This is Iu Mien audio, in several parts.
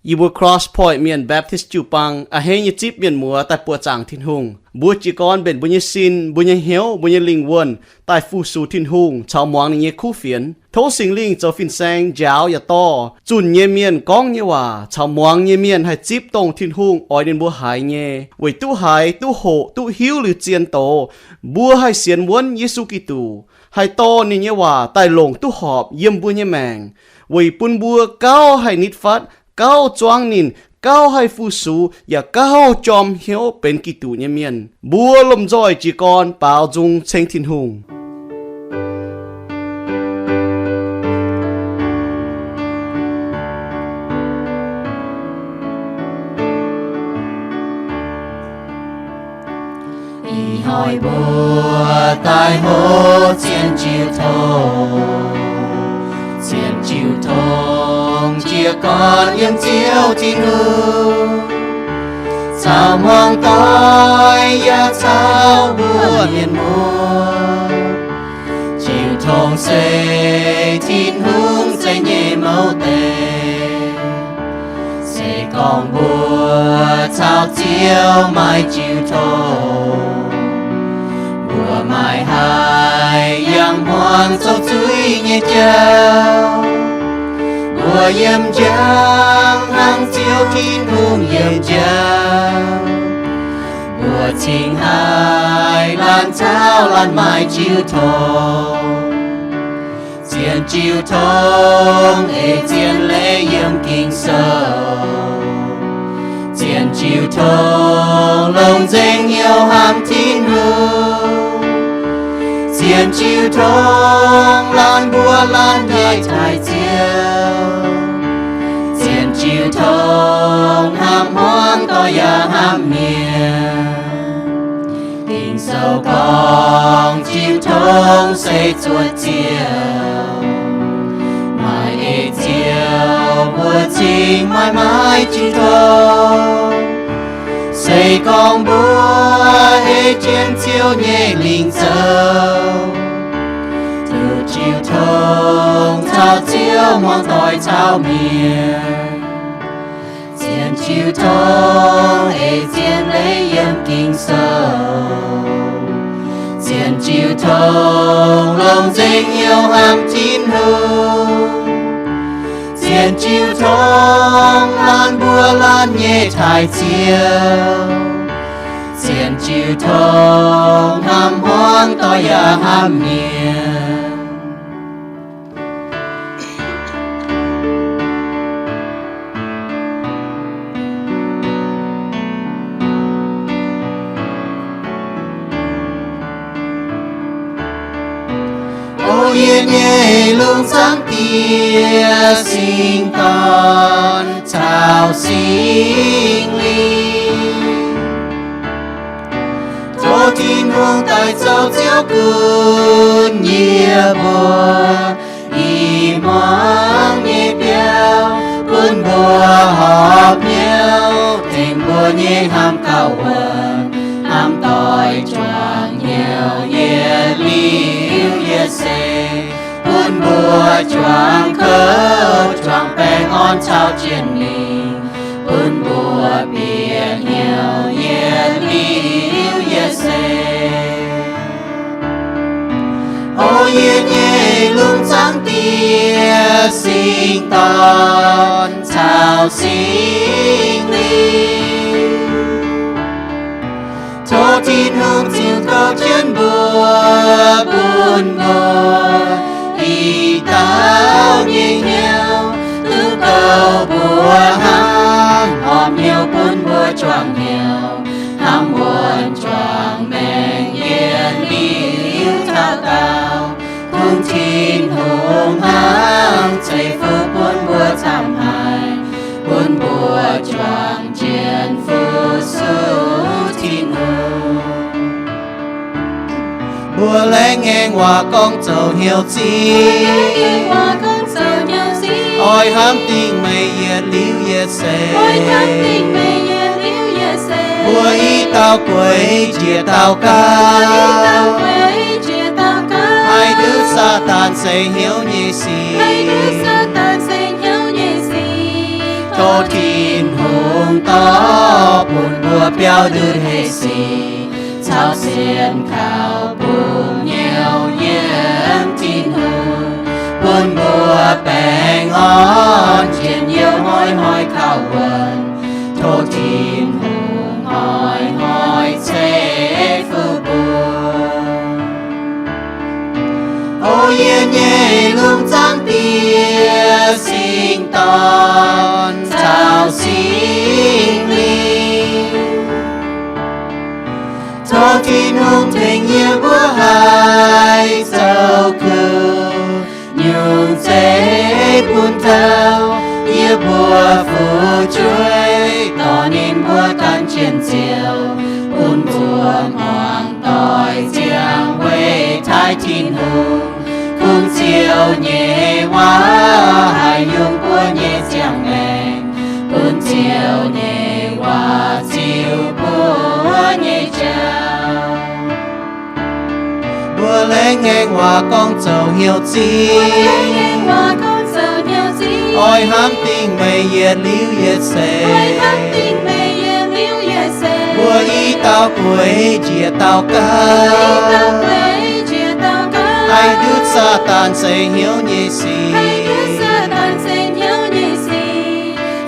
Yie mbuo Cross Point Mienh Baptist jiu-baang a'hneiv nyei zipv mienh muoz daaih buoqc zaangc Tin-Hungh. Mbuo jiez gorn mbenc mbuo nyei sin, mbuo nyei hnyouv, mbuo nyei lingh wuonh daaih fu-sux Tin-Hungh caux muangx ninh nyei kuv fienx. Tov Singx Lingh zoux fin-saeng njaaux yaac dorh zunh nyei mienh gorngv nyei waac caux muangx nyei mienh haih zipv dongh Tin-Hungh oix ninh mbuo haiz nyei, weic duqv haiz, duqv hoqc, duqv hiuv liuz zien doz, mbuo haih sienx wuonv Yesu Giduc, haih dorh ninh nyei waac daaih longc duqv horpc yiem mbuo nyei maengc, weic bun mbuo gauh haih nitv fatv, gauh zuangv ninh, gauh haih fu-sux, yaac gauh jorm hnyouv benx Giduc nyei mienh. Mbuo lomh nzoih jiez gorn baaux nzung ceng Tin-Hungh. Ih hnoi mbuo daaih hopv zien jiu tong, zien jiu tong jiez gorn yiem Ziouv Tin-Hungh, caux hmuangx doic yaac caux mbuo mienh muoz. Jiu tong se Tin-Hungh zeiv nyei mouv deix. Se gorngv mbuo caux Ziouv maaih jiu tong, mbuo maaih haaix yangh hmuangx zoux zuiz nyei jauv, mbuo yiem njang hnangv Ziouv Tin-Hungh yiem njang, mbuo cingx haih laanh caux laanh maaih jiu tong. Zien jiu tong ei zien leiz yiem Ging-Sou. Zien jiu tong longc nzengc hnyouv hnamv Tin-Hungh. Zien jiu tong laanh mbuo laanh nyei taaih Ziouv. Zien jiu tong hnamv hmuangx doic yaac hnamv mienh. Ging-Sou gorngv jiu tong se zuoqc Ziouv. Maaih eix Ziouv mbuo cingx maaih, maaih jiu tong. Se gorngv mbuo ei jienv Ziouv nyei lingc zoux, duqv jiu tong caux Ziouv hmuangx doic caux mienh. Zien jiu tong ei zien leiz yiem Ging-Sou. Zien jiu tong longc nzengc hnyouv hnamv Tin-Hungh. Zien jiu tong laanh mbuo laanh nyei taaih Ziouv. Zien jiu tong hnamv hmuangx doic yaac hnamv mienh. O yietc nyei lungh zaangc Diex, Singx Dorn caux Singx Lingh, tov Tin-Hungh daaih zoux Ziouv gunv yie mbuo i hmuangx nyei biauv, bun mbuo horpc hnyouv tengx mbuo nyei hnamv gauh wuonh, hnamv doic juangc hnyouv yietc liuz yietc seix, bun mbuo juangc kouv juangc baengh orn caux jiex mingh, bun mbuo bieqc hnyouv yietc liuz yietc seix. O yietc nyei lungh zaangc Diex, Singx Dorn caux Singx Lingh, tov Tin-Hungh ziux goux jienv mbuo, bun mbuo i dauh nyei hnyouv duqv goux mbuo hnangv, horpc hnyouv bun mbuo juangc hnyouv, hnamv wuonh juangc maengc yietc liuz taux daauh, bun Tin-Hungh hnangv ceix fuqv bun mbuo camv haic, bun mbuo juangc jienv fu-sux Tin-Hungh. Mbuo laengz ngaengc waac gorngv zoux hnyouv zingh, oix hnamv dingc meih yietc liuz yietc seix. Mbuo i dauh gueix njiec daux gaux, haih nduov Saadaan seix hnyouv nyei sic. Tov Tin-Hungh dorh bun mbuo biaux ndutv hec sic, caux sienx kaux bungx hnyouv yiem Tin-Hungh, bun mbuo baengh orn njien-youh hnoi-hnoi kaux wuonh. Tov Tin-Hungh hnoi-hnoi ceix fuqv mbuo. O yie nyei lungh zaangc Diex, Singx Dorn caux Singx Lingh, tov Tin-Hungh tengx yie mbuo haih zoux kuv nyungc zeiv bun taux yie mbuo fu'jueiv, dorh ninh mbuo gan jienv Ziouv, bun mbuo muangx doic ziangh weic taaih Tin-Hungh. Kungx Ziouv nyei waac haih yungz mbuo nyei ziangh maengc, bun Ziouv nyei waac ziux mbuo nyei jauv. Mbuo laengz ngaengc waac gorngv zoux hnyouv zingh, oix hnamv dingc meih yietc liuz yietc seix. Mbuo i dauh gueix njiec dauh gauh, haih ndutv Saadaan seix hnyouv nyei sic.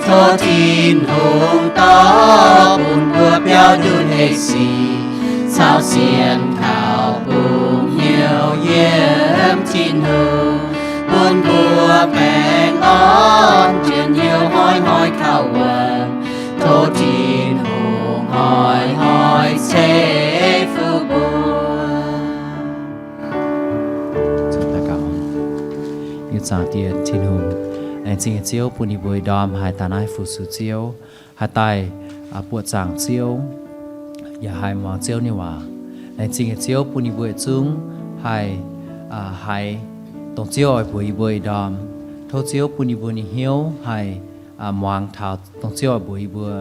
Tov Tin-Hungh dorh bun mbuo biaux ndutv hec sic, caux sienx kaux bungx hnyouv yiem Tin-Hungh, bun mbuo baengh orn njien-youh hnoi-hnoi kaux wuonh. Tov Tin-Hungh hnoi-hnoi ceix fuqv mbuo. Ih zanc Diex Tin-Hungh, laengz zingh nyei Ziouv bun yie mbuo ih ndorm haih daaih naaiv fu-sux Ziouv, haih daaih buoqc zaangc Ziouv, yaac haih muangx Ziouv nyei waac. Laengz zingh nyei Ziouv bun yie mbuo yietc zungv haih haiz dongh Ziouv oix mbuox yie mbuo ih ndorm. Tov Ziouv bun yie mbuo nyei hnyouv haih muangx taux dongh Ziouv oix mbuox yie mbuo.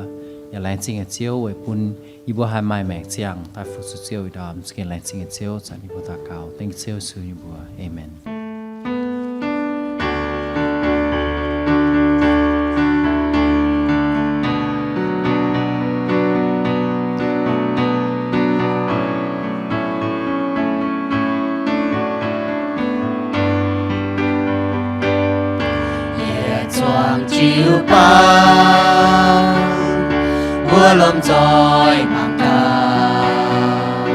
Yaac laengz zingh nyei Ziouv weic bun yie mbuo haih maaih maengc ziangh daaih fu-sux Ziouv ih ndorm. Za'gengh laengz zingh nyei Ziouv, zanc yie mbuo daux gaux dengv Ziouv Yesu nyei mbuox. Aamen. Yietc zuangx jiu-baang, mbuo lomh nzoih mangc gaax,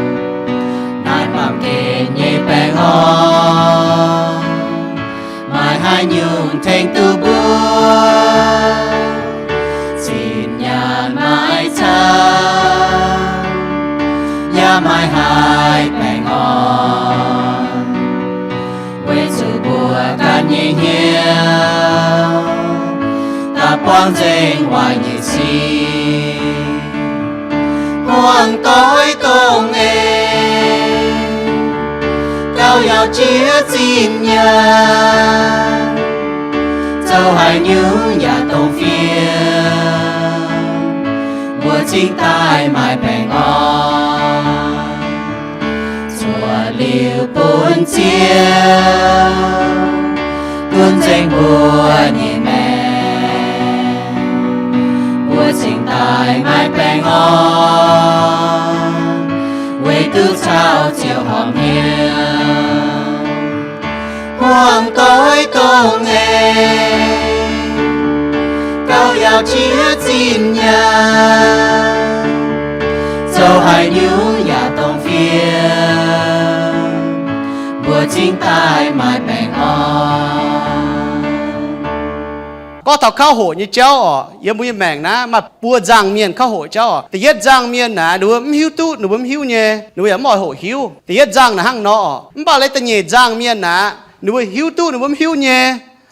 naaiv baamh gen nyei baengh orn, maaih haaix nyungc tengx duqv mbuo? Zinh nyaanh maiv camv, yaac maaih haaix baengh orn, weic zuqc mbuo ganh nyei hnyouv daaih buangv nzengc waaic nyei sic. Hmuangx doix dongh en, gauh yaac jiex zinh nyaanh, zoux haaix nyungc yaac dongh fiem, mbuo cingx daaih maaih baengh orn. Zuoqc liuz bun Ziouv gunv nzengc mbuo nyei maengc, mbuo cingx daaih maaih baengh orn, weic duqv caux Ziouv horpc hnyouv. Hmuangx doix dongh en, gauh yaac jiex zinh nyaanh, zoux haaix nyungc yaac dongh fiem, mbuo cingx daaih maaih baengh orn. Gorngv taux kauv hoqc nyei jauv oc, yiem mbuo nyei maengc naaiv maaih buo nzangc mienh kauv hoqc jauv oc. Da'yietv nzangc mienh naaic, ninh mbuo mv hiuv duqv ninh mbuo mv hiuv nyei, ninh mbuo yaac mv oix hoqc hiuv. Da'yietv nzangc naaic hnangv nor oc. Mv baac liuz da'nyeic nzangc mienh naaic, ninh mbuo hiuv duqv ninh mbuo mv hiuv nyei,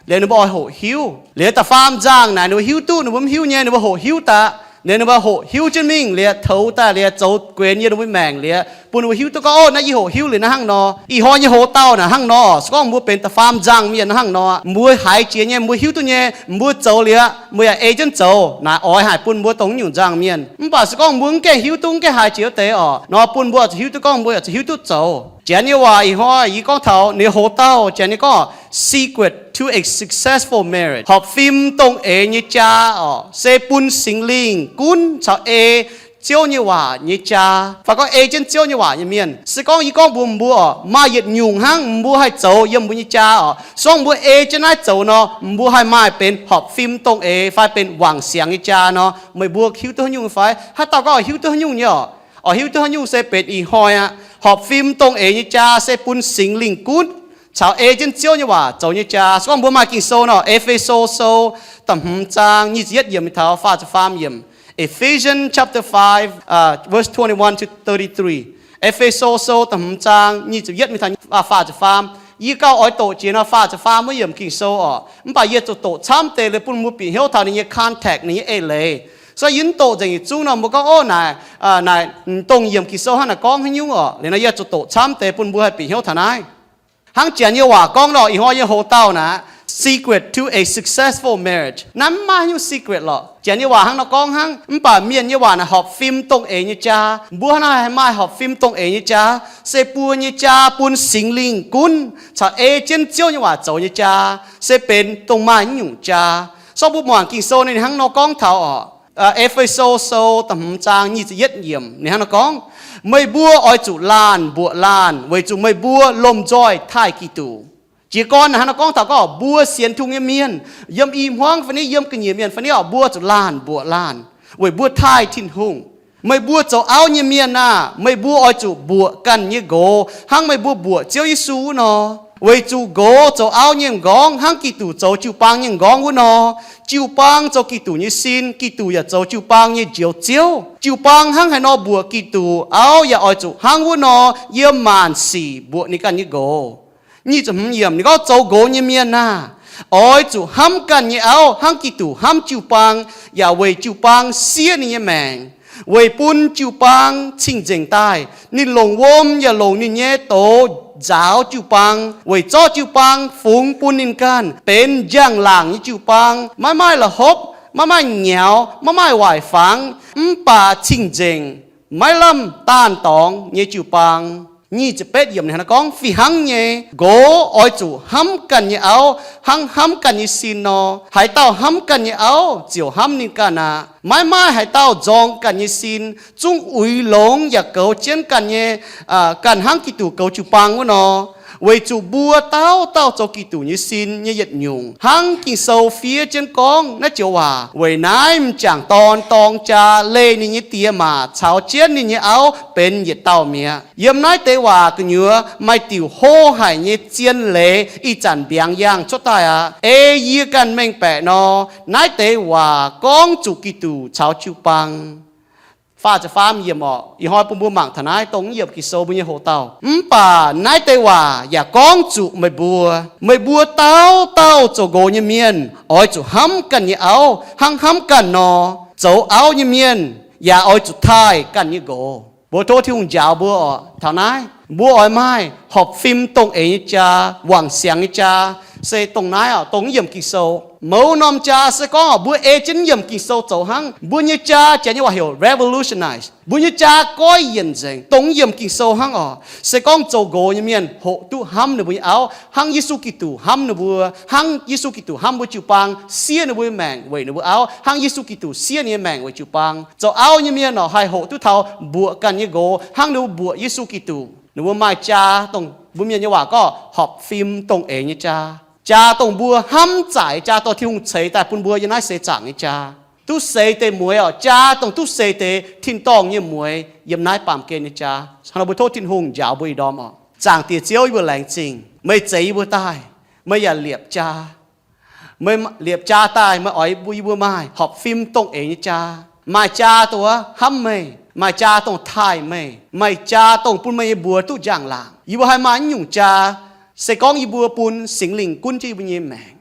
liuz ninh mbuo oix hoqc hiuv. Liuz da'faam nzangc naaic, ninh mbuo hiuv duqv ninh mbuo mv hiuv nyei, ninh mbuo hoqc hiuv daaih. Liuz ninh mbuo hoqc hiuv jienv mingh liuz, toux daaih liuz, zoux guenx yiem ninh mbuo maengc liuz, bun ninh mbuo hiuv duqv gorngv, Ov, naaiv yie hoqc hiuv liuz naaiv hnangv nor. Ih hnoi nyei hoc-dauh naaic hnangv nor, se gorngv mbuo benx da'faam nzangc mienh naaiv hnangv nor, mbuo haiz jiex nyei, mbuo hiuv duqv nyei, mbuo zoux liuz, mbuo yaac ei jienv zoux naaic, oix haih bun mbuo dongh nyungc nzangc mienh. Mv baac se gorngv mbuo mv gaengh hiuv duqv, mv gaengh haiz jiex wuov deix orqc nor, bun mbuo zuqc hiuv duqv gorngv mbuo zuqc hiuv duqv zoux. Janx nyei waac ih hnoi yie gorngv taux ninh hoc-dauh, Janx nyei gorngv secret to a successful marriage, horpc fim dongh eix nyei jaa orqc, se bun Singx Lingh gunv caux ei Ziouv nyei waac nyei jaa, fai gorngv ei jienv Ziouv nyei waac nyei mienh. Se gorngv yie gorngv mbuox mbuo orqc, maaih yietc nyungc hnangv mbuo haih zoux yiem mbuo nyei jaa orqc. Se gorngv mbuo ei jienv naaiv zoux nor, mbuo haih maaih benx horpc fim dongh eix fai benx wangc siangx nyei jaa nor. Meih mbuo hiuv duqv haaix nyungc fai? Haaix dauh gorngv hiuv duqv haaix nyungc nyei orqc? Oix hiuv duqv haaix nyungc se benx ih hnoi aqv. Horpc fim dongh eix nyei jaa se bun Singx Lingh gunv caux ei jienv Ziouv nyei waac zoux nyei jaa. Se gorngv mbuo maaih Ging-Sou nor, E^fe^so Sou da'hmz zaang nyic ziepc yietv yiemc mingh taux faah ziepc faam yiemc. Ephesians chapter five, uh, verse twenty-one to thirty-three. E^fe^so Sou da'hmz zaang nyic ziepc yietv mingh taux faah ziepc faam. Yie gauh oix doqc jiex nor faah ziepc faam wuov yiemc Ging-Sou orqc. Mv baac yie zuqc doqc camv deix leiz bun mbuo bieqc hnyouv taux ninh nyei context, ninh nyei eix leiz. So yie mv doqc nzengc yietc zungv nor, mbuo gorngv, Ov, naaic, naaic dongh yiemc Ging-Sou hnangv naaic gorngv haaix nyungc orqc? Liuz nor yie zuqc doqc camv deix bun mbuo haih bieqc hnyouv taux naaiv. Hnangv Janx nyei waac gorngv nor, ih hnoi nyei hoc-dauh naaic, secret to a successful marriage. Naaiv mv maaih haaix nyungc secret lorqc. Janx nyei waac hnangv nor gorngv hnangv, mv baac mienh nyei waac naaic horpc fim dongh eix nyei jaa. Mbuo hnangv naaiv haih maaih horpc fim dongh eix nyei jaa, se buo nyei jaa bun Singx Lingh gunv caux ei jienv Ziouv nyei waac zoux nyei jaa, se benx dongh maaih nyungc jaa. So mbuo muangx Ging-Sou ninh hnangv nor gorngv taux orqc. E^fe^so Sou da'hmz zaang nyic ziepc yietv yiemc ninh hnangv nor gorngv, meih mbuo oix zuqc laanh mbuoqc laanh weic zuqc meih mbuo lomh nzoih taaih Giduc. Jiez gorn hnangv nor gorngv taux gorngv mbuo sienx Tin-Hungh nyei mienh, yiem i hmuangv fai niv, yiem ga'nyiec mienh fai niv orqc, mbuo zuqc laanh mbuoqc laanh weic mbuo taaih Tin-Hungh. Meih mbuo zoux auv nyei mienh aah, meih mbuo oix zuqc mbuoqc ganh nyei nqox hnangv meih mbuo mbuoqc Ziouv Yesu wuov nor. Weic zuqc nqox zoux auv nyei m'nqorngv hnangv Giduc zoux jiu-baang nyei m'nqorngv wuov nor. Jiu-baang zoux Giduc nyei sin, Giduc yaac zoux jiu-baang nyei Njoux Ziouv. Jiu-baang hnangv haaix nor mbuoqc Giduc, auv yaac oix zuqc hnangv wuov nor yiem maanc sic mbuoqc ninh ganh nyei nqox. Nyic ziepc hmz yiemc ninh gorngv zoux nqox nyei mienh aah, oix zuqc hnamv ganh nyei auv hnangv Giduc hnamv jiu-baang, yaac weic jiu-baang siev ninh nyei maengc, weic bun jiu-baang cing-nzengc daaih. Ninh longc wuom yaac longc ninh nyei doz nzaaux jiu-baang, weic zorqv jiu-baang fungx bun ninh ganh benx njang-laangc nyei jiu-baang, maiv maaih la'hopv, maiv maaih nyaux, maiv maaih waaic fangx, mv baac cing-nzengc, maiv lamh daanh dorngx nyei jiu-baang. Nyic ziepc betv yiemc ninh hnangv naaiv gorngv, fih hnangv nyei, nqox oix zuqc hnamv ganh nyei auv hnangv hnamv ganh nyei sin nor. Haaix dauh hnamv ganh nyei auv ziouc hnamv ninh ganh aqv. Maiv maaih haaix dauh nzorng ganh nyei sin, zungv uix longx yaac goux jienv ganh nyei, ganh hnangv Giduc goux jiu-baang wuov nor. Weic zuqc mbuo dauh dauh zoux Giduc nyei sin nyei yietc nyungc, hnangv Ging-Sou fiev jienv gorngv naaiv joux waac, weic naaiv m'jangc dorn dorng jaa leih ninh nyei die maac caux jienv ninh nyei auv benx yietc dauh mi'aqv. Yiem naaiv deix waac gu'nyuoz maaih diuc hlo haic nyei zien leiz ih zanc mbiaangx yangh cuotv daaih aqv. Ei yie ganh mengh baeqc nor, naaiv deix waac gorngv zuqc Giduc caux jiu-baang. Faah ziepc faam yiemc orqc, ih hnoi bun mbuo mangc taux naaiv dongh yiemc Ging-Sou mbuo nyei hoc-dauh. Mv baac naaiv deix waac yaac gorngv zuqc meih mbuo. Meih mbuo dauh dauh zoux nqox nyei mienh oix zuqc hnamv ganh nyei auv hnangv hnamv ganh nor. Zoux auv nyei mienh yaac oix zuqc taaih ganh nyei nqox. Mbuo tov Tin-Hungh njaaux mbuo orqc. Taux naaiv mbuo oix maaih horpc fim dongh eix nyei jaa, wangc siangx nyei jaa, se dongh naaiv orqc, dongh yiemc Ging-Sou. Mouz norm jaa se gorngv orqc, mbuo ei jienv yiemc Ging-Sou zoux hnangv. Mbuo nyei jaa, Janx nyei waac heuc revolutionize. Mbuo nyei jaa goiv yienc nzengc, dongh yiemc Ging-Sou hnangv orqc. Se gorngv zoux nqox nyei mienh hoqc duqv hnamv ninh mbuo nyei auv hnangv Yesu Giduc hnamv ninh mbuo, hnangv Yesu Giduc hnamv mbuo jiu-baang, siev ninh mbuo nyei maengc weic ninh mbuo auv, hnangv Yesu Giduc siev ninh nyei maengc weic jiu-baang. Zoux auv nyei mienh orqc, haih hoqc duqv taux mbuoqc ganh nyei nqox hnangv ninh mbuo mbuoqc Yesu Giduc. Ninh mbuo maaih jaa, dongh mbuo mienh nyei waac gorngv horpc fim dongh eix nyei jaa. Jaa dongh mbuo hnamv zaic, jaa dongh Tin-Hungh ceix daaih bun mbuo yiem naaiv seix zaangc nyei jaa. Duqv seix deix mueiz orqc, jaa dongh duqv seix deix tin-dorngh nyei mueiz yiem naaiv baamh gen nyei jaa. Hnangv nor mbuo tov Tin-Hungh njaaux mbuo ih ndorm orqc. Zaangc Diex Ziouv, yie mbuo laengz zingh meih zeix yie mbuo daaih. Meih yaac liepc jaa. Meih liepc jaa daaih, meih oix mbuo, yie mbuo maaih horpc fim dongh eix nyei jaa. Maaih jaa dongh hnamv meih, maaih jaa dongh taaih meih, maaih jaa dongh bun meih nyei mbuox duqv njang-laangc. Yie mbuo haih maaih naaiv nyungc jaa, se gorngv yie mbuo bun Singx Lingh gunv jienv yie mbuo nyei maengc,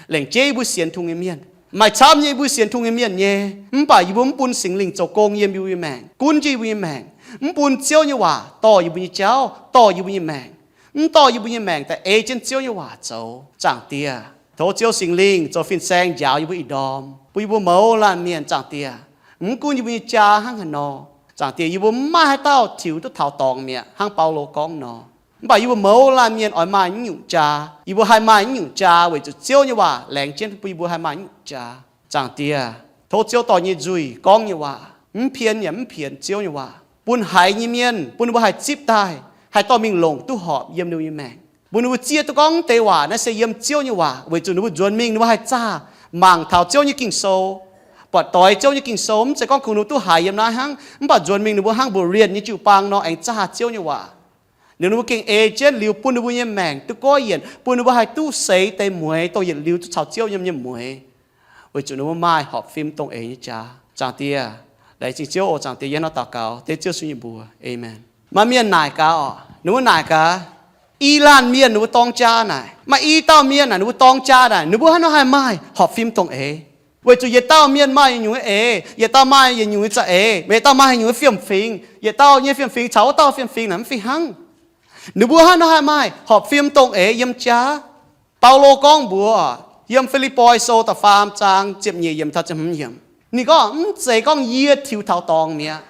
lengc jeiv yie mbuo sienx Tin-Hungh nyei mienh. Maaih camv nyei yie mbuo sienx Tin-Hungh nyei mienh nyei, mv baac yie mbuo mv bun Singx Lingh zoux gong yiem yie mbuo nyei maengc, gunv jienv yie mbuo nyei maengc. Mv bun Ziouv nyei waac dorh yie mbuo nyei jauv, dorh yie mbuo nyei maengc. Mv dorh yie mbuo nyei maengc daaih ei jienv Ziouv nyei waac zoux. Zaangc Diex, tov Ziouv Singx Lingh zoux fin-saeng njaaux yie mbuo ih ndorm, bun yie mbuo mouz laanh mienh. Zaangc Diex, mv gunv yie mbuo nyei jaa hnangv haaix nor, Zaangc Diex, yie mbuo mv maaih haaix dauh tiux duqv taux dorngx mi'aqv, hnangv Baulo gorngv nor. Mv baac yie mbuo mouz laanh mienh oix maaih naaiv nyungc jaa. Yie mbuo haih maaih naaiv nyungc jaa weic zuqc Ziouv nyei waac laengz jienv bun yie mbuo haih maaih naaiv nyungc jaa. Zaangc Diex, tov Ziouv dorh nyei nzuih gorngv nyei waac mv pien yaac mv pienx Ziouv nyei waac bun haiz nyei mienh, bun ninh mbuo haih zipv daaih, haih dorh mingh longc duqv horpc yiem ninh mbuo nyei maengc, bun ninh mbuo zieqv duqv gorngv deix waac naaiv se yiem Ziouv nyei waac, weic zuqc ninh mbuo nzuonx mingh ninh mbuo haih zaah mangc taux Ziouv nyei Ging-Sou, buatc doix Ziouv nyei Ging-Sou. Mv zeiz gorngv kungx ninh mbuo duqv haiz yiem naaiv hnangv, mv baac nzuonx mingh ninh mbuo hnangv mbuoqc lienh nyei jiu-baang nor aengx zaah Ziouv nyei waac. Liuz ninh mbuo gengh ei jienv liuz bun ninh mbuo nyei maengc duqv goiv yienc, bun ninh mbuo haih duqv seix deix mueix dongh yietc liuz duqv caux Ziouv yiem nyei mueix, weic zuqc ninh mbuo maaih horpc fim dongh eix nyei jaa. Zaangc Diex, laengz zingh Ziouv oc. Zaangc Diex, yie hnangv naaiv daux gaux dengv Ziouv Yesu nyei mbuox, aamen. Maaih mienh naaic gaax oc, ninh mbuo naaic gaax, i laanh mienh ninh mbuo dorng jaa naaic, maaih i dauh mienh naaic ninh mbuo dorng jaa naaic, ninh mbuo hnangv nor haih maaih horpc fim dongh eix? Weic zuqc yietc dauh mienh maaih yietc nyungc nyei eix, yietc dauh maaih yietc nyungc nyei za'eix, yietc dauh maaih yietc nyungc nyei fiem-fingx, yietc dauh nyei fiem-fingx caux wuov dauh fiem-fingx naaic mv fih hnangv. Ninh mbuo hnangv nor haih maaih horpc fim dongh eix yiem jaa? Baulo gorngv mbuox yiem Fi^lipv^poi Sou da'faam zaang ziepc nyeic yiemc taux ziepc hmz yiemc, ninh gorngv, mv zeiz gorngv yie tiux taux dorngx mi'aqv,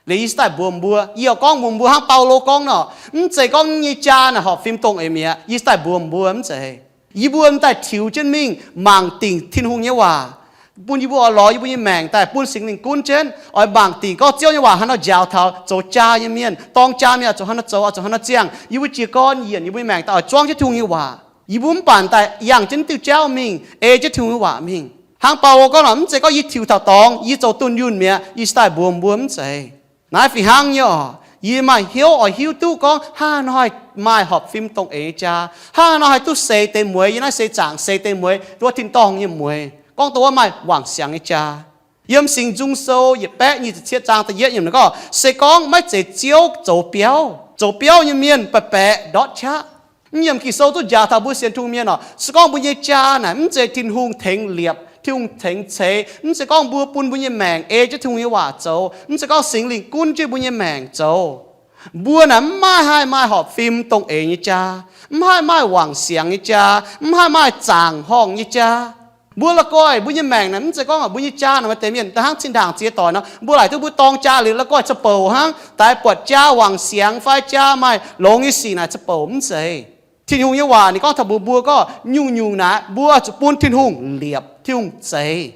liuz yie se daaih mbuox mbuo. Yie oix gorngv mbuox mbuo hnangv Baulo gorngv nor, mv zeiz gorngv nyei jaa naaic horpc fim dongh eix mi'aqv. Yie se daaih mbuox mbuo mv zeiz. Yie mbuo m'daaih tiux jienv mingh mangc dingc Tin-Hungh nyei waac, bun yie mbuo oix lorz yie mbuo nyei maengc daaih bun Singx Lingh gunv jienv, oix mangc dingc gorngv Ziouv nyei waac haaix nor njaaux taux zoux jaa nyei mienh, dorng jaa mienh oix zuqc haaix nor zoux, oix zuqc haaix nor ziangh. Yie mbuo jiez gorn yienc yie mbuo nyei maengc daaih oix zuangv jienv Tin-Hungh nyei waac. Yie mbuo mv baac daaih yangh jienv diuh jauv mingh, ei jienv Tin-Hungh nyei waac mingh. Hnangv Baulo gorngv nor, mv zeiz gorngv yie tiux taux dorngx, yie zoux dunh yunh mi'aqv. Yie se daaih mbuox mbuo mv zeiz. Naaiv fih hnangv nyei oc. Yie maaih hnyouv oix hiuv duqv gorngv hnangv haaix nor haih maaih horpc fim dongh eix nyei jaa, hnangv haaix nor haih duqv seix deix mueiz yiem naaiv seix zaangc, seix deix mueiz duqv Tin-Dorngh nyei mueiz, gorngv duqv wuov maaih wangc siangx nyei jaa. Yiem Singx Nzung Sou yietc baeqv nyic ziepc cietv zaang da'yietv yiemc gorngv, se gorngv maiv zeiz Ziouv zoux biauv, zoux biauv nyei mienh baeqc baeqc ndortv qaqv. Mv yiemc Ging-Sou duqv njaaux taux mbuo sienx Tin-Hungh mienh oc, se gorngv mbuo nyei jaa naaic mv zeiz Tin-Hungh tengx liepc, Tin-Hungh tengx ceix, mv zeiz gorngv mbuo bun mbuo nyei maengc ei jienv Tin-Hungh nyei waac zoux, mv zeiz gorngv Singx Lingh gunv jienv mbuo nyei maengc zoux, mbuo naaic mv maaih haih maaih horpc fim dongh eix nyei jaa, mv haih maaih wangc siangx nyei jaa, mv haih maaih zaangc horngh nyei jaa. Mbuo la'guaih mbuo nyei maengc naaic mv zeiz gorngv mbuo nyei jaa naaic maaih deix mienh da'hnangv zinh ndaangc ziex doic nor, mbuo laaic duqv mbuo dorng jaa liuz la'guaih za'bouc hnangv, daaih buatc jaa wangc siangx fai jaa maaih longx nyei sic naaic za'bouc, mv zeiz. Tin-Hungh nyei waac ninh gorngv taux mbuox mbuo gorngv nyungc-nyungc naaic mbuo zuqc bun Tin-Hungh liepc, Tin-Hungh zeix.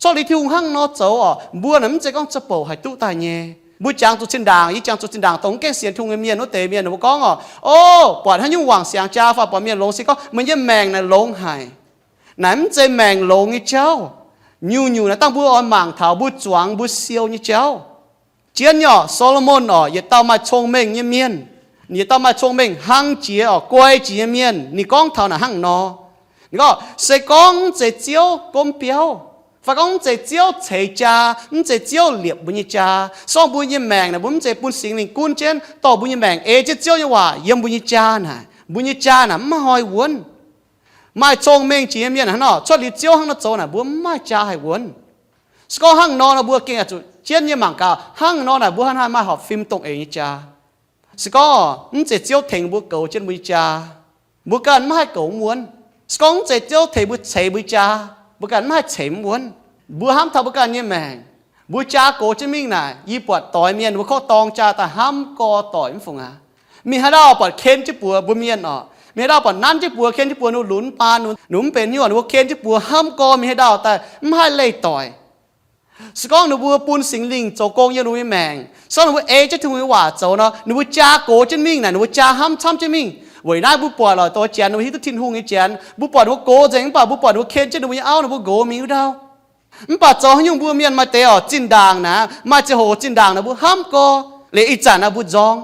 Cuotv liuz Tin-Hungh hnangv nor zoux oc, mbuo naaic mv zeiz gorngv za'bouc haih duqv daaih nyei. Mbuo jangx zuqc zinh ndaangc, yie jangx zuqc zinh ndaangc dongh mv gaengh sienx Tin-Hungh nyei mienh wuov deix mienh, ninh mbuo gorngv oc, o, buatc haaix nyungc wangc siangx jaa fai buatc mienh longx sic gorngv meih nyei maengc naaic longx haic. Naaic mv zeiz maengc longx nyei jauv. Nyungc-nyungc naaic dangh mbuo oix mangc taux mbuo zuangx mbuo siou nyei jauv. Jienv nyei oc, Saa^lo^morn oc, yietc dauh maaih cong-mengh nyei mienh, yietc dauh maaih cong-mengh hnangv jiex oc, guai jiex nyei mienh, ninh gorngv taux naaic hnangv nor. Ninh gorngv, se gorngv mv zeiz Ziouv gomv biauv, fai gorngv mv zeiz Ziouv ceix jaa, mv zeiz Ziouv liepc mbuo nyei jaa, se gorngv mbuo nyei maengc naaic mbuo mv zeiz bun Singx Lingh gunv jienv, dorh mbuo nyei maengc ei jienv Ziouv nyei waac yiem mbuo nyei jaa naaic, mbuo nyei jaa naaic mv haih wuonv. Maaih cong-mengh jiex nyei mienh hnangv nor, cuotv liuz Ziouv hnangv nor zoux naaic, mbuo mv maaih jaa haih wuonv. Se gorngv hnangv nor nor, mbuo gengh oix zuqc jienv nyei mangc gaax, hnangv nor naaic mbuo hnangv haaix maaih horpc fim dongh eix nyei jaa. Se gorngv mv zeiz Ziouv tengx mbuo goux jienv mbuo nyei jaa, mbuo ganh mv haih goux mv wuonv. Se gorngv mv zeiz Ziouv tengx mbuo ceix mbuo nyei jaa, mbuo ganh mv haih ceix mv wuonv. Mbuo hnamv taux mbuo ganh nyei maengc, mbuo jaa gox jienv mingh naaic, yie buatc doix mienh mbuo kov dorng jaa daaih hnamv gorx doic mv fungc aqv. Mingh haaix ndau buatc ken jienv buoz mbuo mienh oc. Mingh haaix ndau buatc nanv jienv buoz, ken jienv buoz ninh lunx baan, ninh mv benx hnyouv, ninh mbuo ken jienv buoz hnamv gorx mingh haaix ndau daaih mv haih leih doic. Se gorngv ninh mbuo bun Singx Lingh zoux gong yiem ninh mbuo nyei maengc, se gorngv ninh mbuo ei jienv Tin-Hungh nyei waac zoux nor, ninh mbuo jaa gox jienv mingh naaic, ninh mbuo jaa hnamv camv jienv mingh. Weic naaiv mbuo buatc lorqc, doix janx ninh mbuo hiuv duqv Tin-Hungh nyei janx, mbuo buatc ninh mbuo gox nzengc mv baac mbuo buatc ninh mbuo ken jienv ninh mbuo nyei auv, ninh mbuo nqox mingh wuov ndau. Mv baac zoux haaix nyungc mbuo mienh maaih deix oc, zinh ndaangc naaic, maaih ziangh hoc zinh ndaangc naaic mbuo hnamv gorx, liuz ih zanc naaic mbuo nzorng.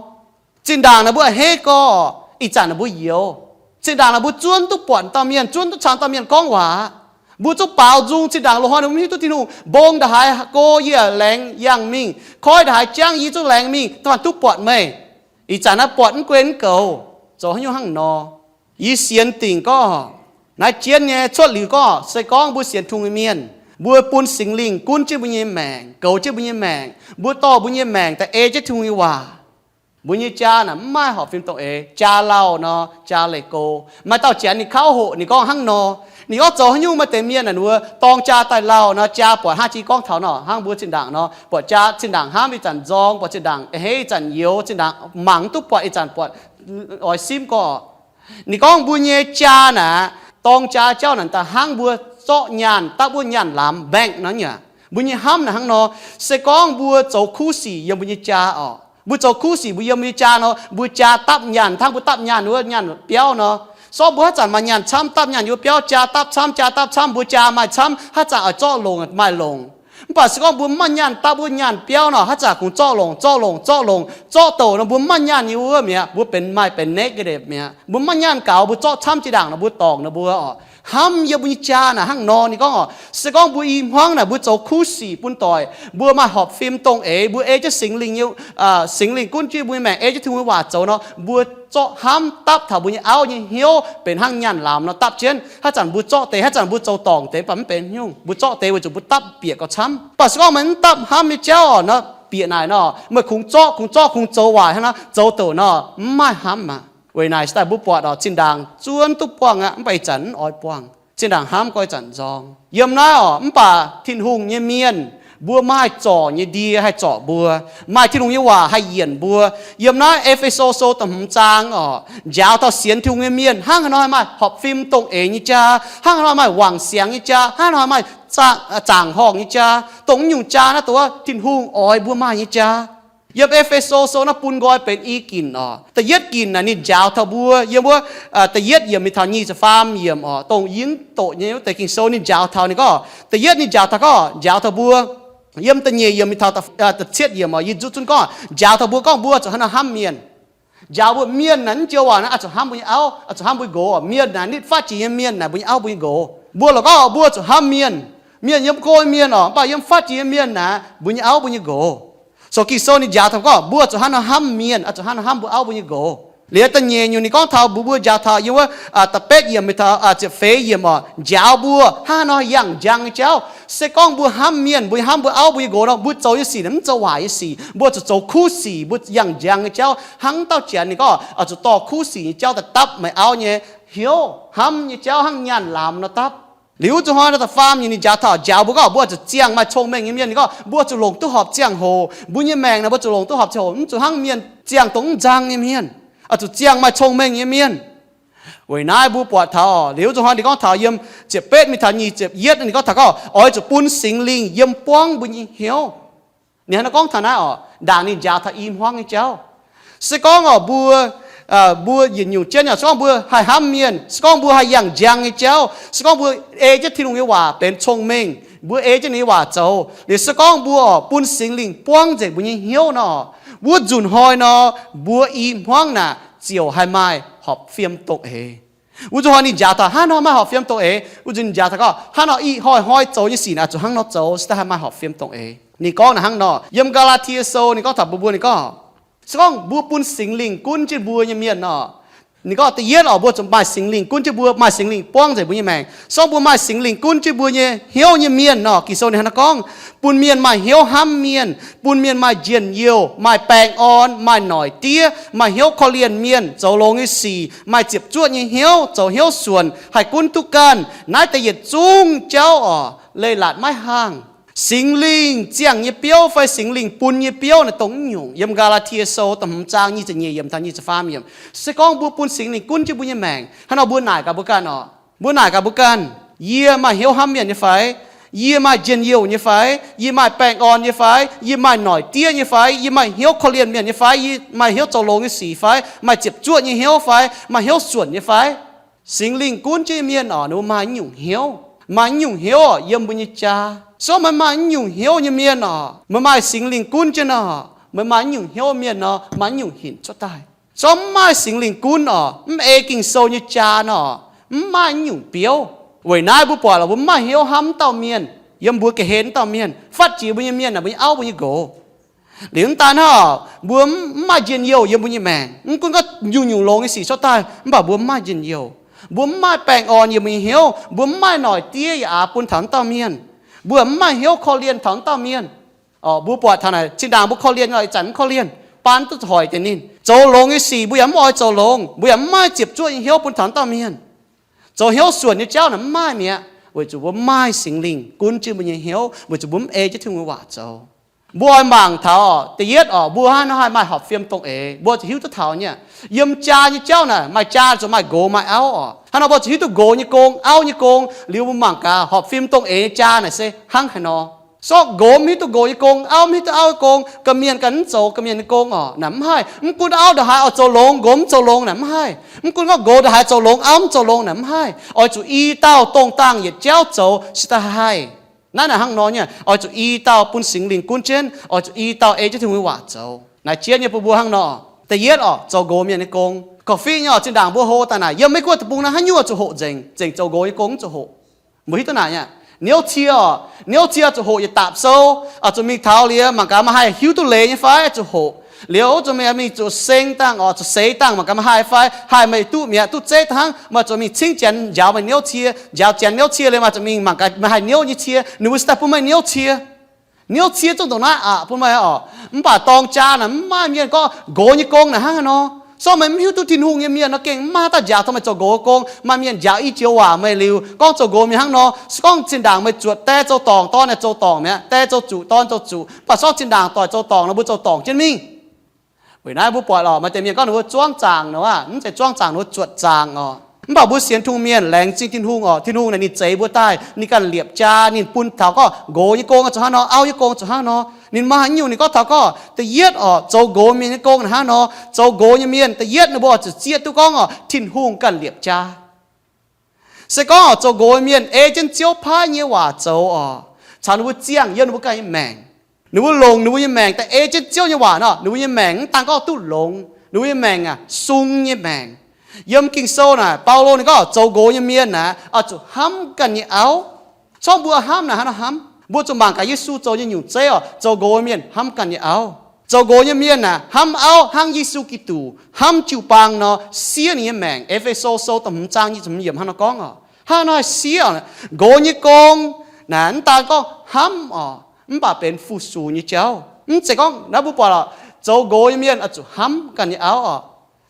Zinh ndaangc naaic mbuo a'hneiv gorx, ih zanc naaic mbuo youx. Zinh ndaangc naaic mbuo zuonv duqv buatc dauh mienh, zuonv duqv caux dauh mienh gorngv waac. Mbuo zungv baaux nzung zinh ndaangc loz-hnoi ninh mbuo mv hiuv duqv Tin-Hungh. Mbong ndaaih haaix go yie laengz yangh mingh, koiv ndaaih haaix jangv yie zungv laengz mingh, da'faanh duqv buatc meih. Ih zanc naaiv buatc mv gunv mv goux, zoux haaix nyungc hnangv nor. Yie sienx dingc gorngv, naaiv jienv nyei cuotv liuz gorngv, se gorngv mbuo sienx Tin-Hungh nyei mienh, Mbuo bun Singx Lingh gunv jienv mbuo nyei maengc, goux jienv mbuo nyei maengc, mbuo dorh mbuo nyei maengc daaih ei jienv Tin-Hungh nyei waac. Mbuo nyei jaa naaic mv maaih horpc fim dongh eix. Jaa lauh nor, jaa leih go. Maaih dauh janx ninh kauv hoqc, ninh gorngv hnangv nor. Ninh gorngv zoux haaix nyungc maaih deix mienh naaic, ninh mbuo dorng jaa daaih lauh nor, jaa buatc hnangv jiex gorngv taux nor, hnangv mbuo zinh ndaangc nor, buatc jaa zinh ndaangc hnamv ih zanc nzorng, buatc zinh ndaangc a'hneiv, ih zanc youx, zinh ndaangc mangc mv duqv buatc, ih zanc buatc oix simv gorx. Ninh gorngv mbuo nyei jaa naaic, dorng jaa jauv naaic daaih hnangv mbuo zorqv nyaanh dapv wuov nyaanh lamz, bank nor nyei. Mbuo nyei hnamv naaic hnangv nor. Se gorngv mbuo zoux kuv sic yiem mbuo nyei jaa orqc, mbuo zoux kuv sic mbuo yiem mbuo nyei jaa nor, mbuo jaa dapv nyaanh hnangv mbuo dapv nyaanh wuov nyaanh biauv nor. Sortv mbuo haaix zanc maaih nyaanh camv dapv nyaanh yiem biauv, jaa dapv camv, jaa dapv camv, mbuo jaa maaih camv, haaix zanc oix zorqv longc maaih longc. Mv baac se gorngv mbuo mv maaih nyaanh dapv wuov nyaanh biauv nor, haaix zanc kungx zorqv longc, zorqv longc, zorqv longc, zorqv douc nor mbuo mv maaih nyaanh nyei wuov mi'aqv, mbuo benx maaih benx negative mi'aqv. Mbuo mv maaih nyaanh gaux, mbuo zorqv camv jiex ndaangc nor mbuo dorngc nor mbuo orqc. Hnamv yiem mbuo nyei jaa naaic hnangv nor. Ninh gorngv orqc, se gorngv mbuo i hmuangv naaic mbuo zoux kuv sic bun doic, mbuo maaih horpc fim dongh eix, mbuo ei jienv Singx Lingh nyei, Singx Lingh gunv jienv mbuo nyei maengc, ei jienv Tin-Hungh nyei waac zoux nor, mbuo zorqv hnamv dapv taux mbuo nyei auv nyei hnyouv benx hnangv nyaanh lamz nor dapv jienv. Haaix zanc mbuo zorqv deix, haaix zanc mbuo zoux dorngc deix, mv baac mv benx nyungc. Mbuo zorqv deix weic zuqc mbuo dapv bieqc gauh camv. Mv baac se gorngv meih mv dapv hnamv nyei jauv orqc nor, bieqc naaic nor, meih kungx zorqv, kungx zorqv, kungx zoux waaic hnangv nor, zoux douc nor, mv maaih hnamv aqv. Weic naaic se daaih mbuo buatc orqc, zinh ndaangc zuov duqv buangh aqv, mv baac ih zanc mv oix buangh. Zinh ndaangc hnamv gorngv ih zanc nzorng. Yiem naaiv orqc, mv baac Tin-Hungh nyei mienh, mbuo maaih zorc nyei ndie haih zorc mbuo, maaih Tin-Hungh nyei waac haih yienc mbuo. Yiem naaiv E^fe^so Sou da'hmz zaang orqc, njaaux taux sienx Tin-Hungh nyei mienh hnangv haaix nor haih maaih horpc fim dongh eix nyei jaa, hnangv haaix nor maaih wangc siangx nyei jaa, hnangv haaix nor maaih zaangc horngh nyei jaa, dongh naaiv nyungc jaa naaiv dongh Tin-Hungh oix mbuo maaih nyei jaa. Yiem E^fe^so Sou naaiv bun nqoi benx i ginc orqc. Da'yietv ginc naaic ninh njaaux taux mbuo yiem wuov, da'yietv yiemc mingh taux nyic ziepc faam yiemc orqc, dongh yie mv doqc nyei wuov deix Ging-Sou ninh njaaux taux ninh gorngv, da'yietv ninh njaaux taux gorngv, njaaux taux mbuo. Yiem da'nyeic yiemc mingh taux da'cietv yiemc orqc, yie zuqc zunv gorngv njaaux taux mbuo gorngv mbuo zuqc hnangv nor hnamv mienh. Njaaux mbuo mienh naaic, mv joux waac naaiv, oix zuqc hnamv mbuo nyei auv, oix zuqc hnamv mbuo nqox. Mienh naaic, nitv fatv jiex nyei mienh naaic, mbuo nyei auv mbuo nyei nqox. Mbuo lorqc gorngv mbuo zuqc hnamv mienh. Mienh yiem go nyei mienh orqc, mv baac yiem fatv jiex nyei mienh naaic, mbuo nyei auv mbuo nyei nqox. So Ging-Sou ninh njaaux taux gorngv mbuo zuqc hnangv nor hnamv mienh, oix zuqc hnangv nor hnamv mbuo auv mbuo nyei nqox. Liuz da'nyeic nyungc ninh gorngv taux mbuo, mbuo njaaux taux yiem wuov, da'betv yiemc mingh taux ziepc feix yiemc orqc, njaaux mbuo hnangv haaix nor yangh njang nyei jauv. Se gorngv mbuo hnamv mienh, mbuo hnamv mbuo auv mbuo nyei nqox nor, mbuo zoux nyei sic naaic mv zoux waaic nyei sic, mbuo zuqc zoux kuv sic, mbuo yangh njang nyei jauv. Hnangv dauh janx ninh gorngv, oix zuqc dorh kuv sic nyei jauv daaih dapv meih auv nyei hnyouv, hnamv nyei jauv hnangv nyaanh lamz nor dapv. Liuz wuov zuqc hnoi naaiv da'faam nyungc ninh njaaux taux, njaaux mbuo gorngv mbuo zuqc ziangh maaih cong-mengh nyei mienh. Ninh gorngv mbuo zuqc longc duqv horpc ziangh hoc, mbuo nyei maengc naaic mbuo zuqc longc duqv horpc ziangh hoc, mv zuqc hnangv mienh ziangh dongh mv nzang nyei mienh. Oix zuqc ziangh maaih cong-mengh nyei mienh. Weic naaiv mbuo buatc taux, liuz wuov zuqc hnoi ninh gorngv taux yiem ziepc betv mingh taux nyic ziepc yietv, ninh gorngv taux gorngv oix zuqc bun Singx Lingh yiem buangv mbuo nyei hnyouv. Ninh hnangv naaiv gorngv taux naaiv orqc, ndaangc ninh njaaux taux i hmuangv nyei jauv. Se gorngv orqc mbuo, mbuo yietc nyungc jienv orqc, se gorngv mbuo haih hnamv mienh, se gorngv mbuo haih yangh njang nyei jauv, se gorngv mbuo ei jienv Tin-Hungh nyei waac benx cong-mengh, mbuo ei jienv ninh nyei waac zoux, liuz se gorngv mbuo orqc bun Singx Lingh buangv nzengc mbuo nyei hnyouv nor, wuov nzunc hnoi nor, mbuo i hmuangv naaic ziouc haih maaih horpc fiem dongh eix. Wuov nzunc hnoi ninh njaaux taux hnangv nor maaih horpc fiem dongh eix. Wuov nzunc ninh njaaux taux gorngv hnangv nor i hnoi-hnoi zoux nyei sic naaic zuqc hnangv nor zoux se daaih haih maaih horpc fiem dongh eix. Ninh gorngv naaic hnangv nor, yiem Gaa^laa^tie Sou ninh gorngv taux mbuo, mbuo ninh gorngv, se gorngv mbuo bun Singx Lingh gunv jienv mbuo nyei mienh nor, ninh gorngv da'yietv orqc, mbuo zuqc maaih Singx Lingh gunv jienv mbuo, maaih Singx Lingh buangv nzengc mbuo nyei maengc. Se gorngv mbuo maaih Singx Lingh gunv jienv mbuo nyei hnyouv nyei mienh nor, Ging-Sou ninh hnangv naaiv gorngv, bun mienh maaih hnyouv hnamv mienh, bun mienh maaih njien-youh, maaih baengh orn, maaih noic diev, maaih hnyouv korv-lienh mienh, zoux longx nyei sic, maaih ziepc zuoqv nyei hnyouv, zoux hnyouv suonc, haih gunv duqv ganh. Naaiv deix yietc zungv jauv orqc, leiz-latc maiv haangh. Singx Lingh ziangh nyei biouv fai Singx Lingh bun nyei biouv naaic dongh mv nyungc. Yiem Gaa^laa^tie Sou da'hmz zaang nyic ziepc nyeic yiemc taux nyic ziepc faam yiemc. Se gorngv mbuo bun Singx Lingh gunv jienv mbuo nyei maengc, hnangv nor mbuo naaic gaax mbuo ganh orqc. Mbuo naaic gaax mbuo ganh, yie maaih hnyouv hnamv mienh nyei fai? Yie maaih njien-youh nyei fai? Yie maaih baengh orn nyei fai? Yie maaih noic diev nyei fai? Yie maaih hnyouv korv-lienh mienh nyei fai? Yie maaih hnyouv zoux longx nyei sic fai? Maaih ziepc zuoqv nyei hnyouv fai? Maaih hnyouv suonc nyei fai? Singx Lingh gunv jienv mienh oc, ninh mbuo maaih nyungc hnyouv. Maaih nyungc hnyouv oc, yiem mbuo nyei jaa. Se gorngv meih maaih nyungc hnyouv nyei mienh oc, meih maaih Singx Lingh gunv jienv nor, meih maaih nyungc hnyouv mienh nor, maaih nyungc hinc cuotv daaih. Se gorngv mv maaih Singx Lingh gunv oc, mv ei Ging-Sou nyei jaa nor, mv maaih nyungc biouv. Weic naaiv mbuo buatc lorqc, mbuo mv maaih hnyouv hnamv dauh mienh, yiem mbuo ga'hlen dauh mienh, fatv jiex mbuo nyei mienh naaic, mbuo nyei auv, mbuo nyei nqox. Liuz mv daan hnangv, mbuo mv maaih njien-youh yiem mbuo nyei maengc. Mv gunv gorngv nyungc-nyungc longx nyei sic cuotv daaih, mv baac mbuo mv maaih njien-youh. Mbuo mv maaih baengh orn yiem mbuo nyei hnyouv. Mbuo mv maaih noic diev yaac aax bun taux dauh mienh. Mbuo mv maaih hnyouv korv-lienh taux wuov dauh mienh. Mbuo buatc taux naaic zinh ndaangc mbuo korv-lienh, ih zanc mv korv-lienh, baan duqv hoic deix ninh. Zoux longx nyei sic mbuo yaac mv oix zoux longx, mbuo yaac mv maaih ziepc zuoqv nyei hnyouv bun taux wuov dauh mienh. Zoux hnyouv suonc nyei jauv naaic mv maaih mi'aqv, weic zuqc mbuo mv maaih Singx Lingh gunv jienv mbuo nyei hnyouv, weic zuqc mbuo mv ei jienv Tin-Hungh nyei waac zoux. Mbuo oix mangc taux da'yietv oc, mbuo hnangv nor haih maaih horpc fim dongh eix, mbuo zuqc hiuv duqv taux nyei. Yiem jaa nyei jauv naaic maaih jaa zuqc maaih nqox maaih auv oc. Hnangv nor mbuo zuqc hiuv duqv nqox nyei gong, auv nyei gong. Liuz mbuo mangc gaax horpc fim dongh eix nyei jaa naaic se hnangv haaix nor. Sortv nqox mv hiuv duqv nqox nyei gong, auv mv hiuv duqv auv nyei gong, ga'mienh ganh mv zoux ga'mienh nyei gong oc, naaic mv haih. Mv gunv auv ndongc haaix oix zoux longx, nqox mv zoux longx naaic mv haih. Mv gunv gorngv nqox ndongc haaix zoux longx, auv mv zoux longx naaic mv haih. Oix zuqc i dauh dongh dangh yietc jauv zoux se da'haih. Naaiv naaic hnangv nor nyei, oix zuqc i dauh bun Singx Lingh gunv jienv, oix zuqc i dauh ei jienv Tin-Hungh nyei waac zoux. Naaic jiex nyei bun mbuo hnangv nor. Da'yietv oc, zoux nqox mienh nyei gong. Korv-fiqv nyei oc, zinh ndaangc mbuo hlo daaih naaic yiem maiv gunv deic-bung naaiv haaix nyungc oix zuqc hoqc nzengc, zengc zoux nqox nyei gong mv zuqc hoqc. Mbuo hiuv duqv naaic nyei. Niouv cie oc, niouv cie zuqc hoqc yietc dapc sou. Oix zuqc mingh taux liuz mangc gaax maaih haih hiuv duqv leiz nyei fai zuqc hoqc. Liuz zuqc mingh, mingh zuqc seng dangh oc, zuqc seix dangh mangc gaax maaih haih fai haih meih duqv mi'aqv, duqv zeiv daaih hnangv. Maaih zuqc mingh cingv janx njaaux meih niouv cie, njaaux janx niouv cie liuz maaih zuqc mingh mangc gaax maaih haih niouv nyei cie, ninh mbuo se daaih bun meih niouv cie. Niouv cie zungv ndongc naaiv aqc bun meih oc. Mv baac dorng jaa naaic mv maaih mienh gorngv nqox nyei gong naaic hnangv haaix nor. Sortv meih mv hiuv duqv Tin-Hungh nyei mienh nor gengh mv maaih haaix dauh njaaux taux meih zoux nqox nyei gong. Maaih mienh njaaux i joux waac meih liuz gorngv zoux nqox mienh hnangv nor. Se gorngv zinh ndaangc meih zuotc die zoux dorngc, dorn naaic zoux dorngc mi'aqv, die zoux zuqc, dorn zoux zuqc. Mv baac sortv zinh ndaangc doic zoux dorngc nor mbuo zoux dorngc jienv mingh. Weic naaiv mbuo buatc lorqc, maaih deix mienh gorngv ninh mbuo zuangv zaangc nor, mv zeiz zuangv zaangc, ninh mbuo zuotc zaangc oc. Mv baac mbuo sienx Tin-Hungh mienh laengz zingh Tin-Hungh oc. Tin-Hungh naaic ninh zeix mbuo daaih, ninh ganh liepc jaa, ninh bun taux gorngv nqox nyei gong zuqc hnangv nor, auv nyei gong zuqc hnangv nor. Ninh maaih haaix nyungc ninh gorngv taux gorngv da'yietv oc, zoux nqox mienh nyei gong hnangv nor. Zoux nqox nyei mienh da'yietv ninh mbuo oix zuqc zieqv duqv gorngv oc, Tin-Hungh ganh liepc jaa. Se gorngv oc, zoux nqox mienh ei jienv Ziouv paaiv nyei waac zoux oc, caux ninh mbuo ziangh yiem ninh mbuo ganh nyei maengc. Ninh mbuo longc ninh mbuo nyei maengc daaih ei jienv Ziouv nyei waac nor, ninh mbuo nyei maengc mv daan gorngv duqv longx, ninh mbuo nyei maengc aac, sung nyei maengc. Yiem Ging-Sou naaic, Baulo ninh gorngv zoux nqox nyei mienh naaic oix zuqc hnamv ganh nyei auv. Corc mbuo hnamv naaic hnangv nor hnamv, mbuo zuqc mangc gaax Yesu zoux nyei nyungc zeiv oc, zoux nqox nyei mienh hnamv ganh nyei auv. Zoux nqox nyei mienh naaic hnamv auv hnangv Yesu Giduc hnamv jiu-baang nor, siev ninh nyei maengc. E^fe^so Sou da'hmz zaang nyic ziepc hmz yiemc hnangv nor gorngv oc. Hnangv nor haih siev oc. Nqox nyei gong naaic mv daan gorngv hnamv oc, mv baac benx fu-sux nyei jauv. Mv zeiz gorngv naaiv mbuo buatc lorqc, zoux nqox nyei mienh oix zuqc hnamv ganh nyei auv oc.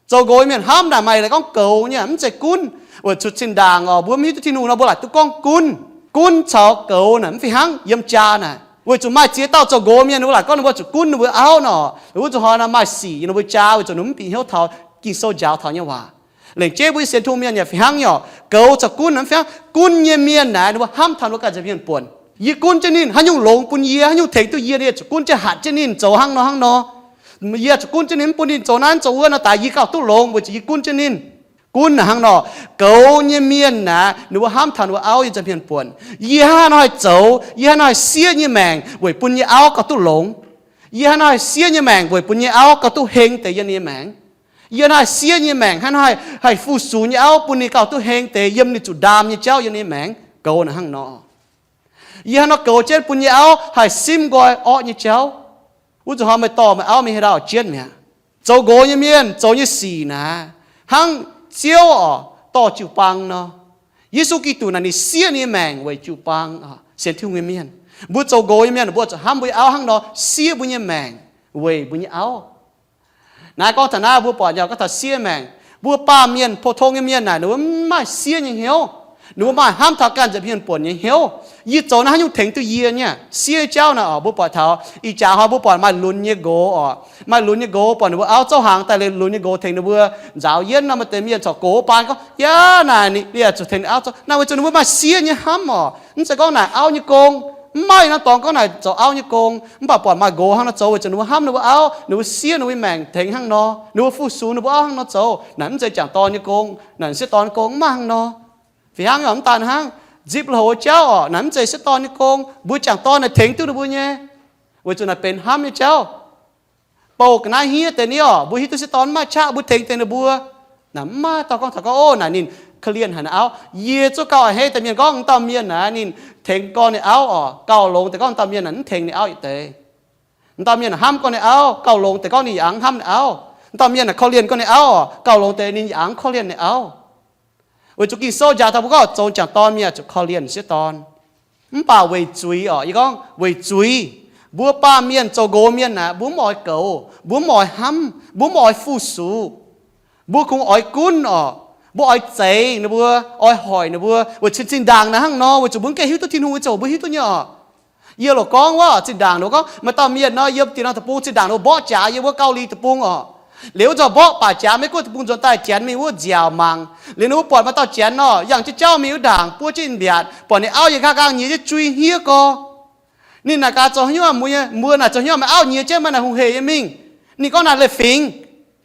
Zoux nqox nyei mienh hnamv naaic maaih laaix gorngv goux nyei, mv zeiz gunv. Weic zuqc zinh ndaangc oc, mbuo mv hiuv duqv Tin-Hungh nor mbuo laaic duqv gorngv gunv. Gunv caux goux naaic mv fih hnangv yiem jaa naaic. Weic zuqc maaih ziex dauh zoux nqox mienh ninh mbuo laaic gorngv ninh mbuo zuqc gunv ninh mbuo auv nor, wuov zuqc hnoi naaic maaih sic yiem ninh mbuo jaa weic zuqc ninh mv bieqc hnyouv taux Ging-Sou njaaux taux nyei waac. Lengc jeiv mbuo sienx Tin-Hungh mienh yaac fih hnangv nyei oc. Goux caux gunv naaic mv fih hnangv. Gunv nyei mienh naaic ninh mbuo hnamv taux ninh mbuo ganh nza'hmien buonc. Yie gunv jienv ninh, haaix nyungc longx bun yie, haaix nyungc tengx duqv yie, yie zuqc gunv jienv hatc jienv ninh zoux hnangv nor hnangv nor. Yie zuqc gunv jienv ninh, mv bun ninh zoux naaiv zoux wuov nor daaih yie gauh duqv longx weic zuqc yie gunv jienv ninh. Gunv naaic hnangv nor. Goux nyei mienh naaic ninh mbuo hnamv taux ninh mbuo auv yiem nza'hmien buonc. Yie hnangv haaix nor haih zoux, yie hnangv haaix nor haih siev nyei maengc weic bun nyei auv gauh duqv longx. Yie hnangv haaix nor haih siev nyei maengc weic bun nyei auv gauh duqv heng deix yiem ninh nyei maengc. Yie hnangv haaix nor haih siev nyei maengc, hnangv haaix nor haih fu-sux nyei auv bun ninh gauh duqv heng deix yiem ninh zuqc ndaam nyei jauv yiem ninh nyei maengc. Goux naaic hnangv nor. Yie hnangv haaix nor goux jienv bun nyei auv haih simv nqoi orqv nyei jauv. Wuov zuqc hnoi meih dorh meih auv mingh haaix ndau jienv mi'aqv. Zoux nqox nyei mienh zoux nyei sic naaic hnangv Ziouv oc, dorh jiu-baang nor. Yesu Giduc naaic ninh siev ninh nyei maengc weic jiu-baang oc. Sienx Tin-Hungh nyei mienh, mbuo zoux nqox nyei mienh mbuo zuqc hnamv mbuo nyei auv hnangv nor siev mbuo nyei maengc weic mbuo nyei auv. Naaiv gorngv taux naaiv mbuo buatc nyei gorngv taux siev maengc. Mbuo baamh mienh, pou-tong nyei mienh naaic ninh mbuo mv maaih siev nyei hnyouv. Ninh mbuo maaih hnamv taux ganh nza'hmien buonc nyei hnyouv. Yie zoux naaiv haaix nyungc tengx duqv yie nyei? Siev jauv naaic oc, mbuo buatc taux ih jaax hnoi mbuo buatc maaih lunx nyei nqox oc. Maaih lunx nyei nqox buatc ninh mbuo auv zouv hnaangx daaih liuz lunx nyei nqox tengx ninh mbuo nzaaux yienv nor, maaih deix mienh corc gox baan gorngv, yaac naaic ninh yaac zuqc tengx ninh auv zouv naaic weic zuqc ninh mbuo maaih siev nyei hnamv oc. Mv zeiz gorngv naaic auv nyei gong, mv maaih norm dorngx gorngv naaic zoux auv nyei gong. Mv baac buatc maaih nqox hnangv nor zoux weic zuqc ninh mbuo hnamv ninh mbuo auv, ninh mbuo siev ninh mbuo nyei maengc tengx hnangv nor, ninh mbuo fu-sux ninh mbuo auv hnangv nor zoux. Naaic mv zeiz jangc dorn nyei gong, naaic sieqv dorn nyei gong mv maaih hnangv nor. Fih hnangv nyei oc, mv daan hnangv nzipc louc jauv oc, naaic mv zeiz sieqv dorn nyei gong. Mbuo jangc dorn naaic tengx duqv ninh mbuo nyei, weic zuqc naaic benx hnamv nyei jauv. Bouh ga'naaiv hniev deix ni oc, mbuo hiuv duqv sieqv dorn mv maaih qaqv mbuo tengx deix ninh mbuo. Naaic mv maaih dauh gorngv taux gorngv, o, naaic ninh korv-lienh haic ninh auv. Yie zungv gauh a'hneiv deix mienh gorngv m'dauh mienh naaic ninh tengx gorn ninh auv oc, gauh longx deix gorngv m'dauh mienh naaic mv tengx ninh auv yietc deix. M'dauh mienh naaic hnamv gorn ninh auv, gauh longx deix gorngv ninh yaac hnamv ninh auv. M'dauh mienh naaic korv-lienh gorn ninh auv oc, gauh longx deix ninh yaac korv-lienh ninh auv. Weic zuqc Ging-Sou njaaux taux mbuo gorngv zoux jangc dorn mienh zuqc korv-lienh sieqv dorn. Mv baac weic zuiz orqc, yie gorngv weic zuiz, mbuo baamh mienh zoux nqox mienh aeqv, mbuo mv oix goux, mbuo mv oix hnamv, mbuo mv oix fu-sux. Mbuo kungx oix gunv orqc, mbuo oix zeix ninh mbuo, oix hoic ninh mbuo, weic zuqc zinh ndaangc naaic hnangv nor, weic zuqc mbuo mv gaengh hiuv duqv Tin-Hungh nyei ziangh hoc mbuo hiuv duqv nyei orqc. Yie loc gorngv wuov, zinh ndaangc ninh mbuo gorngv maaih dauh mienh nor, yiem diex norm deic-bung zinh ndaangc ninh mbuo mborqv jaax yiem wuov Gauh Li deic-bung orqc. Liuz wuov nzunc mborqv baac jaax maiv gunv deic-bung nzuonx daaih Janx mingh wuov nziaauc mangc. Liuz ninh mbuo buatc maaih dauh Janx nor, yangh jienv jauv mingh wuov ndaangc buov jienv mbiaatc, buatc ninh auv yiem nqa'haav nqaang nyiex jienv jui hniev gorx. Ninh naaic gaax zoux haaix nyungc, mbuo naaic zoux haaix nyungc, meih auv nyiex jienv meih naaic hungh heic yie mingh. Ninh gorngv naaic leiz-fingx,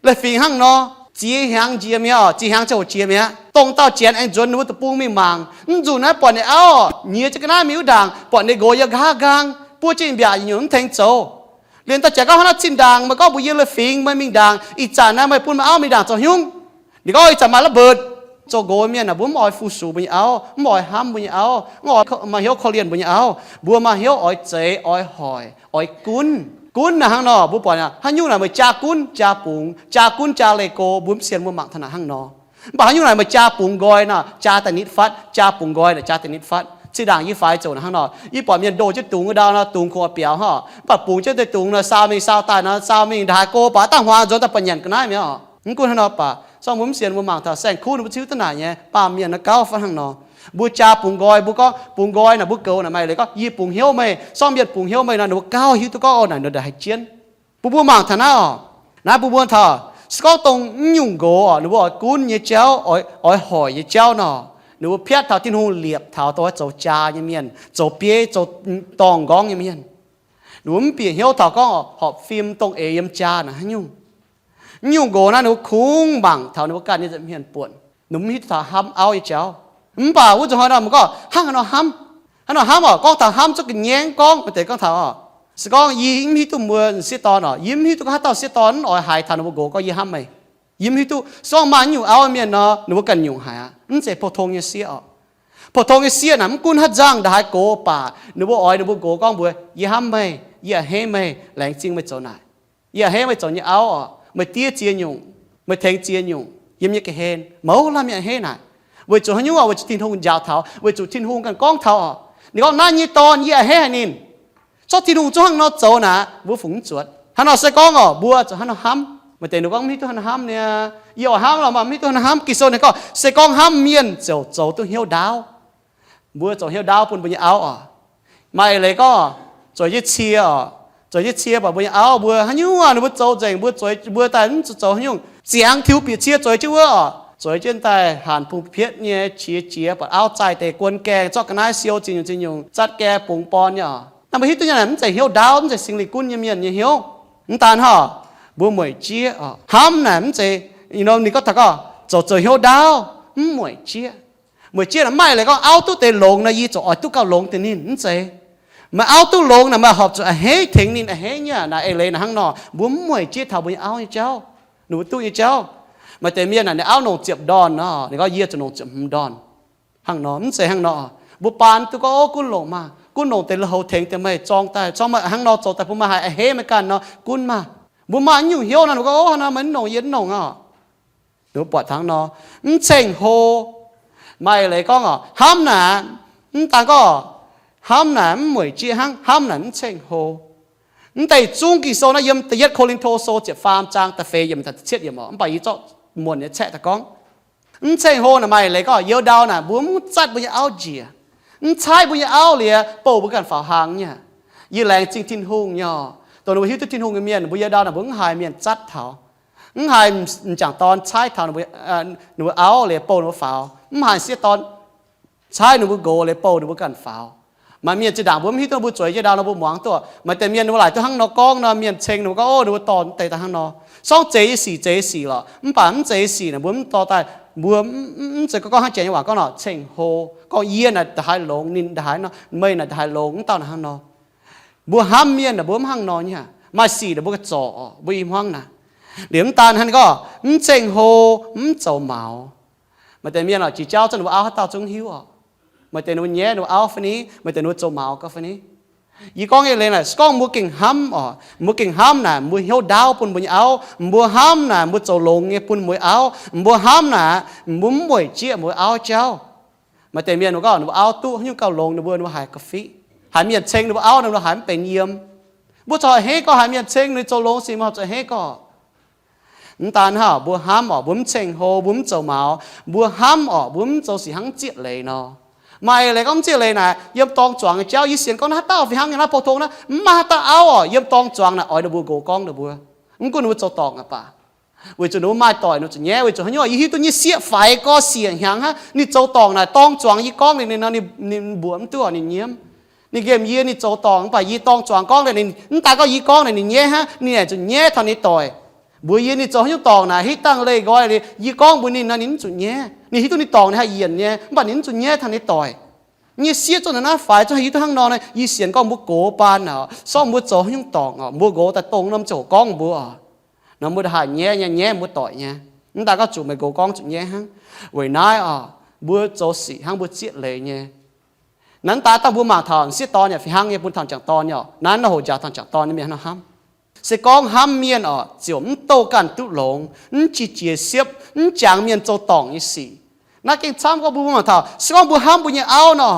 leiz-fingx hnangv nor. Ziex hnyangx njiec mi'aqv orqc, ziex hnyangx ziangh hoc jiex mi'aqv. Dongh dauh Janx aengx nzuonx ninh mbuo deic-bung mingh mangc, mv nzunc naaiv buatc ninh auv nyiex jienv ga'naaiv mingh wuov ndaangc, buatc ninh nqox yiem nqa'haav nqaang buov jienv mbiaatc nyungc mv tengx zoux. Liuz dauh Janx gorngv, Hnangv naaiv zinh ndaangc meih gorngv mbuox yie leiz-fingx meih mingh ndaangc, ih zanc naaiv meih bun meih auv mingh ndaangc zoux haaix nyungc? Ninh gorngv, Ih zanc maaih la'buoc. Zoux nqox mienh aah, mbuo mv oix fu-sux mbuo nyei auv, mv oix hnamv mbuo nyei auv, mv oix maaih hnyouv korv-lienh mbuo nyei auv. Mbuo maaih hnyouv oix zeix, oix hoic, oix gunv. Gunv naaic hnangv nor, mbuo buatc haaix nyungc naaic meih jaa gunv jaa bungx, jaa gunv jaa leih go, mbuo mv sienx mbuo mangc taux naaic hnangv nor. Mv baac haaix nyungc naaic meih jaa bungx nqoi nor, jaa daaih nitv fatv, jaa bungx nqoi naaic jaa daaih nitv fatv. Zinh ndaangc yie faix ziouc naaic hnangv nor, yie buatc mienh ndoh jienv dungz wuov ndau nor, dungz kungx oix biaux hnangv, mv baac bungx jienv deix dungz nor, saau mingh saau daaih nor, saau mingh ndaaix go baac dangh hmuangx nzuonx daaih buatc nyanc ga'naaiv mi'aqv orqc. Mv gunv hnangv nor baac, zorng mbuo mv sienx mbuo mangc taux saeng-kuv ninh mbuo ziouc daaih naaic nyei, baamh mienh naaiv gauh fatv hnangv nor. Mbuo jaa bungx nqoi, mbuo gorngv bungx nqoi naaic mbuo goux naaic, maaih leiz gorngv yie bungx hnyouv meih, sorng mienh bungx hnyouv meih nor, ninh mbuo gauh hiuv duqv gorngv, Orqv, naaic ninh ndaaih haih jienv. Mbuo mbuo mangc taux naaiv oc. Naaiv mbuo mbuo taux, se gorngv dongh mv nyungc nqox oc, ninh mbuo oix gunv nyei jauv, oix hoic nyei jauv nor, ninh mbuo piatv taux Tin-Hungh liepc taux dongh zoux jaa nyei mienh, zoux bieiv, zoux dorngh nqorngv nyei mienh. Ninh mbuo mv bieqc hnyouv taux gorngv horpc fim dongh eix yiem jaa naaic haaix nyungc. Mv nyungc nqox naaiv ninh mbuo kungx mangc taux ninh mbuo ganh nyei nza'hmien buonc, ninh mbuo mv hiuv duqv taux hnamv auv nyei jauv. Mv baac wuov nzunc hnoi nor, mbuo gorngv hnangv haaix nor hnamv, hnangv nor hnamv oc. Gorngv taux hnamv zuqc ga'nyaengv gorngv, maaih deix gorngv taux oc, se gorngv yie mv hiuv duqv mbuo sieqv dorn oc, yie mv hiuv duqv gorngv haaix dauh sieqv dorn mv oix haiz taux ninh mbuo nqox gorngv yie hnamv meih. Yie mv hiuv duqv. Se gorngv maaih nyungc auv mienh nor, ninh mbuo ganh nyungc haic aqv, mv zeiz pou-tong nyei sieqv oc. Pou-tong nyei sieqv naaic mv gunv haaix nzangc ndaaih haaix gox baac ninh mbuo oix ninh mbuo nqox gorngv mbuox, Yie hnamv meih, yie a'hneiv meih, laengz zingh meih zoux naaic. Yie a'hneiv meih zoux nyei auv oc. Meih diev ziex nyungc, meih tengx ziex nyungc yiem yie ga'hlen, mouz laanh mienh a'hneiv naaic. Weic zuqc haaix nyungc oc? Weic zuqc Tin-Hungh njaaux taux, weic zuqc Tin-Hungh ganh gorngv taux oc. Ninh gorngv, Naaiv nyei dorn yie a'hneiv haic ninh. Zorqv Tin-Hungh zungv hnangv nor zoux naaic, mbuo fungc mv zuotc. Hnangv nor se gorngv oc, mbuo zuqc hnangv nor hnamv. Maaih deix ninh gorngv mv hiuv duqv hnangv nor hnamv niaa. Yie oix hnamv lorqc, maaih mv hiuv duqv hnangv nor hnamv. Ging-Sou ninh gorngv se gorngv hnamv mienh ziouc zoux duqv hnyouv ndaauv. Mbuo zoux hnyouv ndaauv bun mbuo nyei auv oc. Maaih leiz gorngv zueiz jienv cie oc, zueiz jienv cie baac mbuo nyei auv mbuo haaix nyungc ninh mbuo zoux nzengc, mbuo zueiz mbuo daaih mv zuqc zoux haaix nyungc. Ziangx tiux bieqc cie zueiz jienv wuov oc. Zueiz jienv daaih hanc bung pietv nyei qiex jiez, buatc auv zaih deix guon gaengh, zorqv ga'naaiv siou ziex nyungc ziex nyungc zatv gae bungx born nyei oc. Naaiv mbuo hiuv duqv nyei naaic mv zeiz hnyouv ndaauv, mv zeiz singx lingh gunv nyei mienh nyei hnyouv. Mv daan hoc, mbuo mueic jieqv oc. Hnamv naaic mv zeiz, ninh gorngv taux gorngv zoux zoux hnyouv ndaauv, mv mueic jieqv. Mueic jieqv naaic mv maaih leiz gorngv auv duqv deix longx nor yie ziouc oix duqv gauh longx deix ninh, mv zeiz. Meih auv duqv longx naaic meih horpc zuqc a'hneiv tengx ninh, a'hneiv nyei naaic. Eix leiz naaic hnangv nor, mbuo mv mueic jieqv taux mbuo nyei auv nyei jauv, ninh mbuo duqv nyei jauv. Maaih deix mienh naaic ninh auv longc ziepc ndorn nor, ninh gorngv, Yie zuqc longc ziepc hmz ndorn. Hnangv nor mv zeiz hnangv nor. Mbuo baan duqv gorngv, Ov, gunv longc maah, gunv longc deix lui-houx tengx deix meih zorng daaih, zorng meih hnangv nor zoux daaih bun meih haih a'hneiv meih ganh nor, gunv maah. Mbuo maaih nyungc hnyouv nor, mbuo gorngv, Ov, hnangv nor meih mv longc, yie mv longc oc. Ninh mbuo buatc hnangv nor, mv ceng-hlo. Maaih leiz gorngv oc, hnamv naaic, mv daan gorngv hnamv naaic mv mueic jieqv hnangv, hnamv naaic mv ceng-hlo. Mv deix zungv Ging-Sou naaiv yiem da'yietv Ko^lin^to Sou ziepc faam zaang da'feix yiemc da'cietv yiemc oc, mv baac yie zorqv muonc nyei caeqv daaih gorngv. Mv ceng-hlo naaic maaih leiz gorngv youz ndau naaic mbuo mv zatv mbuo nyei auv njiec, mv caaiv mbuo nyei auv liuz bouh mbuo ganh faaux hlang nyei. Yie laengz zingh Tin-Hungh nyei oc, dongh ninh mbuo hiuv duqv Tin-Hungh nyei mienh, mbuo youz ndau naaic mbuo mv haiz mienh zatv taux, mv haiz m'jangc dorn caaiv taux ninh mbuo auv liuz bouh ninh mbuo faaux, mv haiz sieqv dorn caaiv ninh mbuo nqox liuz bouh ninh mbuo ganh faaux. Maaih mienh zinh ndaangc mbuo mv hiuv duqv, mbuo zueiz jienv ndau nor mbuo muangx duqv, maaih deix mienh ninh mbuo laaic duqv hnangv nor gorngv nor, mienh ceng ninh mbuo gorngv, Ov, ninh mbuo dorh deix daaih hnangv nor. Sorng zeiz nyei sic, zeiz nyei sic lorqc, mv baac mv zeiz nyei sic naaic mbuo mv dorh daaih, mbuo mv zeiz gorngv hnangv janx nyei waac gorngv nor ceng-hlo, gorngv yie naaic nda'haaix longx, ninh nda'haaix nor, meih naaic nda'haaix longx, mv dauh naaic hnangv nor. Mbuo hnamv mienh naaic mbuo mv hnangv nor nyei. Maaih sic naaic mbuo ganh zorc oc, mbuo i hmuangv naaic. Liuz mv daan hnangv gorngv mv ceng-hlo, mv zoux maux. Maaih deix mienh oc, jiex jauv zungv ninh mbuo auv haaix dauh zungv hiuv oc. Maaih deix ninh mbuo nyaiv ninh mbuo auv fai ni, maaih deix ninh mbuo zoux maux gau fai ni. Yie gorngv nyei leiz naaic, se gorngv mbuo gengh hnamv oc, mbuo gengh hnamv naaic mbuo hnyouv ndaauv bun mbuo nyei auv, mbuo hnamv naaic mbuo zoux longx nyei bun mbuo auv, mbuo hnamv naaic mbuo mv mueic jieqv mbuo auv jauv. Maaih deix mienh mbuo gorngv ninh mbuo auv duqv haaix nyungc gauh longx ninh mbuo, ninh mbuo haiz ga'fitv. Haiz mienh ceng ninh mbuo auv, ninh mbuo haiz mv benx yiem. Mbuo corc a'hneiv gorngv haaix mienh ceng ninh zoux longx sic, mbuo corc a'hneiv gorngv. Mv daan hnangv, mbuo hnamv oc, mbuo mv ceng-hlo, mbuo mv zoux maux, mbuo hnamv oc, mbuo mv zoux sic hnangv zieqv leiz nor. Maaih leiz gorngv mv zieqv leiz naaic, yiem dorng zuangx nyei jauv, yie sienx gorngv naaiv dauh fih hnangv nyei, naaiv pou-tong naaiv, mv maaih haaix dauh auv oc, yiem dorng zuangx naaic oix ninh mbuo nqox gorngv ninh mbuo. Mv gunv ninh mbuo zoux dorngc aqv baac, weic zuqc ninh mbuo maaih doic ninh zuqc nyaiv, weic zuqc haaix nyungc, yie hiuv duqv nyei sieqv faix gorx siec hnyangx hnangv, ninh zoux dorngc naaic, dorng zuangx yie gorngv liuz ninh nor, ninh mbuoqc mv duqv oc, ninh nyiemv. Ninh nqemh yie, ninh zoux dorngc, mv baac yie dorng zuangx gorngv liuz ninh, mv daan gorngv yie gorngv naaic ninh nyaiv hnangv, ninh aengx zuqc nyaiv taux ninh doic. Mbuox yie ninh zoux haaix nyungc dorngc naaic, hitv dangh leih nqoi liuz, yie gorngv mbuox ninh nor, ninh mv zuqc nyaiv. Ninh hiuv duqv ninh dorngc ninh haih yienc nyei, mv baac ninh mv zuqc nyaiv taux ninh doic. Nyei sieqv zungv naaiv naaiv faix, zungv haih hiuv duqv hnangv nor, yie sienx gorngv mbuo gox baan naaic, sortv mbuo zoux haaix nyungc dorngc oc, mbuo nqox daaih dongh norm ziangh hoc gorngv mbuo oc. Nor mbuo haih nyaiv nyei, nyaiv mbuo doic nyei. Mv daan gorngv zuqc meih nqox gorngv zuqc nyaiv hnangv. Weic naaiv oc, mbuo zoux sic hnangv mbuo zieqv leiz nyei. Naaiv daaih dangh mbuo mangc taux m'sieqv dorn yaac fih hnangv nyei, bun taux m'jangc dorn nyei oc. Naaiv nor hoc njaaux taux m'jangc dorn nyei mienh hnangv nor hnamv. Se gorngv hnamv mienh oc, ziouc mv douh ganh duqv longx, mv qiex jiez siepv, mv jangx mienh zoux dorngc nyei sic. Naaiv gengh camv gorngv mbuo mangc taux, se gorngv mbuo hnamv mbuo nyei auv nor,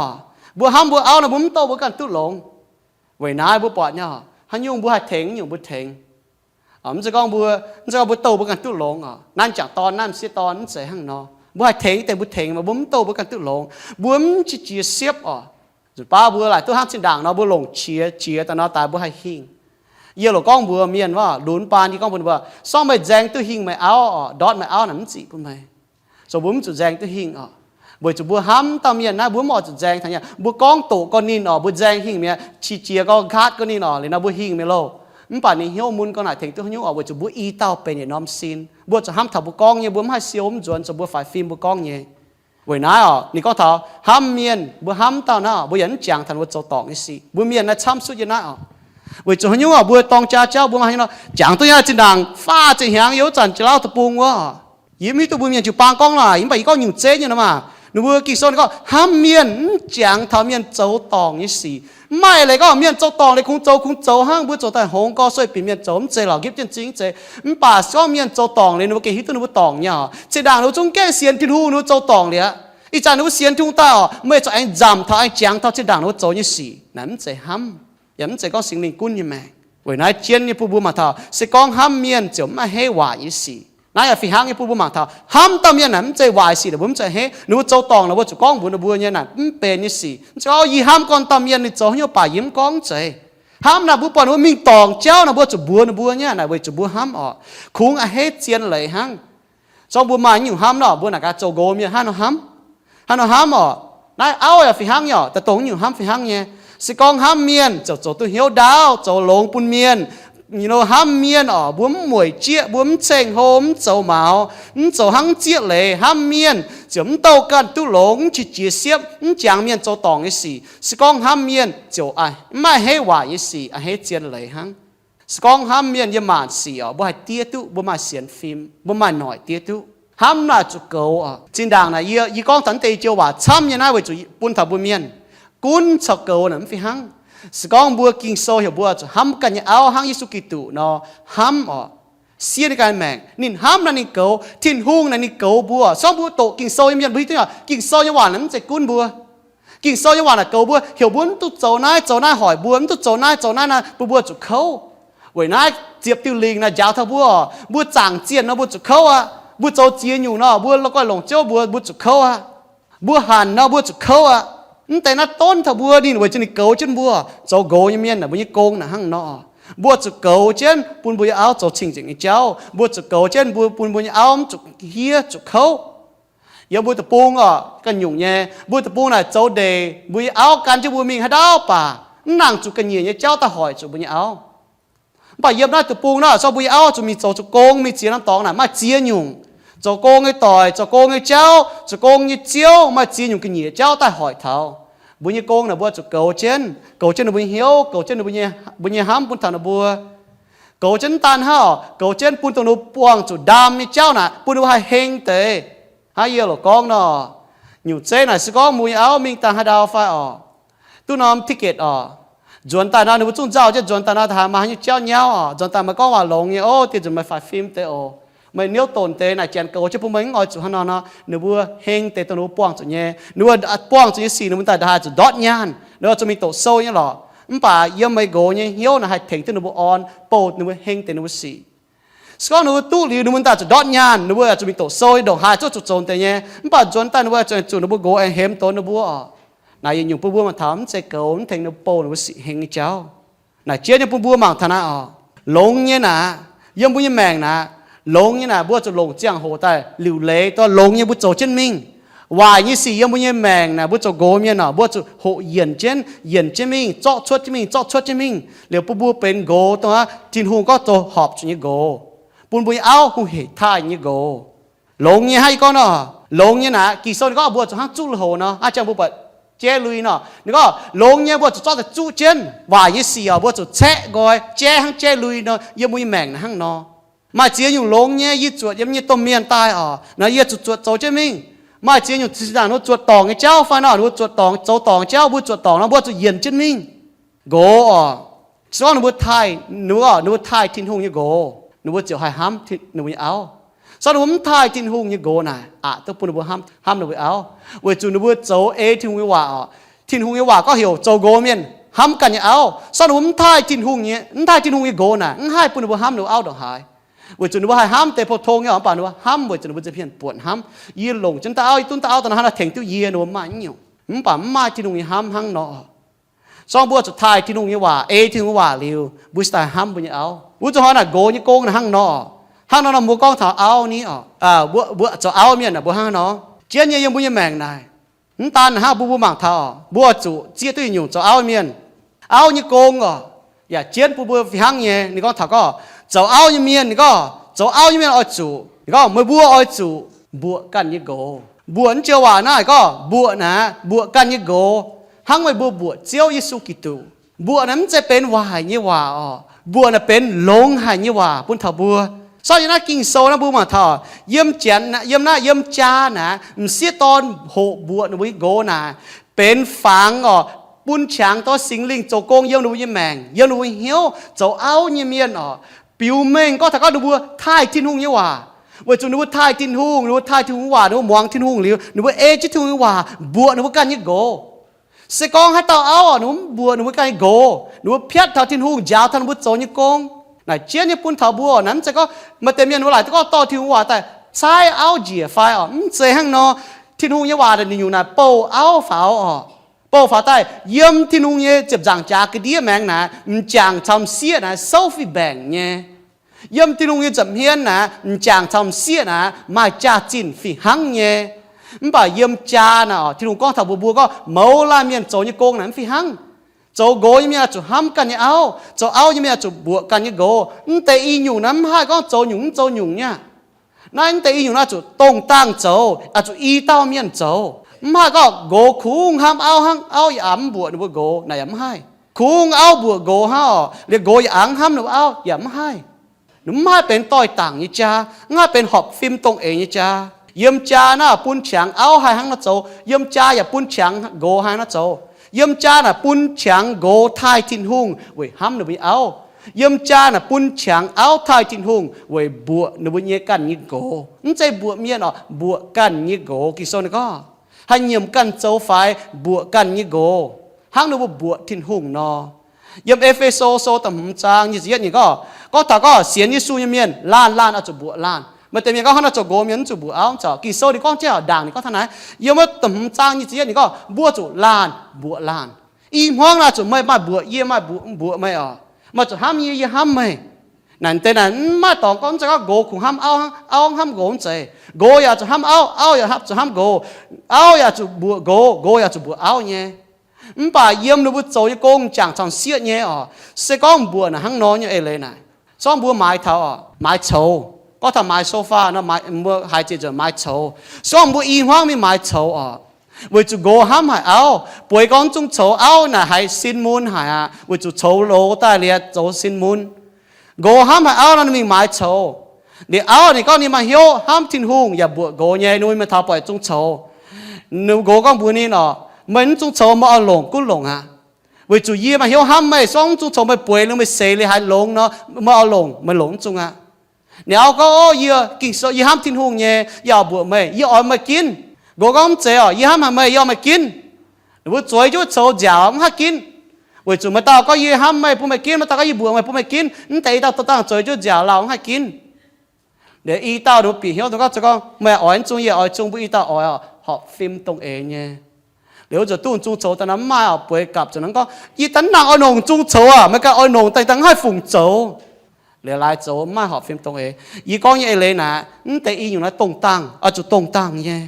mbuo hnamv mbuo auv nor, mbuo mv douh mbuo ganh duqv longx. Weic naaiv mbuo buatc nyei, haaix nyungc mbuo haih tengx nyungc mbuo tengx. Mv zeiz gorngv mbuo, mv zeiz gorngv mbuo douh mbuo ganh duqv longx oc. Naaiv m'jangc dorn, naaiv m'sieqv dorn mv zeiz hnangv nor. Mbuo haih tengx deix mbuo tengx, mv baac mbuo mv douh mbuo ganh duqv longx. Mbuo mv qiex jiez siepv oc. Nzunc baav mbuo laaic duqv hnangv zinh ndaangc nor, mbuo longc qiex jiez daaih nor daaih mbuo haih hingh. Yie loc gorngv mbuox mienh wuov, lunx baan yie gorngv mbuox ninh mbuo, se gorngv meih nzaeng duqv hingh meih auv oc, ndortv meih auv naaic mv zic bun meih. Zoux mbuo mv zuqc nzaeng duqv hingh oc. Weic zuqc mbuo hnamv dauh mienh naaiv, mbuo mv oix zuqc nzaeng taux nyei. Mbuo gorngv doqc gorqv ninh oc, mbuo nzaeng hingh mi'aqv, qiex jiez gorqv nqaatv gorqv ninh oc, liuz nor mbuo hingh mi'aqv loh. Mv baac ninh hnyouv mun gorngv naaic tengx duqv haaix nyungc oc, weic zuqc mbuo i dauh benx yietc norm sin. Mbuo zuqc hnamv taux mbuo gorngv nyei, mbuo mv haih siou mv nzuonx, zoux mbuo faix fim mbuo gorngv nyei. Weic naaiv oc, ninh gorngv taux hnamv mienh, mbuo hnamv dauh naaiv oc, mbuo yaac mv jangx taux ninh mbuo zoux dorngc nyei sic. Mbuo mienh naaiv camv suqv yiem naaiv oc. Weic zuqc haaix nyungc oc, mbuo dorng jaa jauv mbuo maaih haaix nyungc nor, jangx duqv nyei zinh ndaangc faah ziepc hnyangx, yiem wuov zanc Janx-Lauv deic-bung wuov. Yie mv hiuv duqv mbuo mienh jiu-baang gorngv laac, mv baac yie gorngv nyungc zeiv nyei nor maah. Ninh mbuo Ging-Sou ninh gorngv hnamv mienh mv jangx taux mienh zoux dorngc nyei sic. Mv maaih leiz gorngv mienh zoux dorngc liuz kungx zoux kungx zoux hnangv, mbuo zoux daaih hngongx gorx sueih bieqc mienh zoux mv zeiz lorqc, nqipv jienv zingh mv zeiz. Mv baac se gorngv mienh zoux dorngc liuz ninh mbuo gengh hiuv duqv ninh mbuo dorngc nyei oc. Zinh ndaangc ninh mbuo zungv gaengh sienx Tin-Hungh, ninh mbuo zoux dorngc liuz aqv. Ih zanc ninh mbuo sienx Tin-Hungh daaih oc, meih corc aengx nzamc taux aengx jangx taux zinh ndaangc ninh mbuo zoux nyei sic. Naaiv mv zeiz hnamv, yaac mv zeiz gorngv Singx Lingh gunv nyei maengc. Weic naaiv jienv nyei bun mbuo mangc taux, se gorngv hnamv mienh ziouc mv maaih heiv waaic nyei sic. Naaiv yaac fih hnangv nyei bun mbuo mangc taux, hnamv dauh mienh naaic mv zeiz waaic sic naaic mbuo mv zeiz heiv. Ninh mbuo zoux dorngc naaic mbuo zuqc gorngv mbuox ninh mbuo nyei naaic mv benx nyei sic. Mv zeiz gorngv yie hnamv gorn dauh mienh ninh zoux haaix nyungc baac yie mv gorngv zeiz. Hnamv naaic mbuo buatc ninh mbuo mingh dorngc jauv naaic mbuo zuqc mbuox ninh mbuo nyei naaic weic zuqc mbuo hnamv oc. Kungx a'hneiv zien leiz hnangv. Se gorngv mbuo maaih nyungc hnamv nor, mbuo naaic gaax zoux nqox mienh hnangv nor hnamv. Hnangv nor hnamv oc. Naaiv auv yaac fih hnangv nyei oc, daaih dongh nyungc hnamv fih hnangv nyei. Se gorngv hnamv mienh ziouc zoux duqv hnyouv ndaauv, zoux longx bun mienh. Hnamv mienh oc, mbuo mv mueic jieqv, mbuo mv ceng-hlo, mv zoux maux, mv zoux hnangv zieqv leiz. Hnamv mienh ziouc mv douh ganh duqv longx, mv qiex jiez siepv, mv jangx mienh zoux dorngc nyei sic. Se gorngv hnamv mienh ziouc mv maaih heiv waaic nyei sic, a'hneiv zien leiz hnangv. Se gorngv hnamv mienh yiem maanc sic oc, mbuo haih diev duqv, mbuo maaih sienx fim, mbuo maaih noic diev duqv. Hnamv naaic zuqc goux oc. Zinh ndaangc naaic yie, yie gorngv taux naaiv deix joux waac camv nyei naaiv weic zuqc bun taux mbuo mienh gunv caux goux naaic mv fih hnangv. Se gorngv mbuo Ging-Sou heuc mbuo zuqc hnamv ganh nyei auv hnangv Yesu Giduc nor, hnamv oc, siev ninh ganh maengc. Ninh hnamv naaic ninh goux, Tin-Hungh naaic ninh goux mbuo. Se gorngv mbuo doqc Ging-Sou nyei mienh mbuo hiuv duqv nyei, Ging-Sou nyei waac naaic mv zeiz gunv mbuo. Ging-Sou nyei waac naaic goux mbuo, heuc mbuo mv duqv zoux naaiv zoux naaiv, hoic mbuo mv duqv zoux naaiv zoux naaiv naaic, bun mbuo zuqc kouv. Weic naaiv ziepc diuh lingc naaic njaaux taux mbuo oc. Mbuo zaangc zienh nor mbuo zuqc kouv aqv. Mbuo zoux ziex nyungc nor mbuo la'guaih longc Ziouv mbuox mbuo zuqc kouv aqv. Mbuo hanc nor mbuo zuqc kouv aqv. Mv deix naaiv donv taux mbuo ninh weic zuqc ninh goux jienv mbuo. Zoux nqox nyei mienh naaic mbuo nyei gong naaic hnangv nor, mbuo zuqc goux jienv bun mbuo nyei auv zoux cing-nzengc nyei jauv. Mbuo zuqc goux jienv mbuo bun mbuo nyei auv mv zuqc hiev zuqc kouv. Yiem mbuo deic-bung oc, ganh nyungc nyei, mbuo deic-bung naaic zoux ndeic, mbuo nyei auv gan jienv mbuo mingh haaix ndau baac mv nangc zuqc ga'nyiec nyei jauv daaih hoic zuqc mbuo nyei auv. Mv baac yiem naaiv deic-bung naaic, se gorngv mbuo nyei auv zuqc mingh zoux zuqc gong, mingh ziex norm dorngx naaic, maaih ziex nyungc, zoux gong nyei doic, zoux gong nyei jauv, zoux gong nyei ziouv, maaih ziex nyungc ga'nyiec jauv daaih hoic taux. Mbuo nyei gong naaic mbuo zuqc goux jienv, goux jienv ninh mbuo nyei hnyouv, goux jienv ninh mbuo nyei, mbuo nyei hnamv bun taux ninh mbuo. Goux jienv mv daan hnangv, goux jienv bun dongh ninh mbuo buangh zuqc ndaam nyei jauv naaic, bun ninh mbuo haih heng deix. Hnangv yie loc gorngv nor, nyungc zeiv naaic se gorngv mbuo nyei auv mingh daaih haaix ndau fai oc, duqv norm ticket oc, nzuonx daaih nor ninh mbuo zungv nzauh jienv nzuonx daaih nor, haaix maaih haaix nyungc jauv nyauv oc, nzuonx daaih maaih gorngv waac longx nyei, o, dieh nzunc maaih faix fim deix oc. Meih niouv donx deix naaic janx goux jienv bun meih mv oix zuqc hnangv nor nor, ninh mbuo heng deix dongh ninh mbuo buangh zuqc nyei. Ninh mbuo buangh zuqc nyei sic ninh mbuo daaih ndongc haaix zuqc ndortv nyaanh, ninh mbuo zuqc mingh doqc sou nyei lorqc. Mv baac yiem meih nqox nyei hnyouv naaic haih tengx duqv ninh mbuo orn, bouh ninh mbuo heng deix ninh mbuo sic. Se gorngv ninh mbuo duqv liuz ninh mbuo daaih zuqc ndortv nyaanh, ninh mbuo zuqc mingh doqc sou nyei, ndongc haaix zungv zuqc zoux deix nyei. Mv baac nzuonx daaih ninh mbuo zuqc, zuqc ninh mbuo nqox aengx hemx donx ninh mbuo oc. Naaic yietc nyungc bun mbuo mangc taux mv zeiz goux mv tengx ninh mbuo bouh ninh mbuo sic heng nyei jauv. Naaic jiex nyei bun mbuo mangc taux naaiv oc. Longx nyei naaic, yiem mbuo nyei maengc naaic, longx nyei naaic mbuo zuqc longc ziangh hoc daaih liuc leiz dorh longx nyei mbuo zoux jienv mingh. Waaic nyei sic yiem mbuo nyei maengc naaic mbuo zoux nqox mienh oc, mbuo zuqc hoqc yienc jienv, yienc jienv mingh, zorqv cuotv jienv mingh, zorqv cuotv jienv mingh, liuz bun mbuo benx nqox dongh aqv Tin-Hungh gorngv zoux horpc zuqc nyei nqox, bun mbuo nyei auv hungh heic taaih nyei nqox. Longx nyei hnangv yie gorngv nor, longx nyei naaic Ging-Sou ninh gorngv mbuo zuqc hnangv zuqv lui-houx nor, hnangv jangx mbuo buatc jaiv lui nor, ninh gorngv longx nyei mbuo zuqc zorqv daaih zuqv jienv. Waaic nyei sic oc mbuo zuqc caeqv nqoi jaiv hnangv jaiv lui nor, yiem mbuo nyei maengc naaic hnangv nor. Maaih ziex nyungc longx nyei yie zuotc yiem nyei domh mienh daaih oc, naaic yie zuqc zuotc zoux jienv mingh. Maaih ziex nyungc zinh ndaangc ninh mbuo zuotc dorngc nyei jauv fai nor, ninh mbuo zuotc dorngc zoux dorngc jauv, mbuo zuotc dorngc nor mbuo zuqc yienc jienv mingh. Nqox oc, se gorngv ninh mbuo taaih, ninh mbuo, ninh mbuo taaih Tin-Hungh nyei nqox, ninh mbuo ziouc haih hnamv ninh mbuo nyei auv. Se gorngv ninh mbuo mv taaih Tin-Hungh nyei nqox naaic, aqc duqv bun ninh mbuo hnamv, hnamv ninh mbuo auv, weic zuqc ninh mbuo zoux ei Tin-Hungh nyei waac oc. Tin-Hungh nyei waac gorngv heuc zoux nqox mienh hnamv ganh nyei auv. Se gorngv ninh mbuo mv taaih Tin-Hungh nyei, mv taaih Tin-Hungh nyei nqox naaic, mv haih bun ninh mbuo hnamv ninh mbuo auv ndongc haaix. Weic zuqc ninh mbuo haih hnamv deix pou-tong nyei oc, mv baac ninh mbuo hnamv weic zuqc ninh mbuo nza'hmien buonc hnamv. Yie longc jienv da'auv, yie duqv da'auv daaih hnangv naaiv tengx duqv yie, ninh mbuo maaih nyungc, mv baac mv maaih Tin-Hungh nyei hnamv hnangv nor. Se gorngv mbuo zuqc taaih Tin-Hungh nyei waac, ei Tin-Hungh nyei waac liuz, mbuo cingx daaih hnamv mbuo nyei auv. Wuov zuqc hnoi naaic nqox nyei gong naaic hnangv nor oc. Hnangv nor nor mbuo gorngv taux auv ni oc, mbuo, mbuo zoux auv mienh naaic mbuo hnangv nor. Jienv nyei yiem mbuo nyei maengc naaic, mv daan hnangv, bun mbuo mangc taux mbuo oix zuqc zieqv duqv yietc nyungc zoux auv mienh. Auv nyei gong oc, yaac jienv bun mbuo fih hnangv nyei. Ninh gorngv taux gorngv zoux auv nyei mienh, ninh gorngv zoux auv nyei mienh oix zuqc, ninh gorngv meih mbuo oix zuqc mbuoqc ganh nyei nqox. Mbuoqc naaiv joux waac naaiv gorngv mbuoqc naaic, mbuoqc ganh nyei nqox, hnangv meih mbuo mbuoqc Ziouv Yesu Giduc. Mbuoqc naaic mv zeiz benx waaic nyei waac oc. Mbuoqc naaic benx longx haic nyei waac bun taux mbuo. Sortv yiem naaiv Ging-Sou naaiv mbuo mangc taux, yiem Janx, yiem naaiv, yiem jaa naaic m'sieqv dorn hoqc mbuoqc ninh mbuo nyei nqox naaic, benx fangx oc, bun qangx dorh Singx Lingh zoux gong yiem ninh mbuo nyei maengc, yiem ninh mbuo hnyouv, zoux auv nyei mienh oc, biux mengh gorngv taux gorngv ninh mbuo taaih Tin-Hungh nyei waac. Weic zuqc ninh mbuo taaih Tin-Hungh, ninh mbuo taaih Tin-Hungh nyei waac, ninh mbuo muangx Tin-Hungh liuz, ninh mbuo ei jienv Tin-Hungh nyei waac mbuoqc ninh mbuo ganh nyei nqox. Se gorngv haaix dauh auv oc, ninh mbuo mv mbuoqc ninh mbuo ganh nyei nqox, ninh mbuo piatv taux Tin-Hungh, njaaux taux ninh mbuo zoux nyei gong. Naaic jienv nyei bun taux mbuo oc, naaic mv zeiz gorngv maaih deix mienh mbuo laaic duqv gorngv dorh Tin-Hungh waac daaih caaiv auv njiec fai oc, mv zeiz hnangv nor. Tin-Hungh nyei waac naaic ninh nyungc naaic bouh auv faaux oc. Bouh faaux daaih yiem Tin-Hungh nyei ziepc nzaangc jaax ga'ndiev maengx naaic, m'jangc caux m'sieqv naaic souv fih mbaengc nyei. Yiem Tin-Hungh nyei nza'hmien naaic, m'jangc caux m'sieqv naaic maaih jaax-zinh fih hnangv nyei. Mv baac yiem jaa naaic oc, Tin-Hungh gorngv taux mbuox mbuo gorngv mouz laanh mienh zoux nyei gong naaic mv fih hnangv. Zoux nqox nyei mienh oix zuqc hnamv ganh nyei auv, zoux auv nyei mienh oix zuqc mbuoqc ganh nyei nqox. Mv deix i nyungc naaiv mv haih gorngv zoux nyungc mv zoux nyungc nyei aqv. Naaiv mv deix i nyungc naaiv oix zuqc dongh dangh zoux, oix zuqc i dauh mienh zoux. Mv haih gorngv nqox kungx hnamv auv hnangv, auv yaac mv mbuoqc ninh mbuo nqox naaic yaac mv haih. Kungx auv mbuoqc nqox hnangv oc, liuz nqox yaac aav hnamv ninh mbuo auv yaac mv haih. Mv haih benx doix-dangc nyei jaa, mv haih benx horpc fim dongh eix nyei jaa. Yiem jaa naaiv bun qangx auv haih hnangv nor zoux, yiem jaa yaac bun qangx nqox haih hnangv nor zoux. Yiem jaa naaic bun qangx nqox taaih Tin-Hungh weic hnamv ninh mbuo nyei auv. Yiem jaa naaic bun qangx auv taaih Tin-Hungh weic mbuoqc ninh mbuo nyei ganh nyei nqox. Mv zeiz mbuoqc mienh oc, mbuoqc ganh nyei nqox. Ging-Sou ninh gorngv, haih nyiemc ganh zoux faix mbuoqc ganh nyei nqox, hnangv ninh mbuo mbuoqc Tin-Hungh nor. Yiem E^fe^so Sou da'hmz zaang nyic ziepc yietv ninh gorngv, gorngv taux gorngv sienx Yesu nyei mienh laanh laanh oix zuqc mbuoqc laanh. Maaih deix mienh gorngv hnangv naaiv zoux nqox mienh mv zuqc mbuoqc auv, mv zeiz. Ging-Sou ninh gorngv jienv ndaangc ninh gorngv taux naaiv, yiem wuov da'hmz zaang nyic ziepc yietv ninh gorngv mbuo zuqc laanh mbuoqc laanh. I hmuangv naaiv zuqc meih maaih mbuoqc yie, maaih mbuoqc, mbuoqc meih oc. Meih zuqc hnamv yie, yie hnamv meih. Naaic deix naaic mv maaih dorngx gorngv mv zeiz gorngv nqox kungx hnamv auv, auv hnamv nqox, mv zeiz. Nqox yaac zuqc hnamv auv, auv yaac zuqc hnamv nqox. Auv yaac zuqc mbuoqc nqox, nqox yaac zuqc mbuoqc auv nyei. Mv baac yiem ninh mbuo zoux nyei gong, m'jangc caux m'sieqv nyei oc, se gorngv mbuoqc naaic hnangv nor nyei eix leiz naaic, se gorngv mbuo maaiz taux oc, maaiz coux, gorngv taux maaiz sofa nor, mbuo haiz ziex nzunc maaiz coux. Se gorngv mbuo i hmuangv mingh maaiz coux oc, weic zuqc nqox hnamv haic auv. Bueix gorngv zungv coux, auv naaic haiz sin mun haic aqv, weic zuqc coux loz daaih liuz zoux sin mun. Nqox hnamv haic auv nor, ninh mingh maaiz coux. Liuz auv ninh gorngv ninh maaih hnyouv hnamv Tin-Hungh yaac mbuoqc nqox nyei, ninh mbuo mingh taux buatc zungv coux. Ninh nqox gorngv mbuox ninh oc, meih mv zungv coux meih oix longc gunv longc aqv. Weic zuqc yie maaih hnyouv hnamv meih, se gorngv mv zungv coux meih bueix liuz meih seix liuz haiz longx nor, meih oix longc meih longc mv zungv aqv. Ninh auv gorngv, Ov, yie, Ging-Sou, yie hnamv Tin-Hungh nyei, yie oix mbuoqc meih, yie oix meih ginv. Nqox gorngv, Mv zeiz oc, yie hnamv haic meih, yie oix meih ginv. Ninh mbuo zueiz jienv wuov coux nziaauc, mv haih ginv, weic zuqc maaih dauh gorngv, Yie hnamv meih, bun meih ginv. Maaih dauh gorngv, Yie mbuoqc meih, bun meih ginv. Mv deix i dauh dorh dangh zueiz jienv nziaauc lauh, mv haih ginv. Liuz i dauh ninh mbuo bieqc hnyouv, ninh gorngv, Gorngv meih oix mv zungv yie oix zungv, mbuo i dauh oix oc, horpc fim dongh eix nyei. Liuz wuov nzunc duqv zung coux daaih nor, mv maaih oc, bueix gapv zuqc nangv gorngv, Yie daaih nangc oix nongc zung coux aac, meih ganh oix nongc daaih dangh mv haih fungc zoux. Liuz laaix zoux mv maaih horpc fim dongh eix. Yie gorngv nyei eix leiz naaic, mv deix i nyungc naaiv dongh dangh, oix zuqc dongh dangh nyei.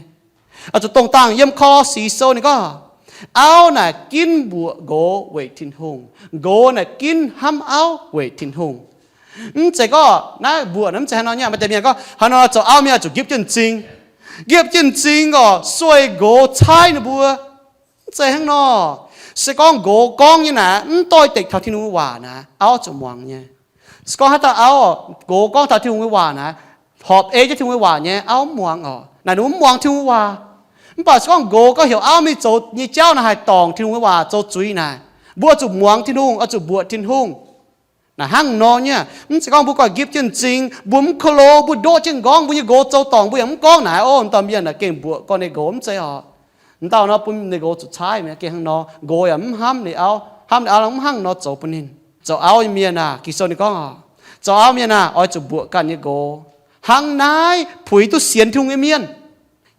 Oix zuqc dongh dangh. Yiem Ko^lo^si Sou ninh gorngv, Auv naaic ginv mbuoqc nqox weic Tin-Hungh. Nqox naaic ginv hnamv auv weic Tin-Hungh. Mv zeiz gorngv naaiv mbuoqc naaiv mv zeiz haaix nor nyei. Maaih deix mienh gorngv haaix nor zoux auv mienh zuqc nqipv jienv m'zing. Nqipv jienv m'zing oc, sueih nqox caaiv ninh mbuo. Mv zeiz hnangv nor. Se gorngv nqox gorngv nyei naaic mv doix-dekc taux Tin-Hungh nyei waac naaic, auv zuqc muangx nyei. Se gorngv haaix dauh auv, nqox gorngv taux Tin-Hungh nyei waac naaic, horpc ei jienv Tin-Hungh nyei waac nyei, auv mv muangx oc. Naaic ninh mv muangx Tin-Hungh waac. Mv baac se gorngv nqox gorngv heuc auv mingh zoux nyei jauv naaic haih dorngc Tin-Hungh nyei waac zoux zuiz naaic, mbuo zuqc muangx Tin-Hungh, oix zuqc mbuoqc Tin-Hungh. Naaic hnangv nor nyei. Mv zeiz gorngv mbuo ganh nqipv jienv m'zing, mbuo mv ko lo, mbuo ndoqv jienv m'nqorngv, mbuo nyei nqox zoux dorngc mbuo yaac mv gorngv naaic, Ov, m'dauh mienh naaic gengh mbuoqc gorn ninh nqox, mv zeiz oc. M'dauh nor bun ninh nqox zuqc caaiv mi'aqv. Gengh hnangv nor, nqox yaac mv hnamv ninh auv, hnamv ninh auv mv hnangv nor zoux bun ninh. Zoux auv nyei mienh aah, Ging-Sou ninh gorngv oc, zoux auv mienh aah, oix zuqc mbuoqc ganh nyei nqox. Hnangv naaiv puix duqv sienx Tin-Hungh nyei mienh.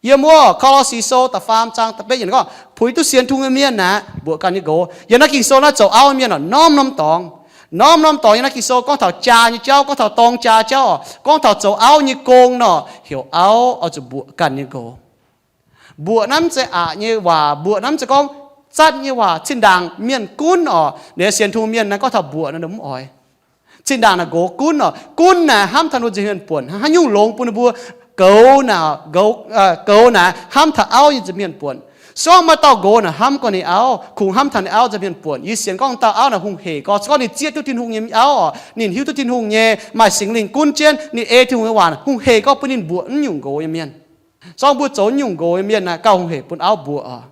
Yiem wuov Ko^lo^si Sou da'faam zaang da'betv yiemc gorngv, puix duqv sienx Tin-Hungh nyei mienh aah, mbuoqc ganh nyei nqox. Yiem naaiv Ging-Sou naaiv zoux auv nyei mienh oc, norm-norm dorngx, norm-norm dorngx. Yiem naaiv Ging-Sou gorngv taux jaa nyei jauv, gorngv taux dorng jaa jauv oc, gorngv taux zoux auv nyei gong nor, heuc auv oix zuqc mbuoqc ganh nyei nqox. Mbuoqc naaiv mv zeiz aqc nyei waac, mbuoqc naaiv mv zeiz gorngv zatv nyei waac. Zinh ndaangc mienh gunv oc, ninh sienx Tin-Hungh mienh naaiv gorngv taux mbuoqc naaiv ninh mv oix. Zinh ndaangc naaic nqox gunv oc, gunv naaic hnamv taux ninh mbuo nza'hmien buonc, haaix nyungc longx bun ninh mbuo. Goux naaic, goux, goux naaic hnamv taux auv nyei nza'hmien buonc. Se gorngv maaih dauh nqox naaic hnamv gorn ninh auv, kungx hnamv taux ninh auv nza'hmien buonc. Yie sienx gorngv dauh auv naaic hungh hec gorx, se gorngv ninh zieqv duqv Tin-Hungh nyei auv oc, ninh hiuv duqv Tin-Hungh nyei, maaih Singx Lingh gunv jienv, ninh ei Tin-Hungh nyei waac, hungh hec gorx bun ninh mbuoqc naaiv nyungc nqox nyei mienh. Se gorngv mbuo zoux naaiv nyungc nqox nyei mienh naaic, gauh hungh hec bun auv mbuoqc oc.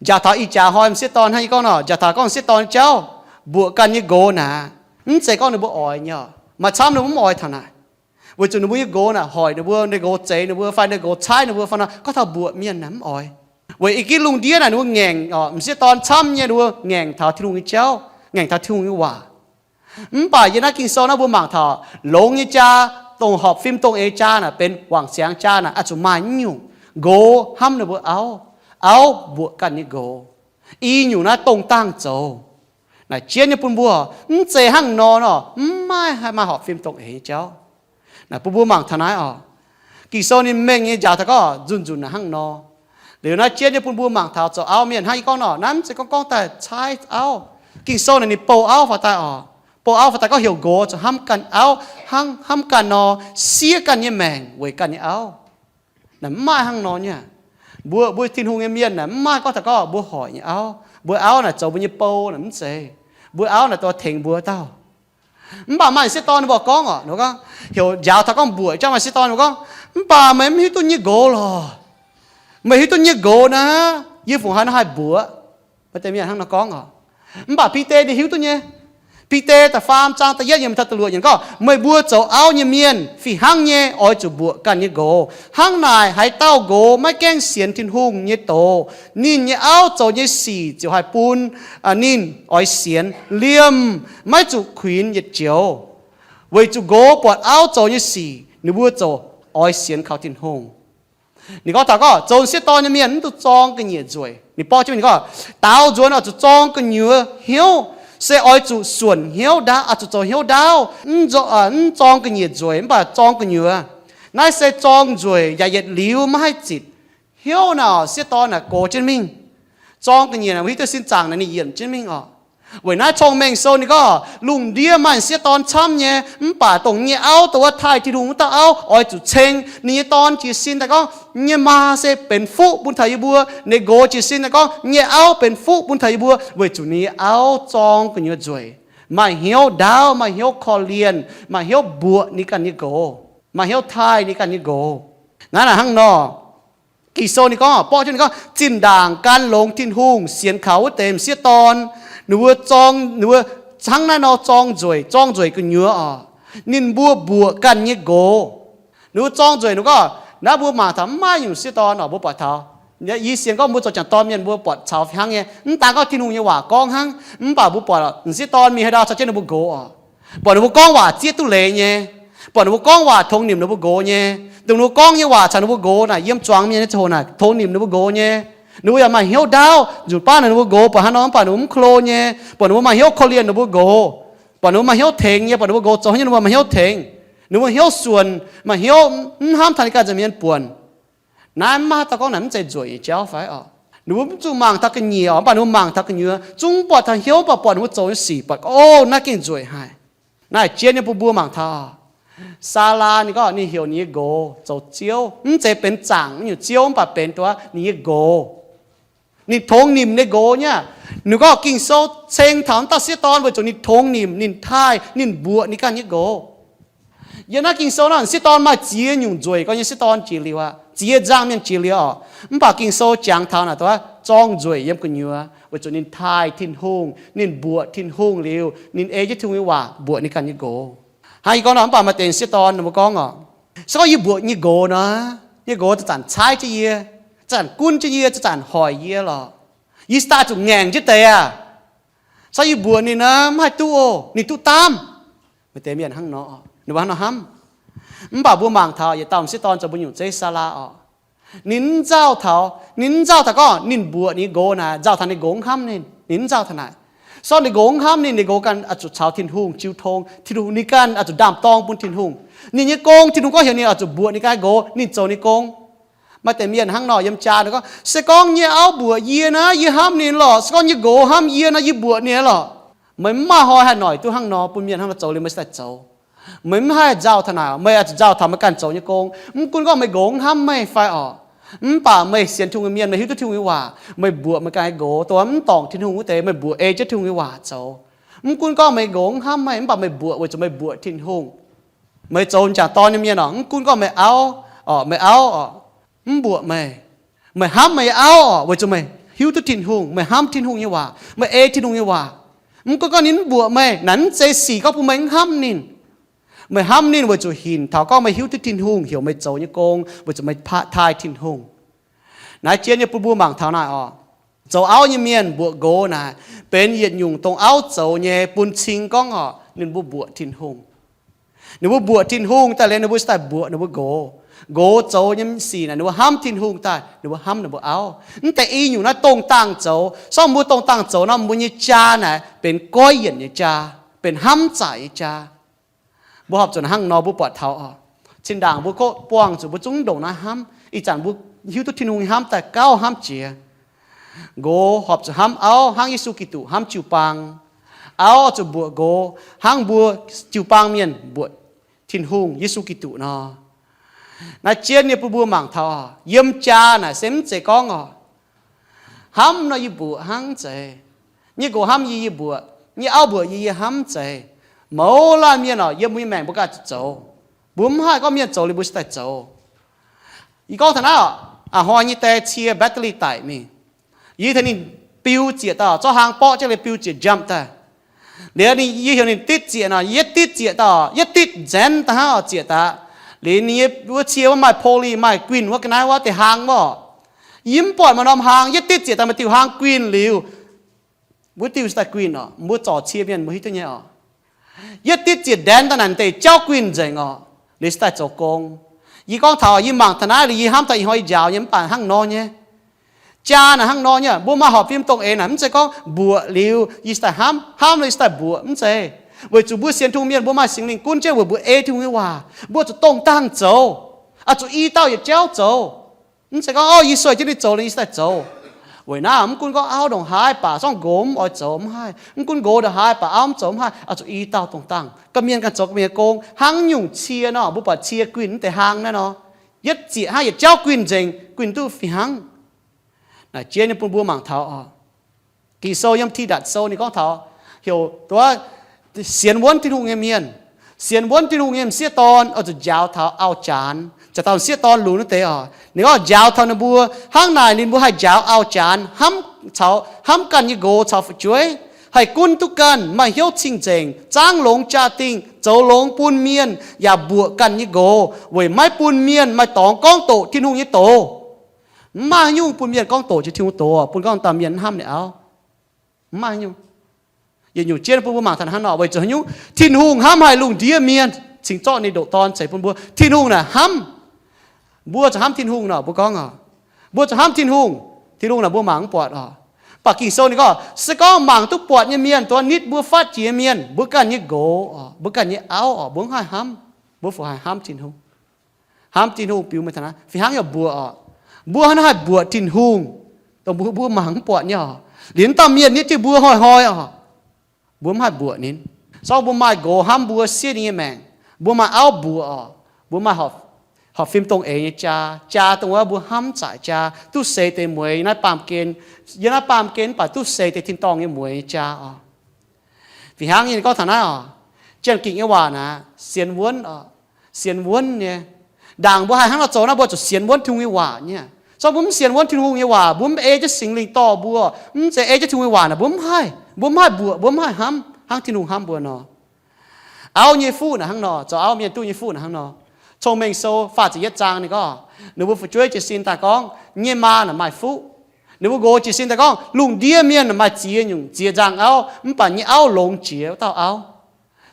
Njaaux taux ih jaax hnoi m'sieqv dorn hnangv yie gorngv nor, njaaux taux gorngv m'sieqv dorn nyei jauv, mbuoqc ganh nyei nqox naaic, mv zeiz gorngv ninh mbuo oix nyei oc. Maaih camv ninh mbuo mv oix taux naaic, weic zuqc ninh mbuo nyei nqox naaic hoic ninh mbuo, ninh nqox zeix ninh mbuo fai ninh nqox caaiv ninh mbuo fai nor, gorngv taux mbuoqc mienh naaic mv oix. Weic i gitv lungh ndiev naaic ninh mbuo ngaengc oc, m'sieqv dorn camv nyei ninh mbuo ngaengc taux Tin-Hungh nyei jauv, ngaengc taux Tin-Hungh nyei waac. Mv baac yiem naaiv Ging-Sou naaiv mbuo mangc taux longx nyei jaa, dongh horpc fim dongh eix jaa naaic, benx wangc ziangx jaa naaic, oix zuqc maaih naaiv nyungc nqox hnamv ninh mbuo auv, auv mbuoqc ganh nyei nqox. I nyungc naaiv dongh dangh zoux. Naaic jienv nyei bun mbuo, mv zeiz hnangv nor nor, mv maaih haih maaih horpc fim dongh eix nyei jauv. Naaic bun mbuo mangc taux naaiv oc. Ging-Sou ninh mengh nyei njaaux taux gorngv nzunc nzunc naaic hnangv nor. Liuz naaiv jienv nyei bun mbuo mangc taux zoux auv mienh hnangv yie gorngv nor, naaiv mv zeiz gorngv gorngv daaih caaiv auv. Ging-Sou naaic ninh bouh auv faaux daaih oc. Bouh auv faaux daaih gorngv heuc nqox zuqc hnamv ganh auv, hnangv hnamv ganh nor, siev ganh nyei maengc weic ganh nyei auv. Naaic mv maaih hnangv nor nyei. Mbuo, mbuo Tin-Hungh nyei mienh naaic mv maaih gorngv taux gorngv mbuo hoic nyei auv, mbuo auv naaic zoux mbuo nyei bou naaic, mv zeiz. Mbuo auv naaic zoux tengx mbuo dauh. Mv baac maaih m'sieqv dorn ninh mbuo gorngv oc, ninh gorngv, heuc njaaux taux gorngv mbuoqc jauv, maaih m'sieqv dorn ninh mbuo gorngv, Mv baac meih mv hiuv duqv nyei nqox lorqc. Meih hiuv duqv nyei nqox naaic, yie fungc haaix nor haih mbuoqc? Maaih deix mienh hnangv nor gorngv oc. Mv baac Bide ninh hiuv duqv nyei. Bide da'faam zaang da'yietv yiemc taux da'luoqc yiemc gorngv, Meih mbuo zoux auv nyei mienh fih hnangv nyei oix zuqc mbuoqc ganh nyei nqox. Hnangv naaic haaix dauh nqox maiv gaengh sienx Tin-Hungh nyei doz, ninh nyei auv zoux nyei sic ziouc haih bun ninh oix sienx, liemh maiv zuqc kuinx yietc joux. Weic zuqc nqox buatc auv zoux nyei sic, ninh mbuo ziouc oix sienx kaux Tin-Hungh. Ninh gorngv taux gorngv zoux m'sieqv dorn nyei mienh mv dungx zorng ga'nyiec nzueic. Ninh borqv jienv ninh gorngv, daaux nzuonx oix zuqc zorng gu'nyuoz hnyouv, se oix zuqc suonc hnyouv ndaauv, oix zuqc zoux hnyouv ndaauv, mv zorng ga'nyiec nzueic, mv baac zorng gu'nyuoz. Naaiv se zorng nzueic yaac yietc liuz maiv haih zitc. Hnyouv naaic, m'sieqv dorn naaic gox jienv mingh. Zorng ga'nyiec naaic, hiuv duqv sin zaangc naaic ninh yienc jienv mingh oc. Weic naaiv Cong-Mengh Sou ninh gorngv, lungh ndiev maaih m'sieqv dorn camv nyei, mv baac dongh nyei auv dongh wuov taaih Tin-Hungh wuov dauh auv oix zuqc ceng ninh nyei dorn jiez sin daaih gorngv, nyei maa se benx fuqv bun taux yie mbuo. Ninh nqox jiez sin daaih gorngv, nyei auv benx fuqv bun taux yie mbuo, weic zuqc ninh nyei auv zorng gu'nyuoz nzueic, maaih hnyouv ndaauv, maaih hnyouv korv-lienh, maaih hnyouv mbuoqc ninh ganh nyei nqox, maaih hnyouv taaih ninh ganh nyei nqox. Naaiv naaic hnangv nor, Ging-Sou ninh gorngv, borqv jienv ninh gorngv, zinh ndaangc gan longx Tin-Hungh sienx kaux wuov deix m'sieqv dorn, ninh mbuo zorng, ninh mbuo hnangv naaiv nor zorng nzueic, zorng nzueic gu'nyuoz oc. Ninh mbuo mbuoqc ganh nyei nqox. Ninh mbuo zorng nzueic, ninh gorngv, naaiv mbuo mangc taux mv maaih nyungc sieqv dorn oc, mbuo buatc taux. Yie sienx gorngv mbuo zoux jangc dorn mienh mbuo buatc caux fih hnangv nyei. Mv daan gorngv Tin-Hungh nyei waac gorngv hnangv, mv baac mbuo buatc m'sieqv dorn mingh haaix ndau caux jienv ninh mbuo nqox oc. Buatc ninh mbuo gorngv waac zieqv duqv leiz nyei. Buatc ninh mbuo gorngv waac tongx nimc ninh mbuo nqox nyei. Dongh ninh mbuo gorngv nyei waac caux ninh mbuo nqox naaic, yiem zuangx mienh nyei ziangh hoc naaic tongx nimc ninh mbuo nqox nyei. Ninh mbuo yaac maaih hnyouv ndaauv, nzunc baav naaic ninh mbuo nqox buatc hnangv nor, mv baac ninh mbuo mv klo nyei. Buatc ninh mbuo maaih hnyouv korv-lienh ninh mbuo nqox. Buatc ninh mbuo maaih hnyouv tengx nyei, buatc ninh mbuo nqox zoux haaix nyungc ninh mbuo maaih hnyouv tengx. Ninh mbuo hnyouv suonc, maaih hnyouv mv hnamv taux ninh ganh nza'hmien buonc. Naaiv mv maaih haaix dauh gorngv naaic mv zeiz nzueic nyei jauv fai oc? Ninh mbuo mv zuqc mangc taux ga'nyiec oc, mv baac ninh mbuo mangc taux gu'nyuoz, zungv buatc taux hnyouv, mv baac buatc ninh mbuo zoux nyei sic, buatc, o, naaiv gengh nzueic haic. Naaiv jien nyei bun mbuo mangc taux, Saalaa ninh gorngv ninh heuc ninh nyei nqox zoux ziouv, mv zeiz benx zaangc nyungc ziouv, mv baac benx duqv ninh nyei nqox. Ninh tongx nimc ninh nqox nyei aqv. Ninh gorngv Ging-Sou ceng taux wuov dauh sieqv dorn weic zuqc ninh tongx nimc, ninh taaih, ninh mbuoqc ninh ganh nyei nqox. Yiem naaiv Ging-Sou naaiv, sieqv dorn maaih ziex nyungc nzueic gorx nyei sieqv dorn jiex liuz aqv, ziex nzangc mienh jiex liuz oc. Mv baac Ging-Sou jangx taux naaic dongh zorng nzueic yiem gu'nyuoz weic zuqc ninh taaih Tin-Hungh, ninh mbuoqc Tin-Hungh liuz, ninh ei jienv Tin-Hungh nyei waac mbuoqc ninh ganh nyei nqox. Hnangv yie gorngv nor, mv baac maaih deix sieqv dorn ninh mbuo gorngv oc, se gorngv yie mbuoqc nyei nqox nor, nyei nqox zanc-zanc caaiv jienv yie, zanc-zanc gunv jienv yie, zanc-zanc hoic yie lorqc. Yie se daaih zuqc ngaengc jienv deix aqv. Se gorngv yie mbuoqc ninh nor, mv haih duqv oc, ninh duqv daamv. Maaih deix mienh hnangv nor, ninh mbuo hnangv nor hnamv. Mv baac mbuo mangc taux yietc dauh m'sieqv dorn zoux mbuo nyungc zeiv, Saalaa oc. Ninh mv nzauh taux, ninh mv nzauh taux gorngv ninh mbuoqc ninh nqox naaic, nzauh taux ninh nqox mv hnamv ninh, ninh mv nzauh taux naaic. Se gorngv ninh nqox mv hnamv ninh, ninh nqox ganh oix zuqc caux Tin-Hungh jiu tong, Tin-Hungh ninh ganh oix zuqc ndaam-dorng bun Tin-Hungh. Ninh nyei gong, Tin-Hungh gorngv heuc ninh oix zuqc mbuoqc ninh ganh nqox, ninh zoux ninh gong. Maaih deix mienh hnangv nor yiem jaa ninh gorngv, se gorngv nyei auv mbuoqc yie naaic, yie hnamv ninh lorqc. Se gorngv nyei nqox hnamv yie naaic, yie mbuoqc ninh lorqc. Meih mv maaih hnoi haih noic duqv hnangv nor bun mienh hnangv nor zoux liuz meih cingx daaih zoux. Meih mv haih nzauh taux naaic, meih oix zuqc nzauh taux meih ganh zoux nyei gong. Mv gunv gorngv meih nqox mv hnamv meih fai oc, mv baac meih sienx Tin-Hungh nyei mienh, meih hiuv duqv Tin-Hungh nyei waac, meih mbuoqc meih ganh nyei nqox, dongh mv dorngc Tin-Hungh wuov deix, meih mbuoqc ei jienv Tin-Hungh nyei waac zoux. Mv gunv gorngv meih nqox mv hnamv meih, mv baac meih mbuoqc weic zuqc meih mbuoqc Tin-Hungh. Meih zoux m'jangc dorn nyei mienh oc, mv gunv gorngv meih auv, oc, meih auv oc, mv mbuoqc meih. Meih hnamv meih nyei auv oc, weic zuqc meih hiuv duqv Tin-Hungh, meih hnamv Tin-Hungh nyei waac, meih ei Tin-Hungh nyei waac. Mv gunv gorngv ninh mv mbuoqc meih, naaic mv zeiz sic gorngv bun meih mv hnamv ninh. Meih hnamv ninh weic zuqc hinc taux gorngv meih hiuv duqv Tin-Hungh heuc meih zoux nyei gong, weic zuqc meih taaih Tin-Hungh. Naaiv jien nyei bun mbuo mangc taux naaic oc. Zoux auv nyei mienh mbuoqc nqox naaic, benx yietc nyungc dongh auv zoux nyei bun cing gorngv oc, ninh mbuo mbuoqc Tin-Hungh. Ninh mbuo mbuoqc Tin-Hungh daaih liuz, ninh mbuo cingx daaih mbuoqc ninh mbuo nqox. Nqox zoux nyei sic naaic, ninh mbuo hnamv Tin-Hungh daaih, ninh mbuo hnamv ninh mbuo auv. Mv deix i nyungc naaiv dongh dangh zoux. Se gorngv mbuo dongh dangh zoux nor, mbuo nyei jaa naaic benx goiv yienc nyei jaa, benx hnamv zaaic nyei jaa. Mbuo horpc zuqc hnangv nor mbuo buatc taux oc. Zinh ndaangc mbuo buangh zuqc mbuo zungv ndongc naaiv hnamv. Ih zanc mbuo hiuv duqv Tin-Hungh nyei hnamv daaih gauh hnamv jiex. Nqox horpc zuqc hnamv auv hnangv Yesu Giduc hnamv jiu-baang. Auv zuqc mbuoqc nqox hnangv mbuo jiu-baang mienh mbuoqc Tin-Hungh, Yesu Giduc nor. Naaiv jien nyei bun mbuo mangc taux, yiem jaa naaic se mv zeiz gorngv oc, hnamv nor yie mbuoqc hnangv mv zeiz. Nyei nqox hnamv yie, yie mbuoqc. Nyei auv mbuoqc yie, yie hnamv mv zeiz. Mouz laanh mienh oc, yiem mbuo nyei maengc mbuo ganh zuqc zoux. Mbuo mv haih gorngv mienh zoux liuz mbuo cingx daaih zoux. Yie gorngv taux naaiv oc, a'hnoi nyei die cie battery daic mingh. Yie tengx ninh biu ziec daaih, zorqv hlaang borqv jienv liuz biu ziec njamv daaih. Liuz ninh, yie heuc ninh ditv ziec nor, yietv ditv ziec daaih, yietv ditv nzenc daaih hnangv oc, ziec daaih. Liuz ninh nyei wuov cie wuov maaih poli, maaih guinh wuov, ga'naaiv wuov deix hlaang wuov oc. Yie mv buatc maaih norm hlaang, yietv ditv ziec daaih maaih diuh hlaang guinh liuz, mbuo diuh cingx daaih guinh oc. Mbuo zorc cie mienh mbuo hiuv duqv nyei oc. Yietv ditv ziec ndaenx daaih naaic deix jauv guinh nzengc oc. Liuz cingx daaih zoux gong. Yie gorngv taux yie mangc taux naaiv liuz yie hnamv taux ih hnoi yie njaaux nyei mv baac hnangv nor nyei. Jaa naaic hnangv nor nyei, mbuo maaih horpc fim dongh eix naaic mv zeiz gorngv mbuoqc liuz yie cingx daaih hnamv, hnamv liuz yie cingx daaih mbuoqc, mv zeiz. Weic zuqc mbuo sienx Tin-Hungh mienh mbuo maaih Singx Lingh gunv jienv weic mbuo ei Tin-Hungh nyei waac, mbuo zuqc dongh dangh zoux, oix zuqc i dauh yietc jauv zoux. Mv zeiz gorngv, o, yie sueih jienv ninh zoux liuz yie cingx daaih zoux. Weic naaiv mv gunv gorngv auv ndongc haaix baac zorngv nqox mv oix zoux mv haih, mv gunv nqox ndongc haaix baac auv mv zoux mv haih, oix zuqc i dauh dongh dangh. Gorqv-mienh ganh zoux gorqv-mienh nyei gong. Hnangv nyungc cie nor, mbuo buatc cie guinh mv deix hlaang naaiv nor, yietv ziec hnangv yietc jauv guinh nzengc, guinh duqv fih hnangv. Naaic jien nyei bun mbuo mangc taux oc. Ging-Sou yiem Tidatc Sou ninh gorngv taux heuc duqv sienx wuonv Tin-Hungh nyei mienh, sienx wuonv Tin-Hungh nyei m'sieqv dorn oix zuqc njaaux taux auv-janx. Jaax dauh m'sieqv dorn lunx wuov deix oc, ninh gorngv njaaux taux ninh mbuo hnangv naaic ninh mbuo haih njaaux auv-janx, hnamv caux, hnamv ganh nyei nqox caux fu'jueiv, haih gunv duqv ganh, maaih hnyouv cing-nzengc, zaangv longx jaa-dingh, Zoux longx bun mienh yaac mbuoqc ganh nyei nqox weic maiv bun mienh maaih dorngx gorngv doqc Tin-Hungh nyei doz. Mv maaih haaix nyungc bun mienh gorngv doqc jiex Tin-Hungh doz, bun gorngv dauh mienh mv hnamv ninh auv. Mv maaih haaix nyungc. Yietc nyungc jienv bun mbuo mangc taux hnangv nor, weic zuqc haaix nyungc? Tin-Hungh hnamv haic lungh ndiev mienh, cingx zorqv ninh ndoqc Dorn ceix bun mbuo. Tin-Hungh naaic hnamv. Mbuo zuqc hnamv Tin-Hungh nor, mbuo gorngv oc, mbuo zuqc hnamv Tin-Hungh. Tin-Hungh naaic mbuo mangc mv buatc oc. Mv baac Ging-Sou ninh gorngv, se gorngv mangc duqv buatc nyei mienh, dongh nitv mbuo fatv jiex nyei mienh, mbuo ganh nyei nqox oc, mbuo ganh nyei auv oc, mbuo mv haih hnamv. Mbuo fungc haih hnamv Tin-Hungh? Hnamv Tin-Hungh biux meih taux naaiv, fih hnangv yaac mbuoqc oc. Mbuo hnangv naaiv haih mbuoqc Tin-Hungh, dongh mbuo, mbuo mangc mv buatc nyei oc. Liuz dauh mienh nitv jienv mbuo hnoi-hnoi oc, mbuo mv haih mbuoqc ninh. Sorng mbuo maaih nqox hnamv mbuo, siev ninh nyei maengc, mbuo maaih auv mbuoqc oc, mbuo maaih horpc fim dongh eix nyei jaa, jaa dongh wuov mbuo hnamv zaqc jaa, duqv seix deix mueiz yiem naaiv baamh gen, yiem naaiv baamh gen mv baac duqv seix deix tin-dorngh nyei mueiz nyei jaa oc. Fih hnangv nyei ninh gorngv taux naaiv oc, Janx-Gikc nyei waac naaic, sienx wuonv oc, sienx wuonv nyei. Ndaangc mbuo haih hnangv nor zoux naaiv, mbuo zuqc sienx wuonv Tin-Hungh nyei waac nyei. Sorng mbuo mv sienx wuonv Tin-Hungh nyei waac, mbuo mv ei jienv Singx Lingh dorh mbuo, mv zeiz ei jienv Tin-Hungh nyei waac naaic, mbuo mv haih, mbuo mv haih mbuoqc, mbuo mv haih hnamv hnangv Tin-Hungh hnamv mbuo nor. Auv nyei fuqv naaic hnangv nor, zoux auv mienh duqv nyei fuqv naaic hnangv nor. Cong-Mengh Sou faah ziepc yietv zaang ninh gorngv, ninh mbuo fu'jueiv jiez sin daaih gorngv, nyei maa naaic maaih fuqv. Ninh mbuo nqox jiez sin daaih gorngv, lungh ndiev mienh maaih ziex nyungc ziex nzangc auv, mv baac nyei auv longx jiex wuov dauh auv.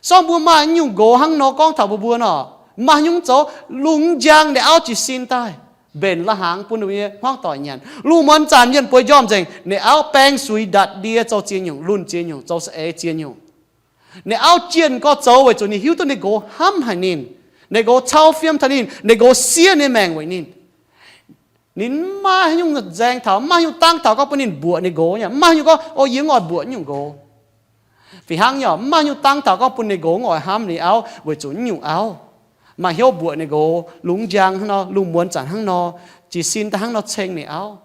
Sorng mbuo maaih nyungc nqox hnangv nor gorngv taux mbuo mbuo nor, maaih nyungc zoux lungh njang ninh auv jiez sin daaih, mbenc la'hnaangx bun ninh mbuo nyei hmuangv doic nyanc. Lungh muonz zanc mienh bueix njormh nzengc, ninh auv baeng suix ndatc ndie zoux ziex nyungc, lunh ziex nyungc, zoux saeng-eix ziex nyungc. Ninh auv jienh gorx zoux weic zuqc ninh hiuv duqv ninh nqox hnamv haic ninh, ninh nqox cau fiem taux ninh, ninh nqox siev ninh maengc weic ninh. Ninh mv maaih nyungc nzaeng taux, mv maaih nyungc dangv taux gorngv bun ninh mbuoqc ninh nqox nyei. Mv maaih nyungc gorngv, o, yie mv oix mbuoqc nyungc nqox. Fih hnangv nyei, mv maaih nyungc dangv taux gorngv bun ninh nqox mv oix hnamv ninh auv weic zuqc nyungc auv maaih hnyouv mbuoqc ninh nqox lungh njang hnangv nor, lungh muonz zanc hnangv nor, jiez sin daaih hnangv nor ceng ninh auv.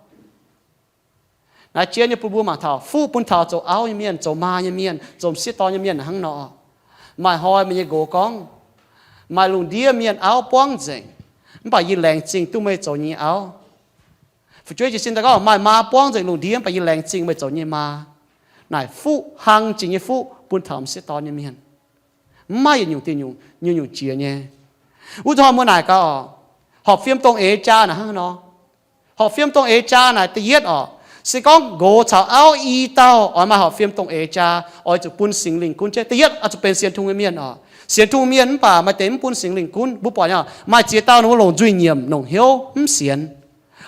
Naaiv jienv nyei bun mbuo mangc taux fuqv bun taux zoux auv nyei mienh, zoux maa nyei mienh, zoux m'sieqv dorn nyei mienh hnangv nor. Maaih hnoi meih nyei nqox gorngv, maaih lungh ndiev mienh auv buangv nzengc, mv baac yie laengz zingh duqv meih zoux yie nyei auv. Fu'jueiv jiez sin daaih gorngv, maaih maa buangv nzengc lungh ndiev, mv baac yie laengz zingh meih zoux yie nyei maa. Naaic fuqv, hlang jiex nyei fuqv bun taux m'sieqv dorn nyei mienh. Mv maaih yietc nyungc diuh nyungc, nyungc-nyungc jiex nyei. Wuov hnoi mbuo naaic gaax oc, horpc fiem dongh eix jaa naaic hnangv nor. Horpc fiem dongh eix jaa naaic da'yietv oc, se gorngv nqox caux auv i dauh oix maaih horpc fiem dongh eix jaa, oix zuqc bun Singx Lingh gunv jienv. Da'yietv oix zuqc benx sienx Tin-Hungh nyei mienh oc. Sienx Tin-Hungh mienh mv baac maaih deix mv bun Singx Lingh gunv. Mbuo buatc nyei, maaih ziex dauh ninh mbuo longc nzuih nyiemc, longc hnyouv mv sienx.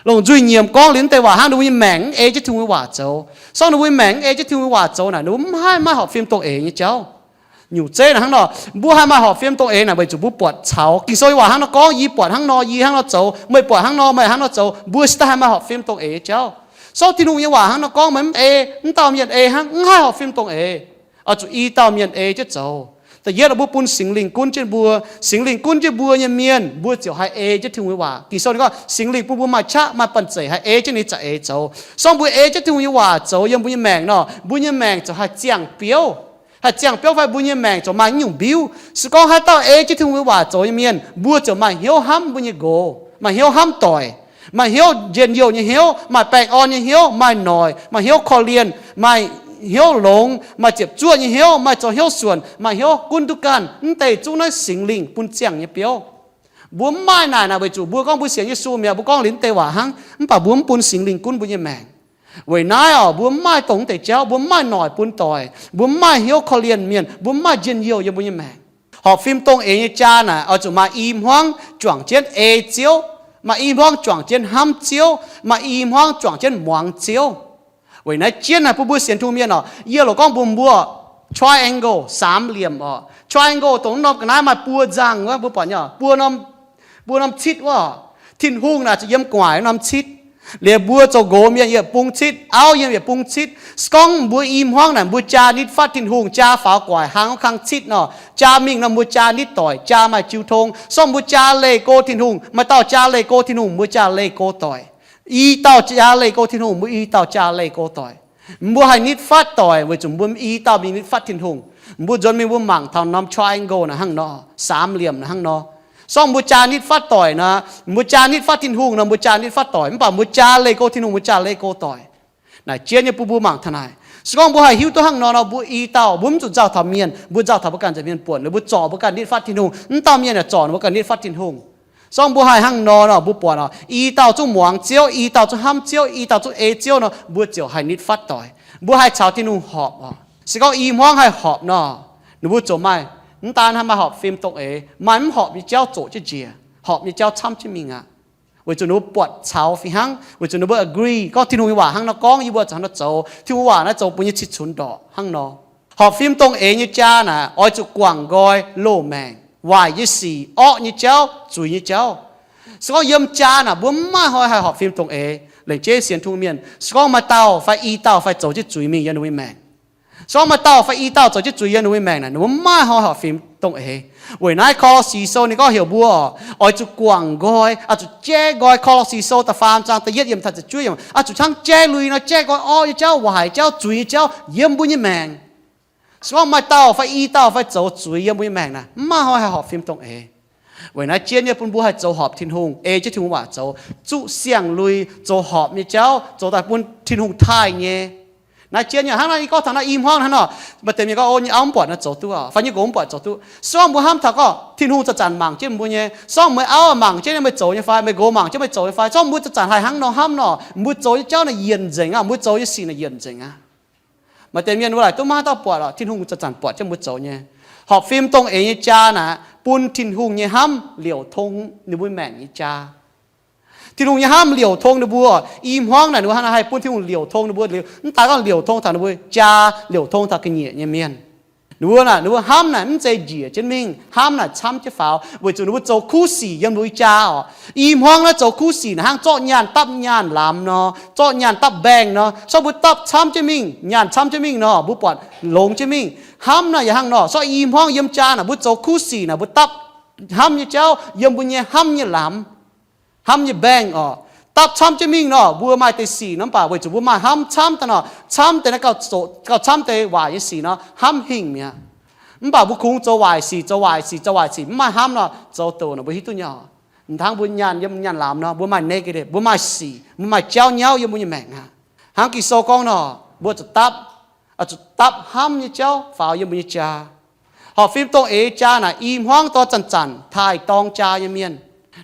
Longc nzuih nyiemc gorngv liuz deix waac hnangv, ninh mbuo nyei maengc mv ei jienv Tin-Hungh nyei waac zoux. Sorng ninh mbuo nyei maengc mv ei jienv Tin-Hungh nyei waac zoux naaic, ninh mbuo mv haih maaih horpc fiem dongh eix nyei jauv. Nyungc zeiv naaic hnangv nor, mbuo haih maaih horpc fiem dongh eix naaic weic zuqc mbuo buatc caux Ging-Sou nyei waac hnangv nor gorngv, yie buatc hnangv nor, yie hnangv nor zoux, meih buatc hnangv nor, meih hnangv nor zoux, mbuo cingx daaih haih maaih horpc fiem dongh eix nyei jauv. Sorng Tin-Hungh nyei waac hnangv nor gorngv, meih mv ei, mv dauh mienh ei hnangv, mv haih horpc fiem dongh eix. Oix zuqc i dauh mienh ei jienv zoux. Da'yietv, mbuo bun Singx Lingh gunv jienv mbuo. Singx Lingh gunv jienv mbuo nyei mienh, mbuo ziouc haih ei jienv Tin-Hungh nyei waac. Ging-Sou ninh gorngv Singx Lingh bun mbuo maaih qaqv maaih banh zeic haih ei jienv ninh za'eix zoux. Sorng mbuo ei jienv Tin-Hungh nyei waac zoux yiem mbuo nyei maengc nor, mbuo nyei maengc ziouc haih ziangh biouv. Haih ziangh biouv fai mbuo nyei maengc ziouc maaih nyungc mbiuv. Se gorngv haaix dauh ei jienv Tin-Hungh nyei waac zoux nyei mienh, mbuo ziouc maaih hnyouv hnamv mbuo nyei nqox, maaih hnyouv hnamv doic, maaih hnyouv njien-youh nyei hnyouv, maaih baengh orn nyei hnyouv, maaih noic, maaih hnyouv korv-lienh, maaih hnyouv longx, maaih ziepc zuoqv nyei hnyouv, maaih zoux hnyouv suonc, maaih hnyouv gunv duqv ganh. Mv deix zungv naaiv Singx Lingh bun ziangh nyei biouv. Mbuo mv maaih naaic naaic weic zuqc mbuo gorngv mbuo sienx Yesu mi'aqv, mbuo gorngv liuz mv deix waac hnangv, mv baac mbuo mv bun Singx Lingh gunv mbuo nyei maengc. Weic naaiv oc, mbuo mv maaih dongh mv deix jauv, mbuo mv maaih noic bun doic, mbuo mv maaih hnyouv korv-lienh mienh, mbuo mv maaih njien-youh yiem mbuo nyei maengc. Horpc fim dongh eix nyei jaa naaic oix zuqc maaih i hmuangv juangc jienv ei Ziouv, maaih i hmuangv juangc jienv hnamv Ziouv, maaih i hmuangv juangc jienv muangx Ziouv. Weic naaiv jienv naaic bun mbuo sienx Tin-Hungh mienh oc, yie loc gorngv mbuox mbuo, triangle, สามเหลี่ยม oc. Triangle dongh norm ga'naaiv maaih buo nzangh wuov, mbuo buatc nyei, buo norm, buo norm citv wuov. Tin-Hungh naaic zuqc yiem gu'nguaaic norm citv. Liuz mbuo zoux nqox mienh yietc bung citv, auv yiem yietc bung citv. Se gorngv mbuo i hmuangv naaic mbuo jaa nitv fatv Tin-Hungh, jaa faaux guaic hlang wuov kang citv nor, jaa mingh nor mbuo jaa nitv doic, jaa maaih jiu tong. Sorng mbuo jaa leih go Tin-Hungh, maaih dauh jaa leih go Tin-Hungh, mbuo jaa leih go doic. I dauh jaa leih go Tin-Hungh, mbuo i dauh jaa leih go doic. Mbuo haih nitv fatv doic weic zuqc mbuo i dauh mingh nitv fatv Tin-Hungh. Mbuo nzuonx mingh mbuo mangc taux norm triangle naaic hnangv nor, สามเหลี่ยม naaic hnangv nor. Sorng mbuo jaa nitv fatv doic nor, mbuo jaa nitv fatv Tin-Hungh nor, mbuo jaa nitv fatv doic, mv baac mbuo jaa leih go Tin-Hungh, mbuo jaa leih go doic. Naaic jienv nyei bun mbuo mangc taux naaic. Se gorngv mbuo haih hiuv duqv hnangv nor nor, mbuo i dauh mbuo mv zuqc nzauh taux mienh, mbuo nzauh taux mbuo ganh nzengc mienh buonc, ninh mbuo zorc mbuo ganh nitv fatv Tin-Hungh. Mv dauh mienh yaac zorc ninh mbuo ganh nitv fatv Tin-Hungh. Se gorngv mbuo haih hnangv nor nor, mbuo buatc oc, i dauh zungv muangx Ziouv, i dauh zungv hnamv Ziouv, i dauh zungv ei Ziouv nor, mbuo ziouc haih nitv fatv doic. Mbuo haih caux Tin-Hungh horpc oc. Se gorngv i hmuangv haih horpc nor, ninh mbuo ziouc maaih, mv daan hnangv maaih horpc fim dongh eix, maaih mv horpc nyei jauv zoqc jienv njiec, horpc nyei jauv camv jienv mingh aqv. Weic zuqc ninh mbuo buatc caux fih hnangv, weic zuqc ninh mbuo agree gorngv Tin-Hungh nyei waac hnangv nor gorngv, yie mbuo ziouc hnangv nor zoux. Tin-Hungh waac naaiv zoux mbuo nyei cih cunx ndorqc hnangv nor. Horpc fim dongh eix nyei jaa naaic oix zuqc guangc nqoi loz-maengc, waaic nyei sic, orqv nyei jauv, zuiz nyei jauv. Se gorngv yiem jaa naaic mbuo mv maaih hnoi haih horpc fim dongh eix, lengc jeiv sienx Tin-Hungh mienh, se gorngv maaih dauh fai i dauh fai zoux jienv zuiz mingh yiem ninh mbuo nyei maengc, se gorngv maaih dauh fai i dauh zoux jienv zuiz yiem ninh mbuo nyei maengc naaic, ninh mbuo mv maaih hnoi horpc fim dongh eix. Weic naaiv Ko^lo^si Sou ninh gorngv heuc mbuo oc, oix zuqc guangc nqoi, oix zuqc jaiv nqoi. Ko^lo^si Sou da'faam zaang da'yietv yiemc taux ziepc juov yiemc, oix zuqc hnangv jaiv lui nor jaiv nqoi orqv nyei jauv, waaic jauv, zuiz nyei jauv yiem mbuo nyei maengc. Se gorngv maaih dauh fai i dauh fai zoux zuiz yiem mbuo nyei maengc naaic, mv maaih hnoi haih horpc fim dongh eix. Weic naaiv jienv nyei bun mbuo haih zoux horpc Tin-Hungh, ei jienv Tin-Hungh waac zoux, zuqc siang-lui zoux horpc nyei jauv, zoux daaih bun Tin-Hungh taaih nyei. Naaiv jienv nyei hnangv naaiv, yie gorngv taux naaiv i hmuangv hnangv nor, maaih deix mienh gorngv, o, nyei auv mv buatc naaiv zoux duqv, fai nyei nqox mv buatc zoux duqv. Se gorngv mbuo hnamv taux gorngv Tin-Hungh zanc-zanc mangc jienv mbuo nyei, se gorngv meih auv mangc jienv meih zoux nyei fai, meih nqox mangc jienv meih zoux nyei fai, se gorngv mbuo zanc-zanc haih hnangv nor hnamv nor, mbuo zoux nyei jauv naaic yienc nzengc aqv, mbuo zoux nyei sic naaic yienc nzengc aqv. Maaih deix mienh wuov laaic duqv maiv dauh buatc oc, Tin-Hungh zanc-zanc buatc jienv mbuo zoux nyei. Horpc fim dongh eix nyei jaa naaic bun Tin-Hungh nyei hnamv liouc tong ninh mbuo maengc nyei jaa. Tin-Hungh nyei hnamv liouc tong ninh mbuo. I hmuangv naaic ninh mbuo hnangv naaiv haih bun Tin-Hungh liouc tong ninh mbuo liuz, mv daaih gorngv liouc tong taux ninh mbuo jaa, liouc tong taux ga'nyiec nyei mienh. Ninh mbuo naaic, ninh mbuo hnamv naaic mv zeiz njiec jienv mingh, hnamv naaic camv jienv faaux, weic zuqc ninh mbuo zoux kuv sic yiem ninh mbuo nyei jaa oc. I hmuangv naaiv zoux kuv sic naaic hnangv zorqv nyaanh dapv nyaanh lamz nor, zorqv nyaanh dapv mbaengh nor, se gorngv mbuo dapv camv jienv mingh, nyaanh camv jienv mingh nor, mbuo buatc longx jienv mingh. Hnamv naaic yaac hnangv nor, se gorngv i hmuangv yiem jaa naaic mbuo zoux kuv sic naaic mbuo dapv hnamv nyei jauv yiem mbuo nyei hnamv nyei lamz, hnamv nyei mbaengh oc. Dapv camv jienv mingh nor, mbuo maaih deix sic nor, mv baac weic zuqc mbuo maaih hnamv camv daaih nor, camv deix naaiv gauh zoqc, gauh camv deix waaic nyei sic nor, hnamv hingh mi'aqv. Mv baac mbuo kungx zoux waaic sic, zoux waaic sic, zoux waaic sic, mv maaih hnamv nor, zoux doqc nor mbuo hiuv duqv nyei oc. M'dangv mbuo nyaanh yiem nyaanh lamz nor, mbuo maaih negative, mbuo maaih sic, mbuo maaih jauv nyauv yiem mbuo nyei maengc aqv. Hnangv Ging-Sou gorngv nor, mbuo zuqc dapv, zuqc dapv hnamv nyei jauv faaux yiem mbuo nyei jaa. Horpc fim dongh eix jaa naaic i hmuangv dorh zanc-zanc taaih dorng jaa nyei mienh.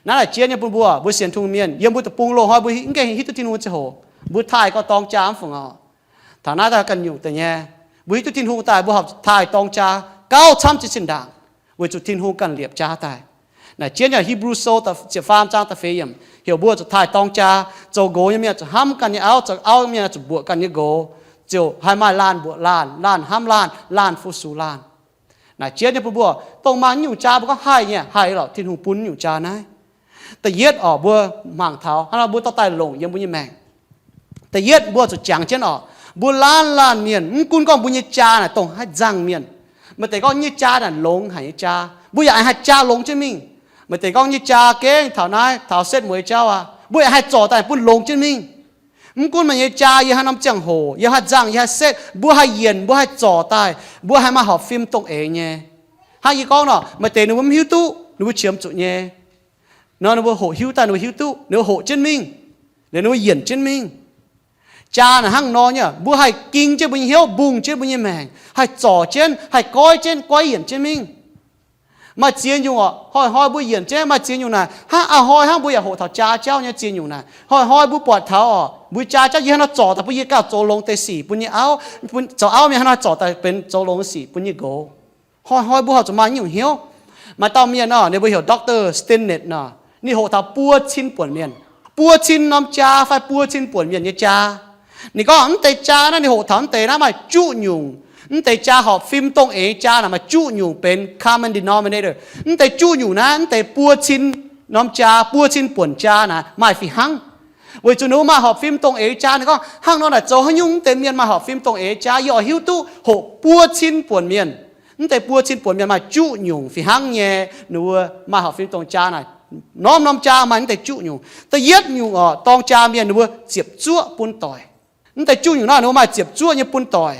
Naaiv naaic jienv nyei bun mbuo, mbuo sienx Tin-Hungh mienh, yiem mbuo deic-bung loz-hnoi mbuo mv gaengh hiuv duqv Tin-Hungh ziangh hoc, mbuo taaih gorngv dorng jaa mv fungc oc. Taux naaiv daaih ganh nyungc deix nyei, mbuo hiuv duqv Tin-Hungh daaih mbuo horpc taaih dorng jaa gauh camv jienv zinh ndaangc, weic zuqc Tin-Hungh ganh liepc jaa daaih. Naaic jienv nyei Hipv^lu Sou ziepc faam zaang da'feix yiemc heuc mbuo zuqc taaih dorng jaa, zoux nqox nyei mienh zuqc hnamv ganh nyei auv, zoux auv mienh zuqc mbuoqc ganh nyei nqox, ziouc haih maaih laanh mbuoqc laanh, laanh hnamv laanh, laanh fu-sux laanh. Naaic jienv nyei bun mbuo, dongh maaih nyungc jaa mbuo gorngv haih nyei, haih lorqc, Tin-Hungh bun nyungc jaa naaiv. Da'yietv oc, mbuo mangc taux hnangv nor mbuo dorh daaih longc yiem mbuo nyei maengc. Da'yietv mbuo zuqc jangx jienv oc, mbuo laanh laanh mienh, mv gunv gorngv mbuo nyei jaa naaic dongh haaix nzangc mienh, maaih deix gorngv nyei jaa naaic longx haic nyei jaa, mbuo yaac haih jaa longx jienv mingh. Maaih deix gorngv nyei jaa gengh taux naaiv taux setv mueiz jauv aqv, mbuo yaac haih zorc daaih bun longx jienv mingh. Mv gunv meih nyei jaa yiem haaix norm ziangh hoc, yiem haaix nzangc, yiem haaix setv, mbuo haih yienc, mbuo haih zorc daaih, mbuo haih maaih horpc fim dongh eix nyei. Hnangv yie gorngv nor, maaih deix ninh mbuo mv hiuv duqv, ninh mbuo qiemx zuqc nyei. Nor ninh mbuo hoqc hiuv daaih ninh mbuo hiuv duqv, ninh mbuo hoqc jienv mingh, liuz ninh mbuo yienc jienv mingh. Jaa naaic hnangv nor nyei, mbuo haih ging jienv mbuo nyei hnyouv, mbungh jienv mbuo nyei maengc, haih zorc jienv, haih goiv jienv, goiv yienc jienv mingh. Maaih ziex nyungc oc, hnoi-hnoi mbuo yienc jienv maaih ziex nyungc naaic, hnangv a'hnoi hnangv mbuo yaac hoqc taux jaa jauv nyei ziex nyungc naaic. Hnoi-hnoi mbuo buatc taux oc, mbuo jaa jauv yie hnangv nor zorc daaih bun yie gauh zoux longx deix sic bun yie auv, zoux auv mienh hnangv nor zorc daaih benx zoux longx sic bun yie nqox. Hnoi-hnoi mbuo horpc zuqc maaih nyungc hnyouv. Maaih dauh mienh nor, ninh mbuo heuc Doctor Stinnett nor, ninh hoqc taux buo cin buonc mienh, buo cin norm jaa fai buo cin buonc mienh nyei jaa. Ninh gorngv mv deix jaa naaiv ninh hoqc taux mv deix naaiv maaih juqv nyungc. Mv deix jaa horpc fim dongh eix jaa naaic maaih juqv nyungc benx common denominator. Mv deix juqv nyungc naaiv, mv deix buo cin norm jaa, buo cin buonc jaa naaic maaih fih hnangv. Weic zuqc ninh mbuo maaih horpc fim dongh eix jaa. Ninh gorngv hnangv nor naaic zoux haaix nyungc mv deix mienh maaih horpc fim dongh eix jaa? Yie oix hiuv duqv hoqc buo cin buonc mienh. Mv deix buo cin buonc mienh maaih juqv nyungc fih hnangv nyei. Ninh mbuo maaih horpc fim dongh jaa naaic, norm-norm jaa maaih mv deix juqv nyungc. Da'yietv nyungc oc, dorng jaa mienh ninh mbuo ziepc zuoqv bun doic. Mv deix juqv nyungc naaiv ninh mbuo maaih ziepc zuoqv nyei bun doic.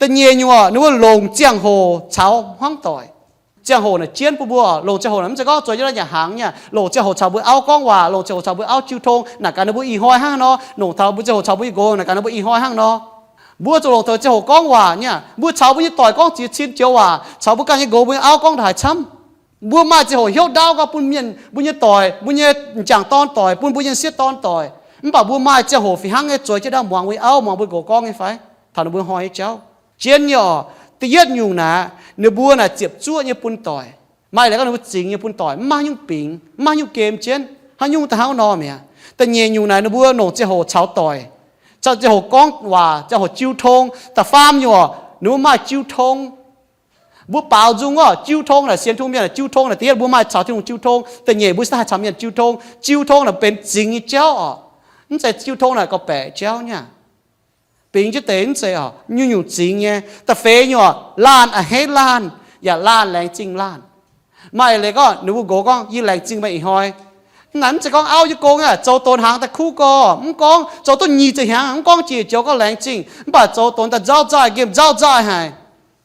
Da'nyeic nyungc oc, ninh mbuo longc ziangh hoc caux hmuangv doic. Ziangh hoc naaic jienv bun mbuo, longc ziangh hoc naaic mv zeiz gorngv zueiz jienv naaiv nyanc hnaangx nyei. Longc ziangh hoc caux mbuo auv gorngv waac, longc ziangh hoc caux mbuo auv jiu tong, naaic gaax ninh mbuo ih hnoi hnangv nor. Longc taux mbuo ziangh hoc caux mbuo nyei nqox, naaic gaax ninh mbuo ih hnoi hnangv nor. Mbuo zuqc longc taux ziangh hoc gorngv waac nyei aqv. Mbuo caux mbuo nyei doic gorngv ziex cin joux waac, caux mbuo ganh nyei nqox mbuo nyei auv gorngv ndaaih camv. Mbuo maaih ziangh hoc hnyouv ndaauv gorngv bun mienh, mbuo nyei doic, mbuo nyei m'jangc dorn doic, bun mbuo nyei m'sieqv dorn doic. Mv baac mbuo maaih ziangh hoc fih hnangv nyei zueiz jienv ndaauv muangx mbuo nyei auv, muangx mbuo nqox gorngv nyei fai? Taux ninh mbuo hnoi nyei jauv. Jienv nyei oc. Da'yietv nyungc naaic, ninh mbuo naaic ziepc zuoqv nyei bun doic. Maaih leiz gorngv ninh mbuo zingx nyei bun doic, mv maaih haaix nyungc bingx, mv maaih haaix nyungc game jienv, haaix nyungc da'hnangv nor mi'aqv. Da'nyeic nyungc naaic, ninh mbuo longc ziangh hoc caux doic, caux ziangh hoc gorngv waac, ziangh hoc jiu tong. Da'faam nyungc oc, ninh mbuo maaih jiu tong. Mbuo baaux nzung oc, jiu tong naaic sienx Tin-Hungh mienh jiu tong naaic, da'yietv mbuo maaih caux Tin-Hungh jiu tong, da'nyeic mbuo se haih caux mienh jiu tong. Jiu tong naaic benx zingx nyei jauv oc. Mv zeiz jiu tong naaic gorqv-baeqc jauv nyei aqv. Bingx jienv deix mv zeiz oc, nyungc-nyungc zingx nyei. Da'feix nyungc oc, laanh a'hneiv laanh, yaac laanh laengz zingh laanh. Maaih leiz gorngv ninh mbuo nqox gorngv, yie laengz zingh meih ih hnoi. Naaic mv zeiz gorngv auv nyei gong aqv, zoux donx hnaangx daaih kuv gorx, mv gorngv zoux duqv nyic ziepc hnyangx, mv gorngv jiex joux gorngv laengz zingh, mv baac zoux donx daaih nzauv nzaaih, nqemh nzauv nzaaih haic.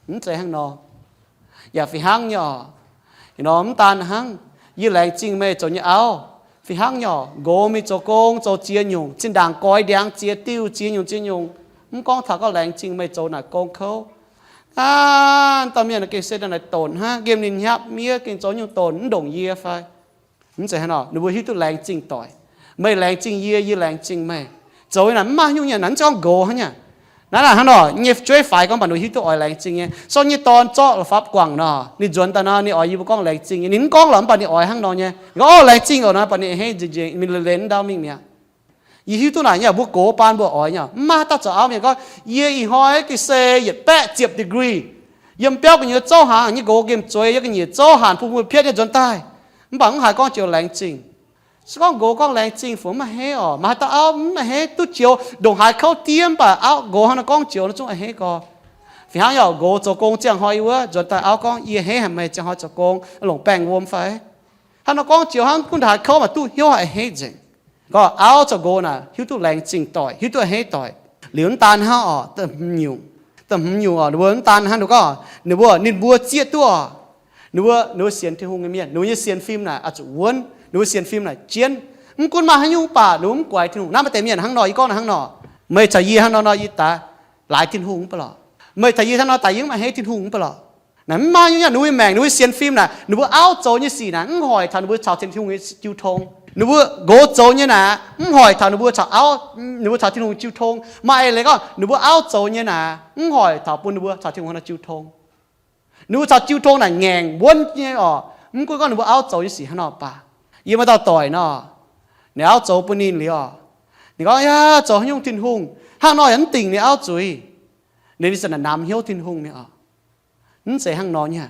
Mv zeiz hnangv nor. Yaac fih hnangv nyei oc. Nor mv daan hnangv, yie laengz zingh meih zoux nyei auv. Fih hnangv nyei oc, nqox mingh zoux gong zoux ziex nyungc, zinh ndaangc goix ndiangx ziex diuh, ziex nyungc ziex nyungc, mv gorngv taux gorngv laengz zingh meih zoux naaic gong kouv. Aa, dauh mienh gengh se daaih naaic donx hnangv, nqemh ninh hnyapv miev gengh zoux nyungc donx, mv ndongc yie fai? Mv zeiz hnangv nor, ninh mbuo hiuv duqv laengz zingh doic. Meih laengz zingh yie, yie laengz zingh meih. Zoux naaic mv maaih nyungc nyei, naaic mv zeiz gorngv nqox hnangv nyei. Naaiv naaic hnangv nor, nyei jueiv faix gorngv mv baac ninh hiuv duqv oix laengz zingh nyei. Sortv nyei dorn zorqv la'fapv guangc nor, ninh nzuonx daaih nor, ninh oix yie mbuo gorngv laengz zingh nyei. Ninh mv gorngv lorqc, mv baac ninh oix hnangv nor nyei. Ninh gorngv, Orv, laengz zingh oc nor, mv baac ninh a'hneiv nzengc, ninh leiz-leiz ndaauv mingh mi'aqv. Yie hiuv duqv naaic nyei, mbuo gox baan mbuo oix nyei, mv maaih haaix dauh zoux auv mienh gorngv, yie ih hnoi ga'sie yietc baeqv ziepc degree, yiem biauv gu'nyuoz zouv hnaangx, nyei nqox nqemh zueiz, yie ga'nyiec zouv hanc bun mbuo pietv nyei nzuonx daaih. Mv baac mv haiz gorngv joux laengz zingh. Se gorngv nqox gorngv laengz zingh fu mv maaih hneiv oc, maaih haaix dauh auv mv maaih hneiv duqv joux ndongc haaix kouv diev, mv baac auv nqox hnangv nor gorngv joux naaiv zungv a'hneiv gorx. Fih hnangv yaac nqox zoux gong ziangh hnoi yie wuov, nzuonx daaih auv gorngv, yie a'hneiv haic meih ziangh hnoi zoux gong longc baengh wuom fai? Hnangv nor gorngv joux hnangv gunv ndongc haaix kouv maaih duqv hnyouv haic a'hneiv nzengc. Gorngv auv caux nqox naaic hiuv duqv laengz zingh doic, hiuv duqv a'hneiv doic. Liuz mv daan hnangv oc, da'hmz nyungc, da'hmz nyungc oc, ninh mbuo mv daan hnangv nor gorngv, ninh mbuo, ninh mbuo zieqv duqv oc. Ninh mbuo, ninh mbuo sienx Tin-Hungh nyei mienh, ninh mbuo nyei sienx fim naaic oix zuqc wuonv, ninh mbuo sienx fim naaic jienv. Mv gunv maaih haaix nyungc mv baac ninh mbuo mv guaix Tin-Hungh. Naaiv maaih deix mienh hnangv nor, yie gorngv hnangv nor, meih caux yie hnangv nor nor, yie daaih laaix Tin-Hungh mv baac lorqc. Meih caux yie hnangv nor daaih yie mv a'hneiv Tin-Hungh mv baac lorqc. Naaic mv maaih nyungc nyei, ninh mbuo nyei maengc, ninh mbuo sienx fim naaic, ninh mbuo auv zoux nyei sic naaic mv hoic taux ninh mbuo caux Tin-Hungh jiu tong. Ninh mbuo nqox zoux nyei naaic mv hoic taux ninh mbuo caux auv, ninh mbuo caux Tin-Hungh jiu tong. Maaih eix leiz gorngv ninh mbuo auv zoux nyei naaic mv hoic taux bun ninh mbuo caux Tin-Hungh hnangv nor jiu tong. Ninh mbuo caux jiu tong naaic ngaengc wuonv nyei oc. Mv gunv gorngv ninh mbuo auv zoux nyei sic hnangv nor baac, yie maaih dauh doic nor, ninh auv zoux bun ninh liuz oc, ninh gorngv, Aav, zoux haaix nyungc Tin-Hungh hnangv nor yaac mv dingc ninh auv zuiz. Ninh se naaic namx hnyouv Tin-Hungh nyei oc. Mv zeiz hnangv nor nyei.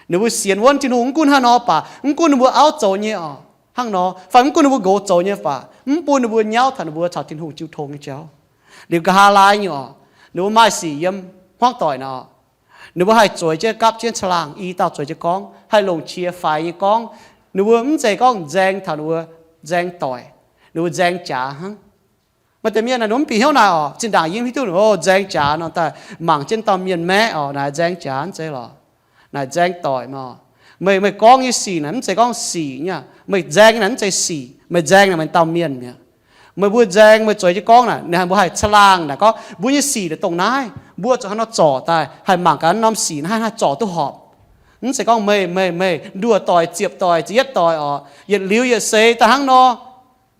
Ninh mbuo sienx wuonv Tin-Hungh mv gunv hnangv nor baac, mv gunv ninh mbuo auv zoux nyei oc, hnangv nor, fai mv gunv ninh mbuo nqox zoux nyei baac, mv bun ninh mbuo nyauv taux ninh mbuo caux Tin-Hungh jiu tong nyei jauv. Liuz nqa'haav laai nyei oc, ninh mbuo maaih sic yiem hmuangv doic nor, ninh mbuo haih zueiz jienv gapv jienv caangh laangh, i dauh zueiz jienv gorngv, haih longc qiex faix nyei gorngv. Ninh mbuo mv zeiz gorngv nzaeng taux ninh mbuo nzaeng doic, ninh mbuo nzaeng jaax hnangv. Maaih deix mienh naaic, ninh mv bieqc hnyouv naaic oc, zinh ndaangc yie mv hiuv duqv, o, nzaeng jaax nor daaih mangc jienv dauh mienh maeqv oc, naaic nzaeng jaax mv zeiz lorqc. Naaic nzaeng doic mv. Meih, meih gorngv nyei sic naaic mv zeiz gorngv sic nyei. Meih nzaeng naaic mv zeiz sic, meih nzaeng naaic meih dauh mienh mi'aqv. Meih mbuo nzaeng, meih zueiz jienv gorngv naaic, ninh mbuo haih caangh laangh naaic gorngv mbuo nyei sic naaic dongh naaiv, mbuo zuqc hnangv nor zorc daaih, haih mangc gaax norm sic naaiv haih zorc duqv horpc. Mv zeiz gorngv meih, meih, meih nduoh doic, ziepc doic, ziepc yietv doic oc, yietc liuz yietc seix daaih hnangv nor.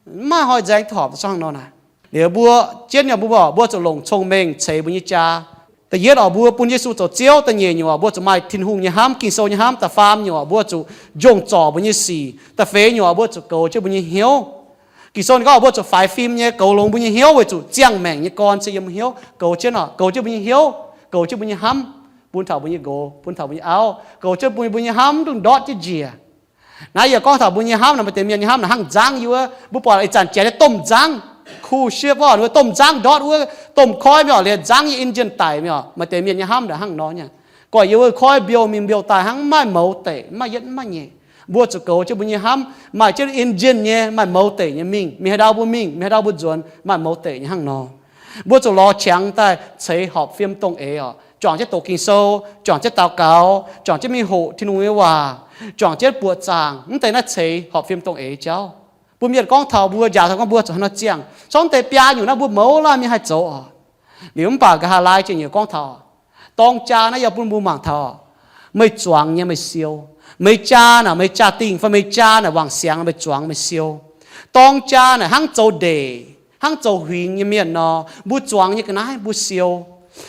Mv maaih hnoi nzaeng duqv horpc daaih hnangv nor naaic. Liuz mbuo jienv nyei mbuo, mbuo zuqc longc cong-mengh ceix mbuo nyei jaa. Da'yietv oc, mbuo bun Yesu zoux Ziouv. Da'nyeic nyungc oc, mbuo zuqc maaih Tin-Hungh nyei hnamv, Ging-Sou nyei hnamv. Da'faam nyungc oc, mbuo zuqc njongh zorc mbuo nyei sic. Da'feix nyungc oc, mbuo zuqc goux jienv mbuo nyei hnyouv. Ging-Sou ninh gorngv mbuo zuqc faix fim nyei goux longx mbuo nyei hnyouv, weic zuqc ziangh maengc nyei gorn se yiem hnyouv. Goux jienv oc, goux jienv mbuo nyei hnyouv, goux jienv mbuo nyei hnamv, bun taux mbuo nyei nqox, bun taux mbuo nyei auv, goux jienv mbuo, mbuo nyei hnamv mv dungx ndortv jienv njiec. Naaiv yie gorngv taux mbuo nyei hnamv naaic, maaih deix mienh nyei hnamv naaic hnangv nzangv yie wuov, mbuo buatc ih zanc janx nyei domh nzangv, cruise ship oc, ninh mbuo domh nzangv ndortv wuov, domh koiv mingh oc, liuz nzangv nyei engine daic mingh oc. Maaih deix mienh nyei hnamv naaic hnangv nor nyei. Gorx-youz wuov koiv mbiouh mingh mbiouh daaih hnangv mv maaih mouz deic, mv maaih yietv mv maaih nyeic. Mbuo zuqc goux jienv mbuo nyei hnamv maaih jienv engine nyei, maaih mouz deic nyei mingh, mingh haaix ndau mbuo mingh, mingh haaix ndau mbuo nzuonx, maaih mouz deic nyei hnangv nor. Mbuo zuqc lorz qangx daaih ceix horpc fim dongh eix oc, juangc jienv doqc Ging-Sou, juangc jienv daux gaux, juangc jienv mingh hoqc Tin-Hungh nyei waac, juangc jienv buoqc zaangc, mv deix naaiv ceix horpc fim dongh eix jauv. Bun mienh gorngv taux mbuo, njaaux taux gorngv mbuo zuqc hnangv nor ziangh. Corc deix biaa nyungc naaiv mbuo mouz laanh mienh haih zoux oc. Liuz mv baac nqa'haav laai jiex nyei gorngv taux dorng jaa naaiv yaac bun mbuo mangc taux meih zuangx nyei meih siou. Meih jaa naaic meih jaa-dingh fai meih jaa naaic wangc siangx meih zuangx meih siou. Dorng jaa naaic hnangv zoux ndeic, hnangv zoux huingx nyei mienh nor, mbuo zuangx nyei ga'naaiv mbuo siou.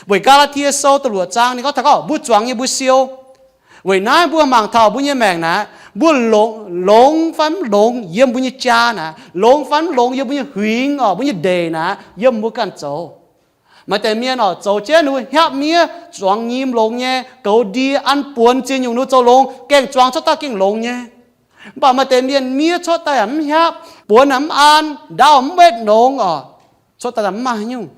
Weic Gaa^laa^tie Sou da'luoqc zaang ninh gorngv taux gorngv mbuo zuangx nyei mbuo siou. Weic naaiv mbuo mangc taux mbuo nyei maengc naaic, mbuo longx, longx fai mv longx yiem mbuo nyei jaa naaic, longx fai mv longx yiem mbuo nyei huingx orqc, mbuo nyei ndeic naaic, yiem mbuo ganh zoux. Maaih deix mienh orqc, zoux jienv ninh mbuo hnyapv miev, zuangx nyim longx nyei, goux ndie, an buonx ziex nyungc ninh mbuo zoux longx, gaengh zuangx cuotv daaih gengh longx nyei. Mv baac maaih deix mienh miev cuotv daaih yaac mv hnyapv, buonx yaac mv an, ndau mv wetv longx orqc, cuotv daaih mv maaih haaix nyungc.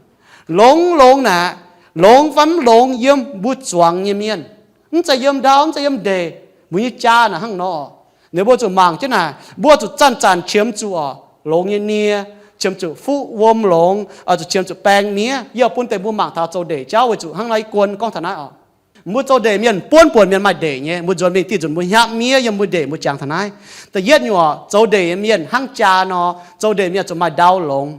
Longx, longx naaic, longx fai mv longx yiem mbuo zuangx nyei mienh. Mv zeiz yiem ndau, mv zeiz yiem ndeic, mbuo nyei jaa naaic hnangv nor. Ninh mbuo zuqc mangc jienv naaic, mbuo zuqc zanc-zanc qiemx zuqc orqc, longx nyei nie, qiemx zuqc fuqv wuom longx, oix zuqc qiemx zuqc baeng miev. Yie bun deix mbuo mangc taux zoux ndeic jauv weic zuqc hnangv naaiv ih guon gorngv taux naaiv orqc. Mbuo zoux ndeic mienh buonv buonc mienh maaih ndeic nyei, mbuo nzuonx mingh dieh nzunc mbuo hnyapv miev yiem mbuo ndeic mbuo jangx taux naaiv. Da'yietv nyungc orqc, zoux ndeic nyei mienh hnangv jaa nor, zoux ndeic mienh zuqc maaih ndau longx.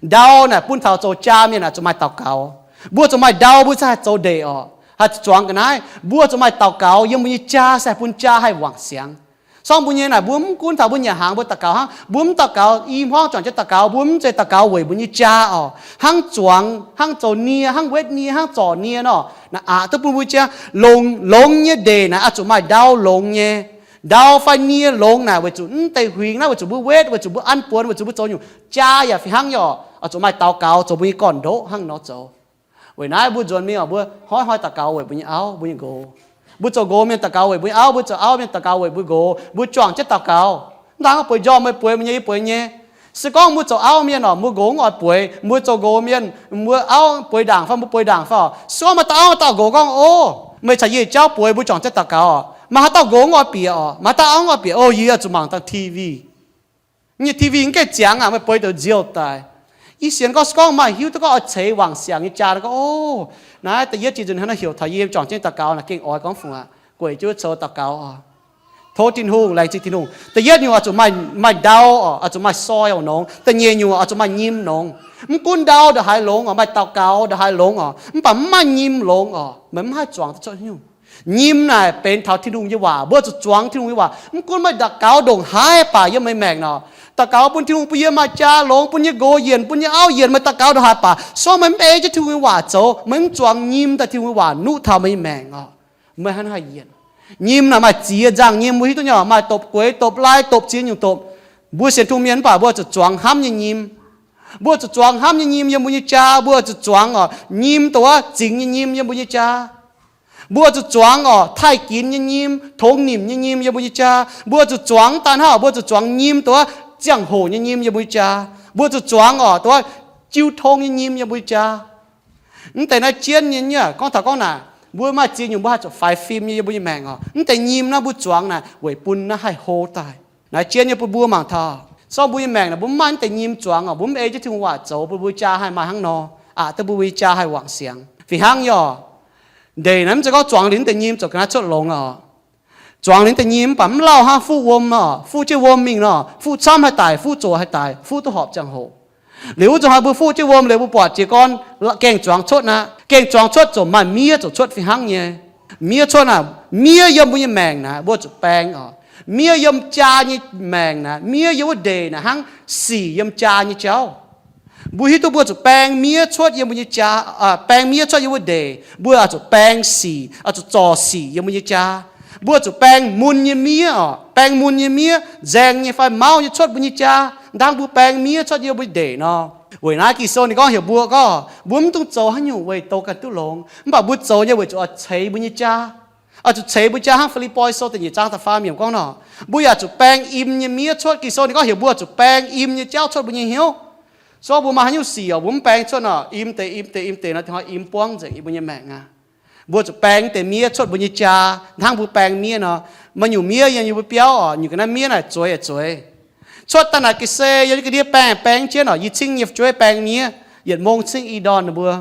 Ndau naaic bun taux zoux jaa mienh naaic zuqc maaih daux gaux. Mbuo zuqc maaih ndau mbuo ziouc haih zoux ndeic orqc, haih zuqc zuangx ga'naaiv. Mbuo zuqc maaih daux gaux yiem mbuo nyei jaa se haih bun jaa haih wangc siangx. Sorng mbuo nyei naaic, mbuo mv gunv taux mbuo nyanc hnaangx mbuo daux gaux hnangv, mbuo mv daux gaux i hmuangv juangc jienv daux gaux, mbuo mv zeiz daux gaux weic mbuo nyei jaa orqc. Hnangv zuangx, hnangv zoux nie, hnangv wetv nie, hnangv zorc nie nor, naaic aqc duqv bun mbuo jaa. Longx, longx nyei ndeic naaic oix zuqc maaih ndau longx nyei. Ndau fai nie longx naaic weic zuqc mv deix huingx naaiv weic zuqc mbuo wetv, weic zuqc mbuo an buonx, weic zuqc mbuo zoux nyungc. Jaa yaac fih hnangv nyei orqc, oix zuqc maaih daux gaux zoux mbuo nyei gorn-ndoqv hnangv nor zoux. Weic naaiv mbuo nzuonx mingh orqc, mbuo hnoi-hnoi daux gaux weic mbuo nyei auv, mbuo nyei nqox. Mbuo zoux nqox mienh daux gaux weic mbuo nyei auv, mbuo zoux auv mienh daux gaux weic mbuo nqox. Mbuo juangc jienv daux gaux. Mv daan bueix njormh meih bueix, meih nyei yie bueix nyei. Se gorngv mbuo zoux auv mienh orqc, mbuo nqox mv oix bueix, mbuo zoux nqox mienh, mbuo auv bueix ndaangc fai mbuo bueix ndaangc fai orqc, se gorngv maaih dauh auv maaih dauh nqox gorngv, O, meih caux yie jauv bueix, mbuo juangc jienv daux gaux orqc, maaih haaix dauh nqox mv oix bieqc orqc, maaih dauh auv mv oix bieqc, O, yie oix zuqc mangc dangh T V. Nyei T V mv gaengh ziangx aqv, meih bueix douc nziouh daic. Yie sienx gorngv, se gorngv maaih hiuv duqv gorngv oix ceix wangc siangx nyei jaa gorngv, O, naaiv da'yietv jiex nzunc hnangv naaiv heuc taux yie juangc jienv daux gaux naaic gengh oix gorngv fungc aqv, gueic jienv wuov coux daux gaux oc. Tov Tin-Hungh, laengz zingh Tin-Hungh. Da'yietv nyungc oix zuqc maaih, maaih ndau oc, oix zuqc maaih soil nongx. Da'nyeic nyungc oix zuqc maaih nyim nongx. Mv gunv ndau ndongc haaix longx oc, maaih daux gaux ndongc haaix longx oc, mv baac mv maaih nyim longx oc, meih mv haih zuangx duqv cuotv nyungc. Nyim naaic benx taux Tin-Hungh nyei waac. Mbuo zuqc zuangx Tin-Hungh nyei waac. Mv gunv maaih daux gaux ndongc haaix baac yiem meih maengc nor, daux gaux bun Tin-Hungh bun yie maaih jaa longx, bun yie nqox yienc, bun yie auv yienc, meih daux gaux ndongc haaix baac, se gorngv meih mv ei jienv Tin-Hungh nyei waac zoux, meih mv zuangx nyim daaih Tin-Hungh nyei waac nuqv taux meih nyei maengc oc, meih hnangv haaix yienc? Nyim naaic maaih ziex nzangh nyim, mbuo hiuv duqv nyei, maaih dopc gueix, dopc lai, dopc ziex nyungc dopc. Mbuo sienx Tin-Hungh mienh mv baac mbuo zuqc zuangx hnamv nyei nyim. Mbuo zuqc zuangx hnamv nyei nyim yiem mbuo nyei jaa. Mbuo zuqc zuangx oc, nyim dongh wuov zingx nyei nyim yiem mbuo nyei jaa. Mbuo zuqc zuangx oc, taaih ginx nyei nyim, tongx nimc nyei nyim yiem mbuo nyei jaa. Mbuo zuqc zuangx daaih hnangv oc, mbuo zuqc zuangx nyim dongh wuov ziangh hoc nyei nyim yiem mbuo nyei jaa. Mbuo zuqc zuangx oc, dongh wuov jiu tong nyei nyim yiem mbuo nyei jaa. Mv deix naaiv jienv nyei nyei, gorngv taux gorngv naaic, mbuo maaih ziex nyungc mbuo haih zuqc faix fim nyei yiem mbuo nyei maengc oc. Mv deix nyim naaiv mbuo zuangx naaic weic bun naaiv haih hlo daaih. Naaiv jienv nyei bun mbuo mangc taux, se gorngv mbuo nyei maengc naaic mbuo mv maaih mv deix nyim zuangx oc, mbuo mv ei jienv Tin-Hungh waac zoux, bun mbuo jaa haih maaih hnangv nor, aqc duqv bun mbuo nyei jaa haih wangc siangx. Fih hnangv nyei oc, ndeic naaiv mv zeiz gorngv zuangx liuz mv deix nyim ziouc ga'naaiv cuotv longx oc. Zuangx liuz mv deix nyim mv baac mv lauh hnangv fuqv wuom oc, fuqv jienv wuom mingh nor, fuqv camv haih daic, fuqv zoqc haih daic, fuqv duqv horpc ziangh hoc. Liuz wuov zuqc haaix mbuo fuqv jienv wuom liuz mbuo buatc jiez gorn gaengh zuangx cuotv aqv. Gaengh zuangx cuotv ziouc maaih miev ziouc cuotv fih hnangv nyei. Miev cuotv naaic, miev yiem mbuo nyei maengc naaic mbuo zuqc baeng oc. Miev yiem jaa nyei maengc naaic, miev yiem wuov ndeic naaic hnangv sic yiem jaa nyei jauv. Mbuo hiuv duqv mbuo zuqc baeng miev cuotv yiem mbuo nyei jaa, baeng miev cuotv yiem wuov ndeic. Mbuo oix zuqc baeng sic, oix zuqc zorc sic yiem mbuo nyei jaa. Mbuo zuqc baeng mun nyei miev oc, baeng mun nyei miev, nzaeng nyei fai mauv nyei cuotv mbuo nyei jaa, hnangv mbuo baeng miev cuotv yiem mbuo nyei ndeic nor. Weic naaiv Ging-Sou ninh gorngv heuc mbuo gorngv, mbuo mv dungx zoux haaix nyungc weic douh ganh duqv longx, mv baac mbuo zoux nyei weic zuqc oix ceix mbuo nyei jaa. Oix zuqc ceix mbuo jaa hnangv Fi^lipv^poi Sou da'nyeic zaang da'faam yiemc gorngv nor. Mbuo yaac zuqc baeng im nyei miev cuotv. Ging-Sou ninh gorngv heuc mbuo zuqc baeng im nyei jauv cuotv mbuo nyei hnyouv. Se gorngv mbuo maaih haaix nyungc sic oc, mbuo mv baeng cuotv nor, im deix, im deix, im deix nor, im buangv nzengc yiem mbuo nyei maengc aqv. Mbuo zuqc baeng deix miev cuotv mbuo nyei jaa hnangv mbuo baeng miev nor. Maaih nyungc miev yiem mbuo biauv oc, nyungc ga'naaiv miev naaic zueiz aqv zueiz. Cuotv daaih naaic ga'sie yiem ga'ndiev baeng baeng jienv oc, yie cingv nyei fu'jueiv baeng miev, yietc mong cingv i ndorn ninh mbuo.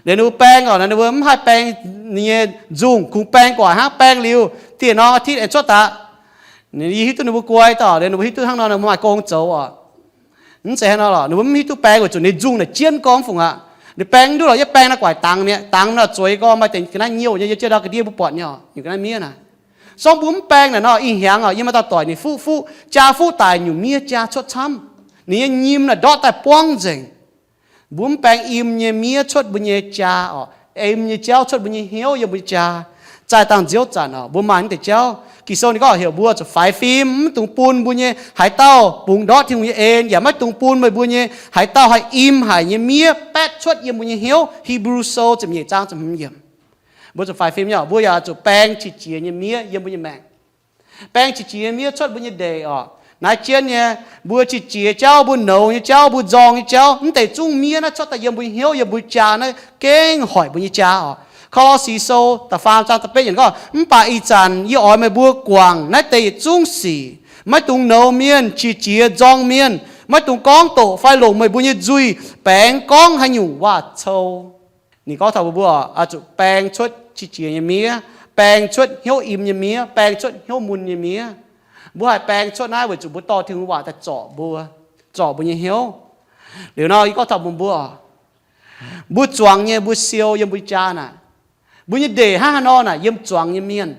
Liuz ninh mbuo baeng oc, ninh mbuo mv haih baeng ninh nyei nzungh, kungx baeng gu'nguaaic hnangv, baeng liuz dieh norm อาทิตย์ aengx cuotv daaih. Yie hiuv duqv ninh mbuo guai daaih, liuz ninh mbuo hiuv duqv hnangv nor ninh mbuo maaih gong zoux oc. Mv zeiz hnangv nor lorqc, ninh mbuo mv hiuv duqv baeng weic zuqc ninh nzungh naaic jienv gorngv fungc aqv. Ninh baeng mv duqv lorqc, yie baeng naaiv guaaic dangx mi'aqv. Dangx nor zueiz gorngv maaih deix ga'naaiv nyiouh nyei, yie jienv ndau ga'ndiev mbuo buatc nyei oc, nyungc ga'naaiv miev naaic. Sorng mbuo mv baeng naaic nor, ih hnyangx oc, yie maaih dauh doic ninh fuqv fuqv, jaa fuqv daic nyungc miev jaa cuotv camv. Ninh nyei nyim naaic ndortv daaih buangv nzengc. Mbuo mv baeng im nyei miev cuotv mbuo nyei jaa oc, im nyei jauv cuotv mbuo nyei hnyouv yiem mbuo nyei jaa. Zaih dangh nziouv zanc oc, mbuo maaih naaiv deix jauv. Ging-Sou ninh gorngv heuc mbuo zuqc faix fim, mv dungx bun mbuo nyei haaix dauh bungx ndortv Tin-Hungh nyei en, yaac maiv dungx bun meih mbuo nyei haaix dauh haih im haic nyei miev baetv cuotv yiem mbuo nyei hnyouv. Hipv^lu Sou ziepc nyeic zaang ziepc hmz yiemc. Mbuo zuqc faix fim nyei oc, mbuo yaac zuqc baeng qiex jiez nyei miev yiem mbuo nyei maengc. Baeng qiex jiez nyei miev cuotv mbuo nyei ndeic oc. Naaiv jienv nyei, mbuo qiex jiez jauv, mbuo nouz nyei jauv, mbuo nzorng nyei jauv, mv deix zungv miev naaiv cuotv daaih yiem mbuo nyei hnyouv, yiem mbuo jaa naaiv gengh hoic mbuo nyei jaa oc. Ko^lo^si Sou da'faam zaang da'betv yiemc gorngv, mv baac ih zanc yie oix meih mbuo guangc naaiv deix yietc zungv sic. Maiv dungx nouz mienh, qiex jiez nzorng mienh. Maiv dungx gorngv doqc fai longc meih mbuo nyei nzuih baengx gorngv haaix nyungc waac-cou. Ninh gorngv taux mbuo, mbuo oix zuqc baeng cuotv qiex jiez nyei miev, baeng cuotv hnyouv im nyei miev, baeng cuotv hnyouv mun nyei miev. Mbuo haih baeng cuotv naaiv weic zuqc mbuo dorh Tin-Hungh waac daaih zorc mbuo, zorc mbuo nyei hnyouv. Liuz nor yie gorngv taux mbuo, mbuo zuangx nyei mbuo siou yiem mbuo jaa naaic, mbuo nyei ndeic hnangv haaix nor naaic yiem zuangx nyei mienh.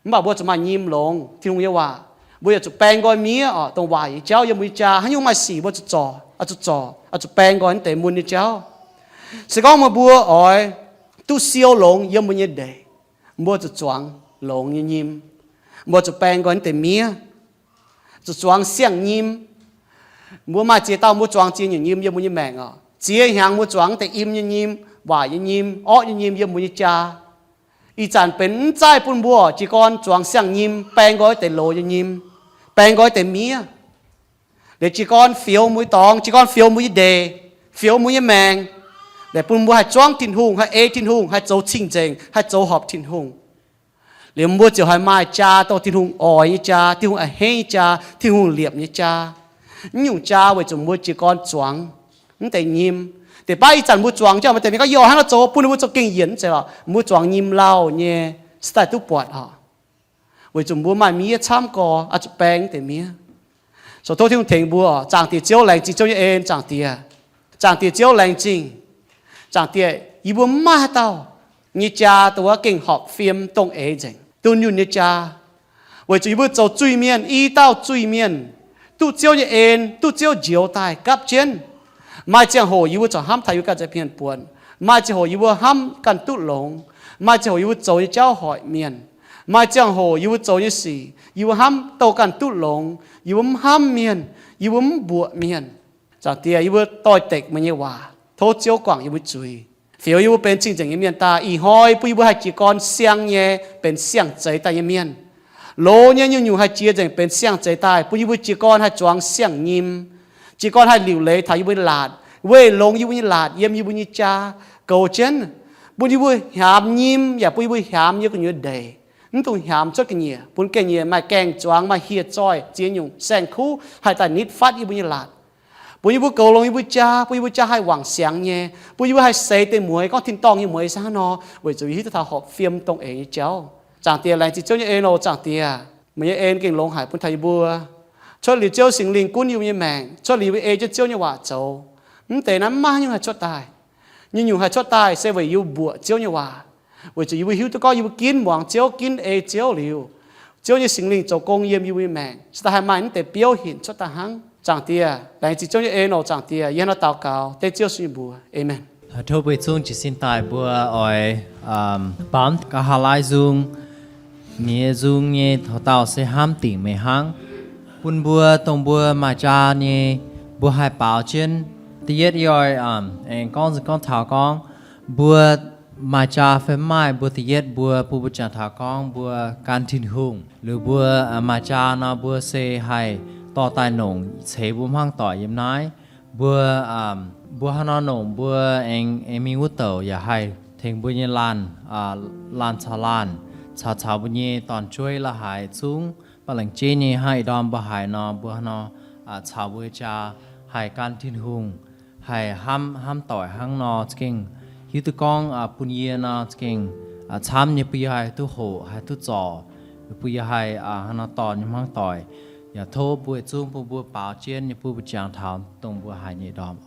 Mv baac mbuo zuqc maaih nyim longx Tin-Hungh nyei waac. Mbuo yaac zuqc baeng nqoi miev oc, dongh waaic nyei jauv yiem mbuo nyei jaa. Haaix nyungc maaih sic mbuo zuqc zorc, oix zuqc zorc, oix zuqc baeng nqoi naaiv deix mun nyei jauv. Se gorngv meih mbuo oix duqv siou longx yiem mbuo nyei ndeic, mbuo zuqc zuangx longx nyei nyim. Mbuo zuqc baeng nqoi naaiv deix miev, zuqc zuangx siang-nyim. Mbuo maaih ziex dauh mbuo zuangx ziex nyungc nyim yiem mbuo nyei maengc oc. Ziex hnyangx mbuo zuangx deix im nyei nyim, waaic nyei nyim, orqv nyei nyim yiem mbuo nyei jaa. Ih zanc benx mv zaih bun mbuo jiez gorn zuangx siang-nyim, baeng nqoi deix loz nyei nyim, baeng nqoi deix miev. Liuz jiez gorn fioux mbuo nyei dorngx, jiez gorn fioux mbuo nyei ndeic, fioux mbuo nyei maengc, liuz bun mbuo haih zuangv Tin-Hungh, haih ei Tin-Hungh, haih zoux cing-nzengc, haih zoux horpc Tin-Hungh. Liuz mbuo ziouc haih maaih jaa dongh Tin-Hungh oix nyei jaa, Tin-Hungh a'hneiv nyei jaa, Tin-Hungh liepc nyei jaa. Naaiv nyungc jaa weic zuqc mbuo jiez gorn zuangx mv deix nyim. Deix baav ih zanc mbuo zuangx jauv maaih deix mienh gorngv, yie oix hnangv naaiv zoux bun ninh mbuo zoux gengh yienc, mv zeiz lorqc. Mbuo zuangx nyim lauh nyei, se daaih duqv buatc oc. Weic zuqc mbuo maaih miev camv gorx, oix zuqc baeng deix miev. So tov Tin-Hungh tengx mbuo oc. Zaangc Diex Ziouv, laengz zingh Ziouv nyei en, Zaangc Diex. Zaangc Diex Ziouv, laengz zingh. Zaangc Diex, yie mbuo mv maaih haaix dauh nyei jaa dongh wuov gengh horpc fiem dongh eix nzengc, dunh yunh nyei jaa. Weic zuqc yie mbuo zoux zuiz-mienh, i dauh zuiz-mienh, duqv Ziouv nyei en, duqv Ziouv njoux daaih gapv jienv. Maaih ziangh hoc yie mbuo corc hnamv taux yie mbuo ganh za'hmien buonc. Maaih ziangh hoc yie mbuo hnamv ganh duqv longx. Maaih ziangh hoc yie mbuo zoux nyei jauv hoic mienh. Maaih ziangh hoc yie mbuo zoux nyei sic, yie mbuo hnamv douh ganh duqv longx. Yie mbuo mv hnamv mienh. Yie mbuo mv mbuoqc mienh. Zaangc Diex, yie mbuo doix-dekc meih nyei waac. Tov Ziouv guangc yie mbuo zuiz, fioux yie mbuo benx cing-nzengc nyei mienh daaih. Ih hnoi bun yie mbuo haih jiez gorn siang nyei benx siang-zeix daaih nyei mienh. Loz nyei nyungc-nyungc haih jiex nzengc benx siang-zeix daaih, bun yie mbuo jiez gorn haih zuangx siang-nyim, jiez gorn haih liuc leiz taux yie mbuo nyei laatc, weih longx yie mbuo nyei laatc yiem yie mbuo nyei jaa goux jienv, bun yie mbuo hiaamx nyim yaac bun yie mbuo hiaamx yie mbuo gu'nyuoz ndeic. Mv dungx hiaamx cuotv ga'nyiec, bun ga'nyiec maaih gaeng-zuangx, maaih hieh zoih ziex nyungc saeng-kuv haih daaih nitv fatv yie mbuo nyei laatc. Bun yie mbuo goux longx yie mbuo jaa, bun yie mbuo jaa haih wangc siangx nyei, bun yie mbuo haih seix deix mueiz gorngv tin-dorngh nyei mueiz se hnangv nor, weic zuqc yie hiuv duqv taux horpc fiem dongh eix nyei jauv. Zaangc Diex, laengz zingh Ziouv nyei en oc. Zaangc Diex, meih nyei en gengh longx haic bun taux yie mbuo. Cuotv liuz Ziouv Singx Lingh gunv yie mbuo nyei maengc, cuotv liuz yie mbuo ei jienv Ziouv nyei waac zoux, mv deix naaiv mv maaih haaix nyungc haih cuotv daaih. Nyungc-nyungc haih cuotv daaih se weic yie mbuo mbuoqc Ziouv nyei waac, weic zuqc yie mbuo hiuv duqv gorngv yie mbuo ginv muangx Ziouv, ginv ei Ziouv liuz, Ziouv nyei Singx Lingh zoux gong yiem yie mbuo nyei maengc, se daaih haih maaih mv deix biouv hinc cuotv daaih hnangv. Zaangc Diex, laengz zingh Ziouv nyei en oc. Zaangc Diex, yie hnangv naaiv daux gaux dengv Ziouv Yesu nyei mbuox. Aamen. Tov mbuo yietc zungv jiez sin daaih, mbuo oix baamz ga'haav laai nzung. Ninh nyei nzung nyei taux daauh se hnamv dingc meih hnangv. Bun mbuo, dongh mbuo maaih jaa nyei, mbuo haih baaux jienv. Da'yietv yie oix aengx gorngv, gorngv taux gorngv mbuo maaih jaa fai mv maaih. Mbuo da'yietv mbuo, mbuo, mbuo jangx taux gorngv mbuo gan Tin-Hungh, liuz mbuo maaih jaa nor, mbuo se haih dorh daaih nongc ceix mbuo hmuangv doic yiem naaiv. Mbuo, mbuo haaix nor nongc mbuo aengx, aengx mingh wuov douc yaac haih tengx mbuo nyei laanh, laanh caux laanh, caux, caux mbuo nyei dorn-jueiv la'haaix zungv, ba'lengc jeiv nyei hnangv ih ndorm mbuo haiz nor, mbuo haaix nor caux mbuo jaa haih gan Tin-Hungh, haih hnamv, hnamv doic hnangv nor, za'gengh hiuv duqv gorngv bun yie nor, za'gengh camv nyei, bun yie haih duqv hoqc, haih duqv zorc, bun yie haih haaix nor dorh nyei hmuangv doic. Yaac tov mbuo yietc zungv bun mbuo baaux jienv nyei, bun mbuo jangx taux dongh mbuo haiz nyei ndorm.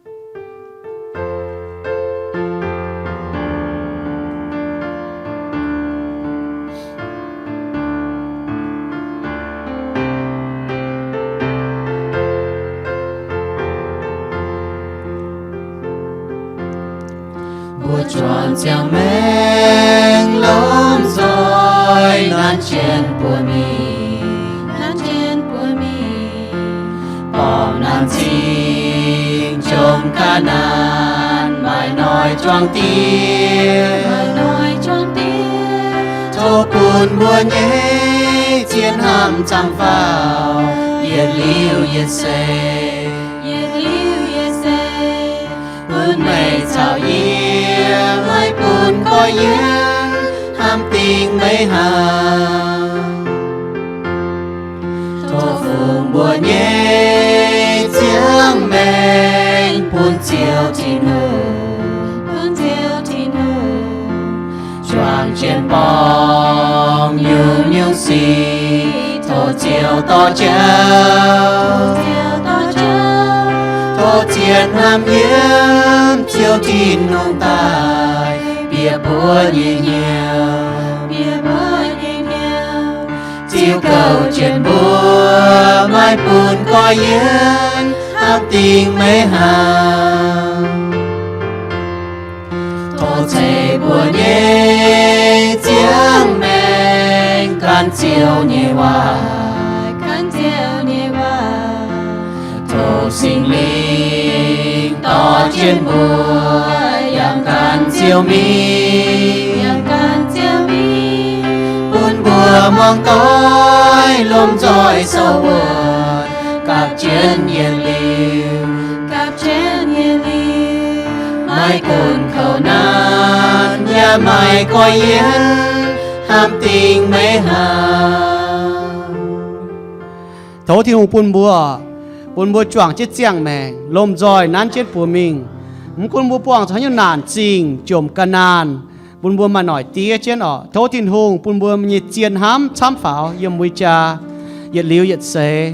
Ziangh maengc lomh nzoih nanv jienv mbuo mingh, nanv jienv mbuo mingh, borngz naanc zingh jomc ga'naanh maaih noic juangc diev, maaih noic juangc diev. Tov bun mbuo nyei zien hnamv camv faaux yietc liuz yietc seix, yietc liuz yietc seix, bun meih caux yie maiv bun goiv yienv hnamv dingc meiv haangh. Tov fungx mbuo nyei ziangh maengc bun Ziouv Tin-Hungh, bun Ziouv Tin-Hungh, juangc jienv borngz nyungc-nyungc sic. Tov Ziouv dorh jauv, tov Ziouv dorh jauv, tov zien hnamv yiem Ziouv Tin-Hungh daaih bieqc mbuo nyei hnyouv, bieqc mbuo nyei hnyouv, ziux goux jienv mbuo, maiv bun goiv yienv hnamv dingc meiv haangh. Tov ceix mbuo nyei ziangh maengc gan Ziouv nyei waac, gan Ziouv nyei waac. Tov Singx Lingh dorh jienv mbuo yangh gan Ziouv mingh, yangh gan Ziouv mingh, bun mbuo muangx doic lomh nzoih sou wuonh gapv jienv yietc liuz, gapv jienv yietc liuz, maiv gunv kouv naanc yaac maiv goiv yienv hnamv dingc meiv haangh. Tov Tin-Hungh bun mbuo, bun mbuo juangc jienv ziangh maengc lomh nzoih nanv jienv mbuo mingh. Mv gunv mbuo buangh zuqc haaix nyungc naanc zingh jomc ga'naanh, bun mbuo maaih noic diev jienv orqc. Tov Tin-Hungh bun mbuo nyei zien hnamv camv faaux yiem mbuo jaa yietc liuz yietc seix,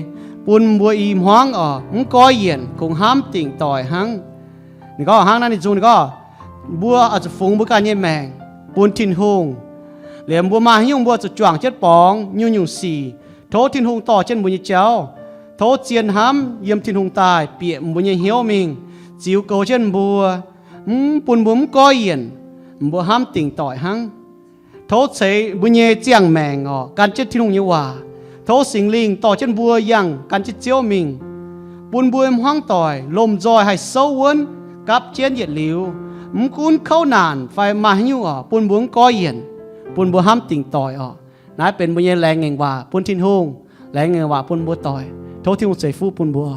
bun mbuo i hmuangv orqc mv goiv yienc, kungx hnamv dingc doic hnangv. Ninh gorngv hnangv naaiv, ninh zungv ninh gorngv, mbuo oix zuqc fungx mbuo ganh nyei maengc bun Tin-Hungh, liemh mbuo maaih haaix nyungc mbuo zuqc juangc jienv borngz nyungc-nyungc sic. Tov Tin-Hungh dorh jienv mbuo nyei jauv. Tov zien hnamv yiem Tin-Hungh daaih bieqc mbuo nyei hnyouv mingh, ziux goux jienv mbuo, mv bun mbuo mv goiv yienc, mbuo hnamv dingc doic hnangv. Tov ceix mbuo nyei ziangh maengc orqc gan jienv Tin-Hungh nyei waac. Tov Singx Lingh dorh jienv mbuo yangh gan jienv Ziouv mingh, bun mbuo hmuangv doic lomh nzoih haih souv wuonv gapv jienv yietc liuz, mv gunv kouv naanc fai maaih haaix nyungc orqc, bun mbuo mv goiv yienc, bun mbuo hnamv dingc doic orqc. Naaiv benx mbuo nyei laengz ngaengc waac bun Tin-Hungh, laengz ngaengc waac bun mbuo doic. Tov Tin-Hungh ceix fuqv bun mbuo.